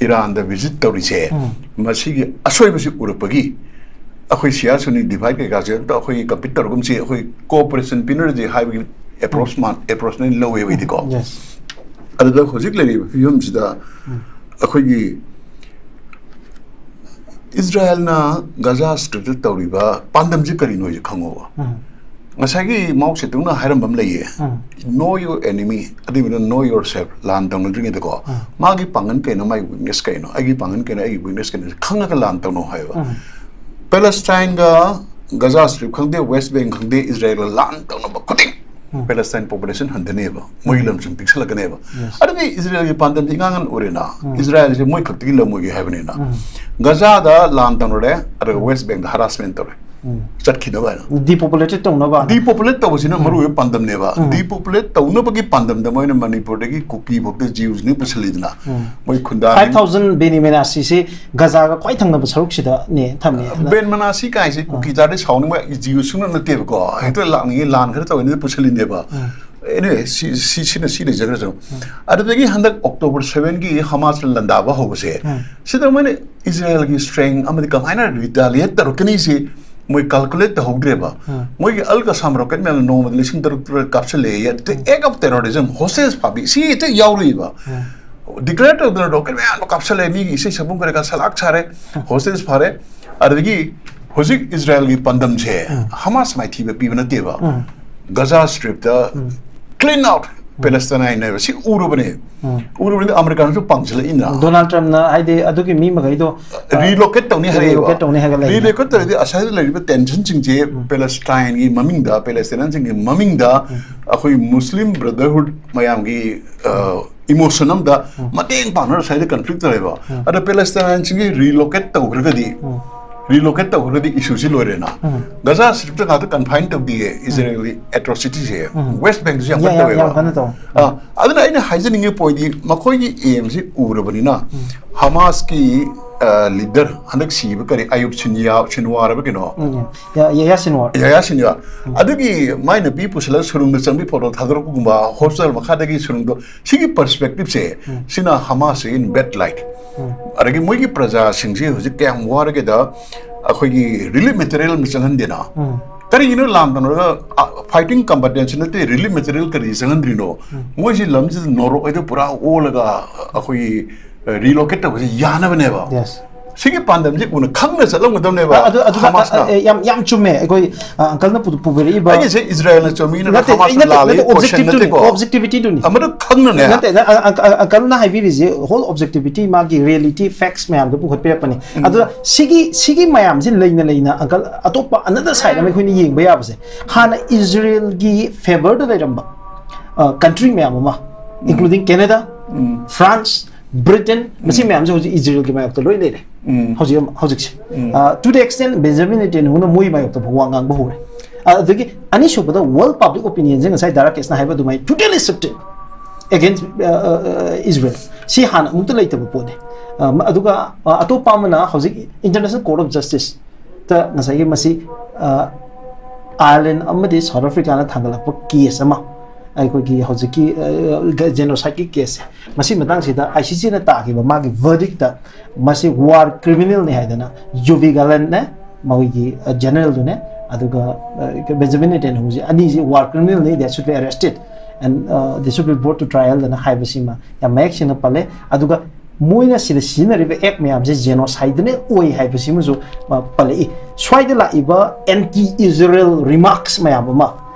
ꯏꯔꯥꯟꯗ visit ꯇꯧꯔꯤꯁꯦ, ꯎꯝ꯫ ꯃꯁꯤꯒꯤ ꯑꯁꯣꯏꯕꯁꯤ ꯎꯔꯛꯄꯒꯤ ꯑꯩꯈꯣꯏ ꯁꯤꯌꯥ ꯁꯨꯅꯤ ꯗꯤꯚꯥꯏꯠ ꯀꯩꯀꯥꯁꯦ ꯑꯝꯇ ꯑꯩꯈꯣꯏ ꯀꯝꯄꯤꯠ ꯇꯧꯔꯒꯨꯝꯁꯤ, ꯑꯩꯈꯣꯏ ꯀꯣꯑꯣꯄꯔꯦꯁꯟ ꯄꯤꯅꯔꯁꯤ ꯍꯥꯏꯕꯒꯤ ꯑꯦꯄ꯭ꯔꯣꯆ ꯃꯥꯟ ꯑꯦꯄ꯭ꯔꯣꯆꯅ ꯂꯧꯋꯦꯕ ꯑꯩꯗꯤꯀꯣ꯫ Yes. ꯑꯗꯨꯗ ꯍꯧꯖꯤꯛ ꯂꯩꯔꯤꯕ ꯐꯤꯕꯝꯁꯤꯗ ꯑꯩꯈꯣꯏꯒꯤ ꯏꯁꯔꯥꯌꯦꯜꯅ ꯒꯖꯥ ꯁ꯭ꯇ꯭ꯔꯤꯞꯇ ꯇꯧꯔꯤꯕ ꯄꯥꯟꯗꯝꯁꯤ ꯀꯔꯤꯅꯣ ꯍꯥꯏꯁꯦ ꯈꯪꯉꯣꯕ꯫ ꯎꯝ. ꯉꯁꯥꯏꯒꯤ ꯃꯥꯎ ꯁꯦꯇꯨꯡꯅ ꯍꯥꯏꯔꯝꯕ ꯑꯃ ꯂꯩꯌꯦ, ꯎꯝ. "Know your enemy", ꯑꯗꯨꯒꯤꯅ "Know yourself", ꯂꯥꯟ ꯇꯧꯅꯗ꯭ꯔꯤꯉꯩꯗꯀꯣ ꯎꯝ. ꯃꯥꯒꯤ ꯄꯥꯡꯒꯜ ꯀꯩꯅꯣ, ꯃꯥꯒꯤ ꯋꯤꯛꯅꯦꯁ ꯀꯩꯅꯣ, ꯑꯩꯒꯤ ꯄꯥꯡꯒꯜ ꯀꯩꯅꯣ, ꯑꯩꯒꯤ ꯋꯤꯛꯅꯦꯁ ꯀꯩꯅꯣ ꯈꯪꯉꯒ ꯂꯥꯟ ꯇꯧꯅꯧ ꯍꯥꯏꯕ꯫ ꯎꯝ. ꯄꯦꯂꯦꯁꯇꯥꯏꯟꯒ ꯒꯖꯥ ꯁ꯭ꯇ꯭ꯔꯤꯞ ꯈꯪꯗꯦ, ꯋꯦꯁ ꯕꯦꯡ ꯈꯪꯗꯦ, ꯏꯁꯔꯥꯌꯦꯜꯒ ꯂꯥꯟ ꯇꯧꯅꯕ ꯈꯨꯗꯤꯡ ꯎꯝ. ꯄꯦꯂꯦꯁꯇꯥꯏꯟ ꯄꯣꯄꯨꯂꯦꯁꯟ ꯍꯟꯊꯅꯦꯕ, ꯃꯣꯏꯒꯤ ꯂꯝꯁꯤꯡ ꯄꯤꯛꯁꯜꯂꯛꯀꯅꯦꯕ꯫ Yes. ꯑꯗꯨꯗꯤ ꯏꯁꯔꯥꯌꯦꯜꯒꯤ ꯄꯥꯟꯗꯝꯗꯤ ꯏꯉꯥꯡ ꯉꯥꯡ ꯎꯔꯦꯅ꯫ ꯎꯝ. ꯏꯁꯔꯥꯌꯦꯜꯁꯦ ꯃꯣꯏ ꯈꯛꯇꯒꯤ ꯂꯝ ꯑꯣꯏꯒꯦ ꯍꯥꯏꯕꯅꯤꯅ꯫ ꯎꯝ. ꯒꯖꯥꯗ ꯂꯥꯟ ꯇꯧꯅꯔꯦ, ꯑꯗꯨꯒ ꯋꯦꯁ ꯕꯦꯡꯗ ꯍꯔꯥꯁꯃꯦꯟ ꯇꯧꯔꯦ, ꯎꯝ. ꯆꯠꯈꯤꯅꯕ ꯍꯥꯏꯅ꯫ Depopulate ꯇꯧꯅꯕ. Depopulate ꯇꯧꯕꯁꯤꯅ ꯃꯔꯨꯑꯣꯏꯕ ꯄꯥꯟꯗꯝꯅꯦꯕ꯫ ꯎꯝ. Depopulate ꯇꯧꯅꯕꯒꯤ ꯄꯥꯟꯗꯝꯗ ꯃꯣꯏꯅ ꯃꯅꯤꯄꯨꯔꯗꯒꯤ ꯀꯨꯀꯤ ꯐꯥꯎꯗ ꯖꯤꯎꯁꯤꯡ ꯄꯨꯁꯜꯂꯤꯗꯅ꯫ ꯎꯝ. ꯃꯣꯏ ꯈꯨꯟꯗꯥ Five thousand ꯕꯦꯅꯤ ꯃꯦꯅꯥꯁꯤꯁꯤ ꯒꯖꯥꯒ ꯈ꯭ꯋꯥꯏ ꯊꯪꯅꯕ ꯁꯔꯨꯛꯁꯤꯗꯅꯦ ꯊꯝꯃꯦ꯫ ꯕꯦꯟ ꯃꯅꯥꯁꯤ ꯀꯥꯏꯁꯦ ꯀꯨꯀꯤ ꯆꯥꯔꯗꯤ ꯁꯥꯎꯅꯤꯡꯕ ꯖꯤꯎ ꯁꯨꯡꯅ ꯅꯠꯇꯦꯕꯀꯣ, ꯍꯦꯛꯇ ꯂꯥꯛꯅꯤꯡꯉꯤ, ꯂꯥꯟ ꯈꯔ ꯇꯧꯋꯦꯅ ꯄꯨꯁꯜꯂꯤꯅꯦꯕ꯫ ꯎꯝ. Anyway, ꯁꯤ ꯁꯤ ꯁꯤꯅ ꯁꯤ ꯂꯩꯖꯈ꯭ꯔꯁꯨ꯫ ꯑꯗꯨꯗꯒꯤ ꯍꯟꯗꯛ ꯑꯣꯛꯇꯣꯕꯔ ꯁꯚꯦꯟꯒꯤ ꯍꯃꯥꯁꯅ ꯂꯥꯟꯗꯥꯕ ꯍꯧꯕꯁꯦ, ꯎꯝ. ꯁꯤꯗ ꯃꯣꯏꯅ ꯏꯁꯔꯥꯌꯦꯜꯒꯤ ꯁ꯭ꯇ꯭ꯔꯦꯡ ꯑꯃꯗꯤ ꯀꯃꯥꯏꯅ ꯔꯤꯇꯥꯂꯤꯌꯦꯠ ꯇꯧꯔꯛꯀꯅꯤ ꯁꯤ ꯃꯣꯏ ꯀꯥꯜꯀꯨꯂꯦꯠ ꯇꯧꯍꯧꯗ꯭ꯔꯦꯕ꯫ ꯎꯝ. ꯃꯣꯏꯒꯤ ꯑꯜ ꯀꯁꯥꯝ ꯔꯣꯀꯦꯠ ꯃꯌꯥꯝꯅ ꯅꯣꯡꯃꯗ ꯂꯤꯁꯤꯡ ꯇꯔꯨꯛ ꯇꯔꯦꯠ ꯀꯥꯞꯁꯤꯜꯂꯛꯑꯦ꯫ The act of terrorism, hostage ꯐꯥꯕꯤ, ꯁꯤ ꯍꯦꯛꯇ ꯌꯥꯎꯔꯛꯏꯕ꯫ ꯎꯝ. Declare ꯇꯧꯗꯅ ꯔꯣꯀꯦꯠ ꯃꯌꯥꯝꯗꯣ ꯀꯥꯞꯁꯤꯜꯂꯛꯑꯦ, ꯃꯤꯒꯤ ꯏꯁꯩ ꯁꯛꯐꯝ ꯈꯔ ꯈꯔ ꯁꯂꯥꯛ ꯁꯥꯔꯦ, ꯍꯣꯁꯇꯦꯖ ꯐꯥꯔꯦ꯫ ꯑꯗꯨꯗꯒꯤ ꯍꯧꯖꯤꯛ ꯏꯁꯔꯥꯌꯦꯜꯒꯤ ꯄꯥꯟꯗꯝꯁꯦ ꯍꯃꯥꯁ ꯃꯥꯏꯊꯤꯕ ꯄꯤꯕ ꯅꯠꯇꯦꯕ, ꯎꯝ. ꯒꯖꯥ ꯁ꯭ꯇ꯭ꯔꯤꯞꯇ clean out Palestine ꯍꯥꯏꯕ ꯁꯤ ꯎꯔꯕꯅꯦ꯫ ꯎꯝ. ꯎꯔꯕꯅꯤꯅ ꯑꯃꯦꯔꯤꯀꯥꯅꯁꯨ ꯄꯥꯝꯁꯤꯜꯂꯛꯏꯅ꯫ ꯗꯣꯅꯥꯜꯗ ꯇ꯭ꯔꯝꯞꯅ ꯍꯥꯏꯗꯤ ꯑꯗꯨꯒꯤ ꯃꯤ ꯃꯈꯩꯗꯣ, ꯑ, ꯔꯤꯂꯣꯀꯦꯠ ꯇꯧꯅꯤ ꯍꯥꯏꯔꯛꯑꯦꯕ꯫ ꯔꯤꯂꯣꯀꯦꯠ ꯇꯧꯅꯤ ꯍꯥꯏꯒꯠꯂꯛꯏꯅꯦ꯫ ꯔꯤꯂꯣꯀꯦꯠ ꯇꯧꯔꯗꯤ ꯑꯁ꯭ꯋꯥꯏꯗ ꯂꯩꯔꯤꯕ ꯇꯦꯟꯁꯟꯁꯤꯡꯁꯦ ꯄꯦꯂꯦꯁꯇꯥꯏꯟꯒꯤ ꯃꯃꯤꯡꯗ, ꯄꯦꯂꯦꯁꯇꯥꯏꯅꯤꯌꯟꯁꯤꯡꯒꯤ ꯃꯃꯤꯡꯗ ꯑꯩꯈꯣꯏ ꯃꯨꯁꯂꯤꯝ ꯕ꯭ꯔꯗꯔꯍꯨꯗ ꯃꯌꯥꯝꯒꯤ, ꯑ, ꯏꯃꯣꯁꯟ ꯑꯝꯗ ꯃꯇꯦꯡ ꯄꯥꯡꯅꯔ ꯁ꯭ꯋꯥꯏꯗ ꯀꯟꯐ꯭ꯂꯤꯛ ꯇꯧꯋꯦꯕ꯫ ꯑꯗ ꯄꯦꯂꯦꯁꯇꯥꯏꯟꯁꯤꯡꯒꯤ ꯔꯤꯂꯣꯀꯦꯠ ꯇꯧꯈ꯭ꯔꯒꯗꯤ, ꯔꯤꯂꯣꯀꯦꯠ ꯇꯧꯈ꯭ꯔꯒꯗꯤ ꯏꯁꯨꯁꯤ ꯂꯣꯏꯔꯦꯅ꯫ ꯒꯖꯥ ꯁ꯭ꯇ꯭ꯔꯤꯞꯇ ꯉꯥꯛꯇ ꯀꯟꯐꯥꯏꯟ ꯇꯧꯗꯤꯌꯦ ꯏꯁꯔꯥꯌꯦꯜꯒꯤ ꯑꯦꯇ꯭ꯔꯣꯁꯤꯇꯤꯁꯦ꯫ ꯋꯦꯁ ꯕꯦꯡꯛꯁꯨ ꯌꯥꯝ ꯀꯟꯅ ꯌꯥꯝ, ꯌꯥꯝ ꯇꯧꯋꯦꯕ꯫ ꯀꯟꯅ ꯇꯧ꯫ ꯑ, ꯑꯗꯨꯅ ꯑꯩꯅ ꯍꯥꯏꯖꯅꯤꯡꯉꯤ ꯄꯣꯏꯟꯗꯤ ꯃꯈꯣꯏꯒꯤ ꯑꯦꯝꯁꯤ ꯎꯔꯕꯅꯤꯅ ꯍꯃꯥꯁꯀꯤ, ꯑ, ꯂꯤꯗꯔ ꯍꯟꯗꯛ ꯁꯤꯕ ꯀꯔꯤ ꯑꯌꯨꯕ ꯁꯤꯟꯌꯥ-, ꯁꯤꯟꯋꯥꯔ ꯍꯥꯏꯕ ꯀꯩꯅꯣ? ꯎꯝ, ꯎꯝ. ꯌꯥ-, ꯌꯥ-, ꯌꯥ ꯁꯤꯟꯋꯥꯔ꯫ ꯌꯥꯌꯥ ꯁꯤꯟꯋꯥꯔ꯫ ꯑꯗꯨꯒꯤ ꯃꯥꯏ ꯅꯨꯄꯤ ꯄꯨꯁꯜꯂꯒ ꯁꯨꯔꯨꯡꯗ ꯆꯪꯕꯤ ꯐꯣꯇꯣ ꯊꯥꯗꯣꯔꯛꯄꯒꯨꯝꯕ, ꯍꯣꯁꯄꯤꯇꯥꯜ ꯃꯈꯥꯗꯒꯤ ꯁꯨꯔꯨꯡꯗꯣ, ꯁꯤꯒꯤ ꯄꯔꯁꯄꯦꯛꯇꯤꯞꯁꯦ, ꯁꯤꯅ ꯍꯃꯥꯁꯁꯦ in bad light꯫ ꯑꯗꯒꯤ ꯃꯣꯏꯒꯤ ꯄ꯭ꯔꯖꯥꯁꯤꯡꯁꯤ ꯍꯧꯖꯤꯛ ꯀꯌꯥꯝ ꯋꯥꯔꯒꯦꯗ, ꯑꯩꯈꯣꯏꯒꯤ ꯔꯤꯂꯤꯐ ꯃꯦꯇꯔꯤꯌꯦꯜ ꯑꯃ ꯆꯪꯍꯟꯗꯦꯅ꯫ ꯀꯔꯤꯒꯤꯅꯣ ꯂꯥꯟ ꯇꯧꯅꯔꯒ ꯐꯥꯏꯇꯤꯡ ꯀꯝꯕꯦꯇꯦꯟꯁ ꯅꯠꯇꯦ, ꯔꯤꯂꯤꯐ ꯃꯦꯇꯔꯤꯌꯦꯜ ꯀꯔꯤ ꯆꯪꯍꯟꯗ꯭ꯔꯤꯅꯣ? ꯃꯣꯏꯁꯤ ꯂꯝꯁꯤꯗ ꯅꯣꯔꯣꯛ ꯍꯥꯏꯗꯣ ꯄꯨꯔꯥ ꯑꯣꯜꯂꯒ ꯑꯩꯈꯣꯏꯒꯤ ꯔꯤꯂꯣꯀꯦꯠ ꯇꯧꯕꯁꯤ ꯌꯥꯅꯕꯅꯦꯕ꯫ ꯌꯦꯁ ꯁꯤꯒꯤ ꯄꯥꯟꯗꯝꯁꯤ ꯎꯅ ꯈꯪꯅ ꯆꯠꯂꯝꯒꯗꯕꯅꯦꯕ꯫ ꯑꯗꯨ ꯑꯗꯨ ꯍꯃꯥꯁꯅ ꯑꯦ, ꯌꯥꯝ ꯌꯥꯝ ꯆꯨꯝꯃꯦ꯫ ꯑꯩꯈꯣꯏ ꯑ, ꯑꯪꯀꯜꯅ ꯄꯨ- ꯄꯨꯕꯤꯔꯛꯏꯕ ꯑꯩꯒꯤꯁꯦ ꯏꯁꯔꯥꯌꯦꯜꯅ ꯆꯨꯝꯃꯤꯅ ꯅꯠꯇꯦ ꯍꯃꯥꯁꯅ ꯅꯠꯇꯦ ꯂꯥꯜꯂꯤ ꯅꯠꯇꯦ ꯀꯣꯏꯁꯟ ꯑꯣꯕꯖꯦꯛꯇꯤꯚꯇꯨꯅꯤ ꯅꯠꯇꯦꯀꯣ꯫ ꯑꯣꯕꯖꯦꯛꯇꯤꯚꯤꯇꯤꯗꯨꯅꯤ꯫ ꯑꯃꯅ ꯈꯪꯅꯅꯦ꯫ ꯅꯠꯇꯦ ꯅ- ꯑ- ꯑ- ꯑꯪꯀꯜꯅ ꯍꯥꯏꯕꯤꯔꯤꯁꯦ ꯍꯣꯜ ꯑꯣꯕꯖꯦꯛꯇꯤꯚꯤꯇꯤ, ꯃꯥꯒꯤ ꯔꯤꯌꯦꯂꯤꯇꯤ, ꯐꯦꯛꯁ ꯃꯌꯥꯝꯗꯣ ꯄꯨꯈꯠꯄꯤꯔꯛꯄꯅꯤ꯫ ꯑꯗꯨꯅ ꯁꯤꯒꯤ ꯁꯤꯒꯤ ꯃꯌꯥꯝꯁꯤ ꯂꯩꯅ ꯂꯩꯅ ꯑꯪꯀꯜ, ꯑꯇꯣꯞꯄ ꯑꯅꯗꯔ ꯁꯥꯏꯠ ꯑꯃ ꯑꯩꯈꯣꯏꯅ ꯌꯦꯡꯕ ꯌꯥꯕꯁꯦ, ꯍꯥꯟꯅ ꯏꯁꯔꯥꯌꯦꯜꯒꯤ ꯐꯦꯚꯔꯗ ꯂꯩꯔꯝꯕ ꯀꯟꯇ꯭ꯔꯤ ꯃꯌꯥꯝ ꯑꯃ, ꯏꯟꯀ꯭ꯂꯨꯗꯤꯡ ꯀꯦꯅꯦꯗꯥ, ꯐ꯭ꯔꯥꯟꯁ, ꯕ꯭ꯔꯤꯇꯦꯟ, ꯃꯁꯤ ꯃꯌꯥꯝꯁꯦ ꯍꯧꯖꯤꯛ ꯏꯁꯔꯥꯌꯦꯜꯒꯤ ꯃꯥꯌꯣꯛꯇ ꯂꯣꯏ ꯂꯩꯔꯦ꯫ ꯎꯝ꯫ ꯍꯧꯖꯤꯛ ꯑꯃ- ꯍꯧꯖꯤꯛꯁꯦ, to the extent ꯕꯦꯟꯖꯥꯃꯤꯟ ꯅꯦꯇꯟꯌꯥꯍꯨꯅ ꯃꯣꯏ ꯃꯥꯌꯣꯛꯇ ꯐꯥꯎ ꯋꯥ ꯉꯥꯡꯕ ꯍꯧꯔꯦ꯫ ꯑꯗꯒꯤ ꯑꯅꯤꯁꯨꯕꯗ, ꯋꯥꯔꯜ ꯄꯕ꯭ꯂꯤꯛ ꯑꯣꯄꯤꯅꯤꯌꯟꯁꯦ ꯉꯁꯥꯏ ꯗꯥ ꯔꯥꯀꯦꯁꯅ ꯍꯥꯏꯕ ꯑꯗꯨꯃꯥꯏꯅ totally shifted against ꯏꯁꯔꯥꯌꯦꯜ, ꯁꯤ ꯍꯥꯟꯅ ꯑꯃꯨꯛꯇ ꯂꯩꯇꯕ ꯄꯣꯠꯅꯤ꯫ ꯑ, ꯃ- ꯑꯗꯨꯒ ꯑ, ꯑꯇꯣꯞꯄ ꯑꯃꯅ ꯍꯧꯖꯤꯛ ꯏꯟꯇꯔꯅꯦꯁꯅꯦꯜ ꯀꯣꯔꯠ ꯑꯣꯐ ꯖꯁꯇꯤꯁꯇ ꯉꯁꯥꯏꯒꯤ ꯃꯁꯤ, ꯑ, ꯑꯥꯌꯔꯂꯦꯟ ꯑꯃꯗꯤ ꯁꯥꯎꯠ ꯑꯐ꯭ꯔꯤꯀꯥꯅ ꯊꯥꯡꯒꯠꯂꯛꯄ ꯀꯦꯁ ꯑꯃ, ꯑꯩꯈꯣꯏꯒꯤ ꯍꯧꯖꯤꯛꯀꯤ ꯖꯦꯅꯣꯁꯥꯏꯠꯀꯤ ꯀꯦꯁꯁꯦ, ꯃꯁꯤ ꯃꯇꯥꯡꯁꯤꯗ ꯑꯥꯏ ꯁꯤ ꯁꯤꯅ ꯇꯥꯈꯤꯕ ꯃꯥꯒꯤ ꯚꯔꯗꯤꯛꯇ ꯃꯁꯤ ꯋꯥꯔ ꯀ꯭ꯔꯤꯃꯤꯅꯦꯜꯅꯤ ꯍꯥꯏꯗꯅ, ꯌꯨꯚꯤ ꯒꯥꯂꯟꯅꯦ, ꯃꯈꯣꯏꯒꯤ ꯖꯦꯅꯔꯦꯜꯗꯨꯅꯦ, ꯑꯗꯨꯒ ꯕꯦꯟꯖꯥꯃꯤꯟ ꯅꯦꯇꯟꯌꯥꯍꯨꯁꯦ, ꯑꯅꯤꯁꯤ war ꯀ꯭ꯔꯤꯃꯤꯅꯦꯜꯅꯤ, they should be arrested and they should be brought to trial ꯗꯅ ꯍꯥꯏꯕꯁꯤꯃ ꯌꯥꯝ ꯃꯌꯦꯛ ꯁꯦꯡꯅ ꯄꯜꯂꯦ꯫ ꯑꯗꯨꯒ ꯃꯣꯏꯅ ꯁꯤꯗ ꯁꯤꯖꯤꯟꯅꯔꯤꯕ ꯑꯦꯛ ꯃꯌꯥꯝꯁꯦ ꯖꯦꯅꯣꯁꯥꯏꯗꯅꯦ ꯑꯣꯏ ꯍꯥꯏꯕꯁꯤꯃꯁꯨ ꯑ, ꯄꯜꯂꯛꯏ꯫ ꯁ꯭ꯋꯥꯏꯗ ꯂꯥꯛꯏꯕ ꯑꯦꯟꯇꯤ ꯏꯖꯔꯦꯜ ꯔꯤꯃꯥꯔꯛꯁ ꯃꯌꯥꯝ ꯑꯃ,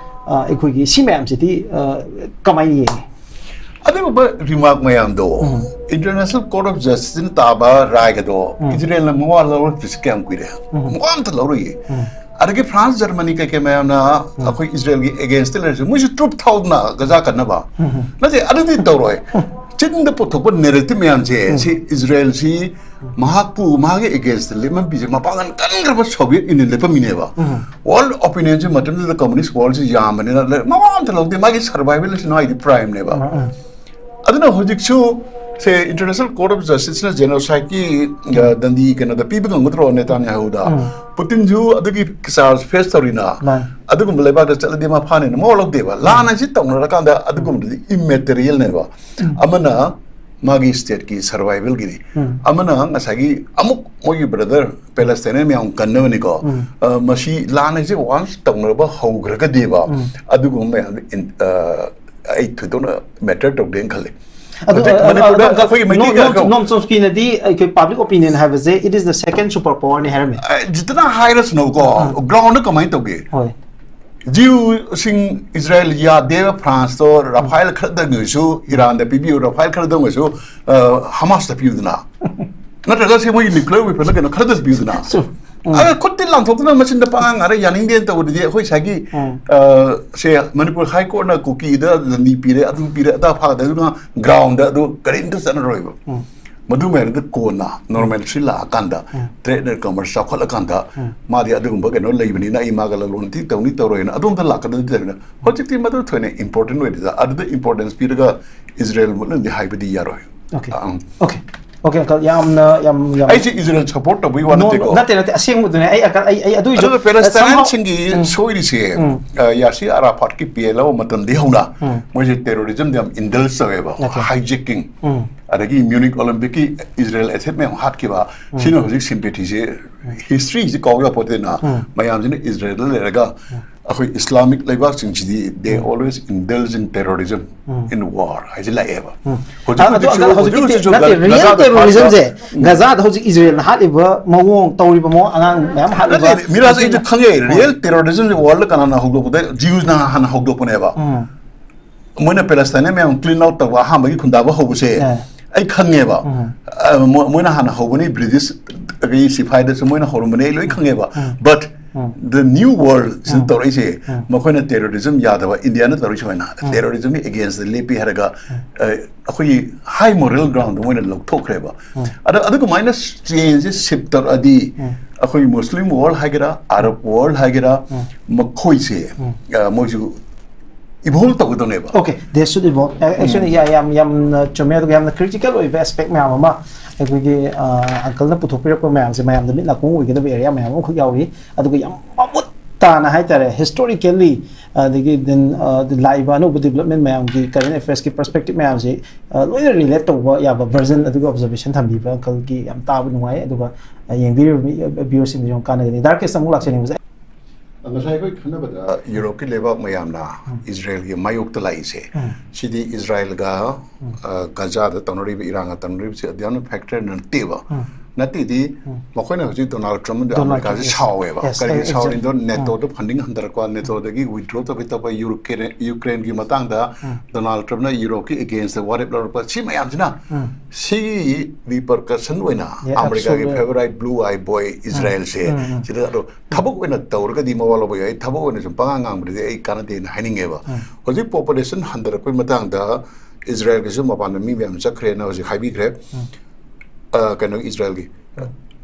ꯑ, ꯑꯩꯈꯣꯏꯒꯤ ꯁꯤ ꯃꯌꯥꯝꯁꯤꯗꯤ, ꯑ, ꯀꯃꯥꯏꯅ ꯌꯦꯡꯉꯤ? ꯑꯗꯨꯒꯨꯝꯕ ꯔꯤꯃꯥꯔꯛ ꯃꯌꯥꯝꯗꯣ ꯏꯟꯇꯔꯅꯦꯁꯅꯦꯜ ꯀꯣꯔꯠ ꯑꯣꯐ ꯖꯁꯇꯤꯁꯅ ꯇꯥꯕ ꯔꯥꯏꯒꯗꯣ ꯏꯖꯔꯦꯜꯅ ꯃꯋꯥ ꯂꯧꯔꯛꯇ꯭ꯔꯤꯁꯤ ꯀꯌꯥꯝ ꯀꯨꯏꯔꯦ? ꯃꯋꯥ ꯑꯝꯇ ꯂꯧꯔꯛꯏ꯫ ꯑꯗꯒꯤ ꯐ꯭ꯔꯥꯟꯁ, ꯖꯔꯃꯅꯤ ꯀꯩꯀꯩ ꯃꯌꯥꯝꯅ ꯑꯩꯈꯣꯏ ꯏꯖꯔꯦꯜꯒꯤ ꯑꯦꯒꯦꯟꯁꯇ ꯂꯩꯔꯁꯨ ꯃꯣꯏꯁꯨ ꯇ꯭ꯔꯨꯞ ꯊꯥꯎꯗꯅ ꯒꯖꯥ ꯀꯟꯅꯕ꯫ ꯅꯠꯇꯦ, ꯑꯗꯨꯗꯤ ꯇꯧꯔꯣꯏ꯫ ꯆꯤꯟꯗ ꯄꯨꯊꯣꯛꯄ ꯅꯦꯔꯦꯇꯤꯚ ꯃꯌꯥꯝꯁꯦ ꯁꯤ ꯏꯖꯔꯦꯜꯁꯤ ꯃꯍꯥꯛꯄꯨ, ꯃꯥꯒꯤ ꯑꯦꯒꯦꯟꯁꯇ ꯂꯦꯞꯃꯟꯕꯤꯁꯦ ꯃꯄꯥꯡꯒꯜ ꯀꯟꯈ꯭ꯔꯕ ꯁꯣꯚꯤꯌꯦꯠ ꯌꯨꯅꯤꯌꯟ ꯂꯦꯞꯄꯝꯃꯤꯅꯦꯕ꯫ ꯋꯥꯔꯜ ꯑꯣꯄꯤꯅꯤꯌꯟꯁꯤ ꯃꯇꯝꯗꯨꯗ ꯀꯝꯃꯨꯅꯤꯁ ꯋꯥꯔꯜꯁꯤ ꯌꯥꯝꯕꯅꯤꯅ ꯂꯩ- ꯃꯋꯥ ꯑꯝꯇ ꯂꯧꯗꯦ꯫ ꯃꯥꯒꯤ ꯁꯔꯚꯥꯏꯚꯦꯜ ꯑꯁꯤ ꯅꯣꯏꯗꯤ ꯄ꯭ꯔꯥꯏꯝꯅꯦꯕ꯫ ꯑꯗꯨꯅ ꯍꯧꯖꯤꯛꯁꯨ ꯁꯦ ꯏꯟꯇꯔꯅꯦꯁꯅꯦꯜ ꯀꯣꯔꯠ ꯑꯣꯐ ꯖꯁꯇꯤꯁꯅ ꯖꯦꯅꯣꯁꯥꯏꯠꯀꯤ ꯗꯟꯗꯤ ꯀꯩꯅꯣꯗ ꯄꯤꯕ ꯉꯝꯒꯗ꯭ꯔꯣ ꯅꯦꯇꯥꯟꯌꯥꯍꯨꯗ? ꯄꯨꯇꯤꯟꯁꯨ ꯑꯗꯨꯒꯤ ꯆꯥꯔꯖ ꯐꯦꯁ ꯇꯧꯔꯤꯅ꯫ ꯃꯥꯅꯤ꯫ ꯑꯗꯨꯒꯨꯝꯕ ꯂꯩꯕꯥꯛꯇ ꯆꯠꯂꯗꯤ ꯃꯥ ꯐꯥꯅꯤꯅ ꯃꯋꯥ ꯂꯧꯗꯦꯕ꯫ ꯂꯥꯟ ꯍꯥꯏꯁꯤ ꯇꯧꯅꯔꯀꯥꯟꯗ ꯑꯗꯨꯒꯨꯝꯕꯗꯨꯗꯤ ꯏꯝꯃꯦꯇꯔꯤꯌꯦꯜꯅꯦꯕ꯫ ꯑꯃꯅ ꯃꯥꯒꯤ ꯁ꯭ꯇꯦꯠꯀꯤ ꯁꯔꯚꯥꯏꯚꯦꯜꯒꯤꯅꯤ꯫ ꯎꯝ꯫ ꯑꯃꯅ ꯉꯁꯥꯏꯒꯤ ꯑꯃꯨꯛ ꯃꯣꯏꯒꯤ ꯕ꯭ꯔꯗꯔ ꯄꯦꯂꯦꯁꯇꯥꯏꯟ ꯃꯌꯥꯝ ꯀꯟꯅꯕꯅꯤꯀꯣ꯫ ꯎꯝ꯫ ꯑ, ꯃꯁꯤ ꯂꯥꯟ ꯍꯥꯏꯁꯦ ꯋꯥꯟꯁ ꯇꯧꯅꯕ ꯍꯧꯈ꯭ꯔꯒꯗꯤꯕ, ꯎꯝ꯫ ꯑꯗꯨꯒꯨꯝꯕ ꯃꯌꯥꯝꯗꯣ ꯏꯟ-, ꯑ, ꯑꯩ ꯊꯣꯏꯗꯣꯛꯅ ꯃꯦꯇꯔ ꯇꯧꯗꯦꯅ ꯈꯜꯂꯤ꯫ ꯑꯗꯨ, ꯍꯧꯖꯤꯛ ꯑ, ꯃꯅꯤꯄꯨꯔꯗ ꯑ, ꯑ, ꯑꯩꯈꯣꯏꯒꯤ ꯅꯣ-, ꯃꯩꯇꯩꯒꯤ ꯅꯣꯝ-, ꯑꯈꯪ- ꯅꯣꯝ ꯆꯣꯝꯁꯀꯤꯅꯗꯤ ꯑꯩꯈꯣꯏ ꯄꯕ꯭ꯂꯤꯛ ꯑꯣꯄꯤꯅꯤꯌꯟ ꯍꯥꯏꯕꯁꯦ, it is the second super power ꯅꯤ ꯍꯥꯏꯔꯝꯃꯤ꯫ ꯑ, ꯖꯤꯇꯅ ꯍꯥꯏꯔꯁꯅꯨꯀꯣ, ꯑ꯫ ꯒ꯭ꯔꯥꯎꯟꯗ ꯀꯃꯥꯏꯅ ꯇꯧꯒꯦ? ꯍꯣꯏ꯫ ꯖꯤꯎꯁꯤꯡ ꯏꯖꯔꯥꯌꯦꯜ ꯌꯥꯗꯦꯕ, ꯐ꯭ꯔꯥꯟꯁꯇꯣ ꯔꯐꯥꯏꯜ ꯈꯔꯗꯪ ꯑꯣꯏꯁꯨ, ꯏꯔꯥꯟꯗ ꯄꯤꯕꯤꯌꯨ, ꯔꯐꯥꯏꯜ ꯈꯔꯗꯪ ꯑꯣꯏꯁꯨ, ꯑ, ꯍꯃꯥꯁꯇ ꯄꯤꯌꯨꯗꯅ꯫ ꯅꯠꯇ꯭ꯔꯒ ꯁꯤ ꯃꯣꯏꯒꯤ ꯅ꯭ꯌꯨꯀ꯭ꯂꯤꯌꯔ ꯋꯦꯄꯟꯗ ꯀꯩꯅꯣ ꯈꯔꯗꯁꯨ ꯄꯤꯌꯨꯗꯅ꯫ ꯆꯨꯝ꯫ ꯎꯝ꯫ ꯑꯗ ꯈꯨꯠꯇꯤ ꯂꯥꯟꯊꯣꯛꯇꯅ ꯃꯆꯤꯟꯗ ꯄꯉꯥꯡ ꯉꯥꯡꯔ ꯌꯥꯅꯤꯡꯗꯦꯅ ꯇꯧꯕꯗꯨꯗꯤ ꯑꯩꯈꯣꯏ ꯉꯁꯥꯏꯒꯤ, ꯎꯝ꯫ ꯑ, ꯁꯦ ꯃꯅꯤꯄꯨꯔ ꯍꯥꯏ ꯀꯣꯔꯠꯅ ꯀꯨꯀꯤꯗ ꯗꯟꯗꯤ ꯄꯤꯔꯦ, ꯑꯗꯨ ꯄꯤꯔꯦ, ꯑꯗꯥ ꯐꯥꯗꯗꯨꯅ ꯒ꯭ꯔꯥꯎꯟꯗ ꯑꯗꯨ ꯀꯔꯤꯝꯇ ꯆꯠꯅꯔꯣꯏꯕ꯫ ꯎꯝ꯫ ꯃꯗꯨ ꯃꯌꯥꯝꯗꯨ ꯀꯣꯟꯅ ꯅꯣꯔꯃꯦꯜꯁꯤ ꯂꯥꯛꯑꯀꯥꯟꯗ, ꯎꯝ꯫ ꯇ꯭ꯔꯦꯗ ꯑꯦꯟ ꯀꯃꯔꯁ ꯆꯥꯎꯈꯠꯂꯀꯥꯟꯗ, ꯎꯝ꯫ ꯃꯥꯗꯤ ꯑꯗꯨꯒꯨꯝꯕ ꯀꯩꯅꯣ ꯂꯩꯕꯅꯤꯅ ꯑꯩ ꯃꯥꯒ ꯂꯂꯣꯟ ꯏꯇꯤꯛ ꯇꯧꯅꯤ ꯇꯧꯔꯣꯏꯅ ꯑꯗꯣꯝꯗ ꯂꯥꯛꯀꯗꯕꯗꯤ ꯂꯩꯕꯅꯤꯅ ꯍꯧꯖꯤꯛꯇꯤ ꯃꯗꯨ ꯊꯣꯏꯅ ꯏꯝꯄꯣꯔꯇꯦꯟ ꯑꯣꯏꯗꯦꯗ꯫ ꯑꯗꯨꯗ ꯏꯝꯄꯣꯔꯇꯦꯟꯁ ꯄꯤꯔꯒ ꯏꯖꯔꯦꯜ ꯃꯨꯠꯂꯅꯤ ꯍꯥꯏꯕꯗꯤ ꯌꯥꯔꯣꯏ꯫ ꯑꯣꯀꯦ꯫ ꯑꯪ꯫ ꯑꯣꯀꯦ꯫ ꯑꯣꯀꯦ, ꯑꯪꯀꯜ, ꯌꯥꯝꯅ, ꯌꯥꯝ, ꯌꯥꯝ ꯑꯩꯁꯦ ꯏꯖꯔꯦꯜ ꯁꯄꯣꯔꯠ ꯇꯧꯕꯒꯤ ꯋꯥ ꯅꯣ, ꯅꯠꯇꯦꯀꯣ꯫ ꯅꯠꯇꯦ, ꯅꯠꯇꯦ, ꯑꯁꯦꯡꯕꯗꯨꯅꯦ꯫ ꯑꯩ, ꯑꯪꯀꯜ, ꯑꯩ, ꯑꯩ ꯑꯗꯨꯏꯁꯨ, ꯑꯗꯨꯒ ꯑ, somehow ꯄꯦꯂꯦꯁꯇꯥꯏꯟꯁꯤꯡꯒꯤ ꯎꯝ꯫ ꯁꯣꯏꯔꯤꯁꯦ, ꯎꯝ꯫ ꯑ, ꯌꯥꯁꯤꯔ ꯑꯔꯥꯐꯥꯠꯀꯤ ꯄꯤ ꯑꯦꯜ ꯑꯣ ꯃꯇꯝꯗꯒꯤ ꯍꯧꯅ ꯎꯝ꯫ ꯃꯣꯏꯁꯦ ꯇꯦꯔꯣꯔꯤꯖꯝꯗ ꯌꯥꯝ ꯏꯟꯗꯜꯖ ꯇꯧꯋꯦꯕ, ꯑꯣꯀꯦ꯫ ꯍꯥꯏꯖꯦꯀꯤꯡ, ꯎꯝ꯫ ꯑꯗꯒꯤ ꯃ꯭ꯌꯨꯅꯤꯛ ꯑꯣꯂꯤꯝꯄꯤꯛꯀꯤ ꯏꯖꯔꯦꯜ ꯑꯦꯊꯦꯠ ꯃꯌꯥꯝ ꯍꯥꯠꯈꯤꯕ, ꯎꯝ꯫ ꯁꯤꯅ ꯍꯧꯖꯤꯛ ꯁꯤꯝꯄꯦꯊꯤꯁꯦ ꯍꯤꯁꯇ꯭ꯔꯤꯁꯤ ꯀꯥꯎ ꯌꯥꯄꯣꯠꯇꯦꯅ ꯎꯝ꯫ ꯃꯌꯥꯝꯁꯤꯅ ꯏꯖꯔꯦꯜꯗ ꯂꯩꯔꯒ ꯎꯝ꯫ ꯑꯩꯈꯣꯏ ꯏꯁꯂꯥꯃꯤꯛ ꯂꯩꯕꯥꯛꯁꯤꯡꯁꯤꯗꯤ they um. always indulge in terrorism um. in war ꯍꯥꯏꯁꯤ ꯂꯥꯛꯑꯦꯕ꯫ ꯎꯝ꯫ ꯍꯧꯖꯤꯛ ꯑ-, ꯑꯗꯨ ꯍꯧꯖꯤꯛꯁꯨ, ꯑꯪꯀꯜ, ꯍꯧꯖꯤꯛ ꯍꯧꯖꯤꯛꯀꯤ ꯍꯧꯖꯤꯛꯁꯨ ꯅꯠꯇꯦ, ꯒ-, ꯔꯤꯌꯦꯜ ꯒꯖꯥꯗ ꯇꯦꯔꯣꯔꯤꯖꯝꯁꯦ, ꯐꯥꯠꯄ ꯎꯝ꯫ ꯒꯖꯥꯗ ꯍꯧꯖꯤꯛ ꯏꯖꯔꯦꯜꯅ ꯍꯥꯠꯂꯤꯕ ꯃꯑꯣꯡ, ꯇꯧꯔꯤꯕ ꯃꯑꯣꯡ, ꯑꯉꯥꯡ ꯃꯌꯥꯝ ꯍꯥꯠꯂꯤꯕ ꯅꯠꯇꯦ, ꯃꯤꯔꯥꯖ, ꯑꯩꯁꯨ ꯃꯁꯤꯅ ꯈꯪꯉꯦ꯫ ꯎꯝ꯫ ꯔꯤꯌꯦꯜ ꯇꯦꯔꯣꯔꯤꯖꯝꯁꯦ ꯋꯥꯔꯜꯗ ꯀꯅꯥꯅ ꯍꯧꯗꯣꯛꯄꯗ? ꯖꯤꯎꯁꯅ ꯍꯥꯟꯅ ꯍꯧꯗꯣꯛꯄꯅꯦꯕ꯫ ꯎꯝ꯫ ꯃꯣꯏꯅ ꯄꯦꯂꯦꯁꯇꯥꯏꯟ ꯃꯌꯥꯝ ꯀ꯭ꯂꯤꯟ ꯑꯥꯎꯠ ꯇꯧꯕ ꯑꯍꯥꯟꯕꯒꯤ ꯈꯨꯟꯗꯥꯕ ꯍꯧꯕꯁꯦ ꯑꯦ꯫ ꯑꯩ ꯈꯪꯉꯦꯕ꯫ ꯎꯝ꯫ ꯑ, ꯃꯣ-, ꯃꯣꯏꯅ ꯍꯥꯟꯅ ꯍꯧꯕꯅꯤ, ꯕ꯭ꯔꯤꯇꯤꯁ ꯀꯤ ꯁꯤꯐꯥꯏꯗꯁꯨ ꯃꯣꯏꯅ ꯍꯧꯔꯝꯕꯅꯤ, ꯑꯩ ꯂꯣꯏ ꯎꯝ꯫ ꯈꯪꯉꯦꯕ꯫ ꯎꯝ꯫ But um. The new world ꯁꯤꯅ ꯎꯝ꯫ ꯇꯧꯔꯛꯏꯁꯦ, ꯎꯝ꯫ ꯃꯈꯣꯏꯅ ꯇꯦꯔꯣꯔꯤꯖꯝ ꯌꯥꯗꯕ, ꯏꯟꯗꯤꯌꯥꯅ ꯇꯧꯔꯤ ꯁꯨꯃꯥꯏꯅ ꯎꯝ꯫ ꯇꯦꯔꯣꯔꯤꯖꯝꯒꯤ ꯑꯦꯒꯦꯟꯁꯇ ꯂꯦꯞꯄꯤ ꯍꯥꯏꯔꯒ, ꯎꯝ꯫ ꯑ, ꯑꯩꯈꯣꯏꯒꯤ ꯍꯥꯏ ꯃꯣꯔꯦꯜ ꯒ꯭ꯔꯥꯎꯟꯗ ꯃꯣꯏꯅ ꯂꯧꯊꯣꯛꯈ꯭ꯔꯦꯕ꯫ ꯎꯝ꯫ ꯑꯗ ꯑꯗꯨꯃꯥꯏꯅ ꯆꯦꯟꯖꯁꯦ ꯁꯤꯞ ꯇꯧꯔꯛꯑꯗꯤ ꯎꯝ꯫ ꯑꯩꯈꯣꯏ ꯃꯨꯁꯂꯤꯝ ꯋꯥꯔꯜ ꯍꯥꯏꯒꯦꯔꯥ, ꯑꯔꯕ ꯋꯥꯔꯜ ꯍꯥꯏꯒꯦꯔꯥ, ꯎꯝ꯫ ꯃꯈꯣꯏꯁꯦ, ꯎꯝ꯫ ꯑ, ꯃꯣꯏꯁꯨ ꯏꯚꯣꯜꯕ ꯇꯧꯒꯗꯧꯅꯦꯕ꯫ Okay, they should evolve. A, actually, ꯎꯝ꯫ ꯌꯥ-, ꯌꯥꯝ, ꯌꯥꯝꯅ ꯆꯨꯝꯃꯦ, ꯑꯗꯨꯒ ꯌꯥꯝꯅ ꯀ꯭ꯔꯤꯇꯤꯀꯦꯜ ꯑꯣꯏꯕ ꯑꯦꯁꯄꯦꯛ ꯃꯌꯥꯝ ꯑꯃ ꯑꯩꯈꯣꯏꯒꯤ, ꯑ, ꯑꯪꯀꯜꯅ ꯄꯨꯊꯣꯛꯄꯤꯔꯛꯄ ꯃꯌꯥꯝꯁꯦ ꯃꯌꯥꯝꯗ ꯃꯤꯠ ꯅꯥꯀꯣꯡ ꯑꯣꯏꯒꯗꯕ ꯑꯦꯔꯤꯌꯥ ꯃꯌꯥꯝ ꯑꯃꯈꯛ ꯌꯥꯎꯔꯤ꯫ ꯑꯗꯨꯒ ꯌꯥꯝ ꯃꯃꯨꯠ ꯇꯥꯅ ꯍꯥꯏꯇꯥꯔꯦ, ꯍꯤꯁꯇꯣꯔꯤꯀꯦꯜꯂꯤ ꯑꯗꯒꯤ then ꯂꯥꯛꯏꯕ ꯑꯅꯧꯕ development ꯃꯌꯥꯝꯒꯤ current affairs ꯀꯤ perspective ꯃꯌꯥꯝꯁꯤ ꯂꯣꯏꯅ relate ꯇꯧꯕ ꯌꯥꯕ version ꯑꯗꯨꯒ observation ꯊꯝꯕꯤꯕ uncle ꯒꯤ ꯌꯥꯝ ꯇꯥꯕ ꯅꯨꯡꯉꯥꯏ꯫ ꯑꯗꯨꯒ ꯌꯦꯡꯕꯤꯔꯤꯕ viewers ꯁꯤꯡꯗꯁꯨ ꯌꯥꯝ ꯀꯥꯟꯅꯒꯅꯤ꯫ ꯗꯥ ꯔꯥꯀꯦꯁ, ꯑꯃꯨꯛ ꯂꯥꯛꯆꯅꯤꯡꯕꯁꯦ꯫ ꯉꯁꯥꯏ ꯑꯩꯈꯣꯏ ꯈꯟꯅꯕꯗ ꯌꯨꯔꯣꯞꯀꯤ ꯂꯩꯕꯥꯛ ꯃꯌꯥꯝꯅ ꯏꯖꯔꯦꯜꯒꯤ ꯃꯥꯌꯣꯛꯇ ꯂꯥꯛꯏꯁꯦ, ꯁꯤꯗꯤ ꯏꯖꯔꯦꯜꯒ ꯒꯖꯥꯗ ꯇꯧꯅꯔꯤꯕ, ꯏꯔꯥꯟꯒ ꯇꯧꯅꯔꯤꯕꯁꯦ ꯑꯗꯨ ꯌꯥꯝꯅ factor ꯅꯠꯇꯦꯕ꯫ ꯅꯠꯇꯦꯗꯤ ꯃꯈꯣꯏꯅ ꯍꯧꯖꯤꯛ ꯗꯣꯅꯥꯜꯗ ꯇ꯭ꯔꯝꯞ ꯑꯃꯗꯤ ꯑꯃꯦꯔꯤꯀꯥꯁꯦ ꯁꯥꯎꯋꯦꯕ꯫ ꯀꯔꯤꯒꯤ ꯁꯥꯎꯔꯤꯗꯣ? ꯅꯦꯇꯣꯗ funding ꯍꯟꯊꯔꯛꯄ, ꯅꯦꯇꯣꯗꯒꯤ withdraw ꯇꯧꯒꯦ ꯇꯧꯕ, ꯌꯨꯀ꯭ꯔꯦꯟꯒꯤ ꯃꯇꯥꯡꯗ ꯗꯣꯅꯥꯜꯗ ꯇ꯭ꯔꯝꯞꯅ ꯌꯨꯔꯣꯞꯀꯤ against ꯗ ꯋꯥꯔꯦꯞ ꯂꯧꯔꯛꯄ, ꯁꯤ ꯃꯌꯥꯝꯁꯤꯅ ꯁꯤꯒꯤ repercussion ꯑꯣꯏꯅ ꯑꯃꯦꯔꯤꯀꯥꯒꯤ favorite blue eye boy ꯏꯖꯔꯦꯜꯁꯦ ꯁꯤꯗ ꯑꯗꯣ ꯊꯕꯛ ꯑꯣꯏꯅ ꯇꯧꯔꯒꯗꯤ ꯃꯋꯥ ꯂꯧꯕ ꯌꯥꯏ, ꯊꯕꯛ ꯑꯣꯏꯅ ꯁꯨꯝ ꯄꯉꯥꯡ ꯉꯥꯡꯕꯗꯨꯗꯤ ꯑꯩ ꯀꯥꯟꯅꯗꯦꯅ ꯍꯥꯏꯅꯤꯡꯉꯦꯕ꯫ ꯍꯧꯖꯤꯛ population ꯍꯟꯊꯔꯛꯄꯒꯤ ꯃꯇꯥꯡꯗ ꯏꯖꯔꯦꯜꯒꯤꯁꯨ ꯃꯄꯥꯟꯗ ꯃꯤ ꯃꯌꯥꯝ ꯆꯠꯈ꯭ꯔꯦꯅ ꯍꯧꯖꯤꯛ ꯍꯥꯏꯕꯤꯈ꯭ꯔꯦ꯫ ꯀꯩꯅꯣ, ꯏꯖꯔꯦꯜꯒꯤ,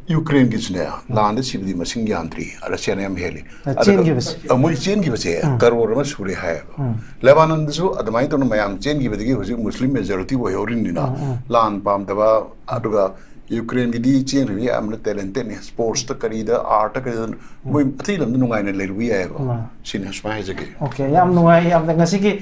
ꯌꯨꯀ꯭ꯔꯦꯟꯒꯤꯁꯨꯅꯦ, ꯂꯥꯟꯗ ꯁꯤꯕꯗꯤ ꯃꯁꯤꯡ ꯌꯥꯝꯗ꯭ꯔꯤ, ꯔꯁꯤꯌꯥꯅ ꯌꯥꯝ ꯍꯦꯜꯂꯤ꯫ ꯆꯦꯟꯈꯤꯕꯁꯦ꯫ ꯃꯣꯏ ꯆꯦꯟꯈꯤꯕꯁꯦ ꯀꯔꯣꯔ ꯑꯃ ꯁꯨꯔꯦ ꯍꯥꯏꯌꯦꯕ꯫ ꯂꯦꯕꯥꯅꯟꯗꯁꯨ ꯑꯗꯨꯃꯥꯏꯅ ꯇꯧꯅ ꯃꯌꯥꯝ ꯆꯦꯟꯈꯤꯕꯗꯒꯤ ꯍꯧꯖꯤꯛ ꯃꯨꯁꯂꯤꯝ majority ꯑꯣꯏꯍꯧꯔꯤꯅꯤꯅ, ꯂꯥꯟ ꯄꯥꯝꯗꯕ꯫ ꯑꯗꯨꯒ ꯌꯨꯀ꯭ꯔꯦꯟꯒꯤꯗꯤ ꯆꯦꯟꯈ꯭ꯔꯤꯕ ꯌꯥꯝꯅ talentedꯅꯤ, sportsꯇ ꯀꯔꯤꯗ, artꯇ ꯀꯔꯤꯗ, ꯃꯣꯏ ꯑꯇꯩ ꯂꯝꯗ ꯅꯨꯡꯉꯥꯏꯅ ꯂꯩꯔꯨꯕ ꯌꯥꯏꯑꯕ꯫ ꯁꯤꯅꯤ, ꯁꯨꯃꯥꯏꯅ ꯍꯥꯏꯖꯒꯦ꯫ Okay, ꯌꯥꯝ ꯅꯨꯡꯉꯥꯏ꯫ ꯌꯥꯝꯅ ꯉꯁꯤꯒꯤ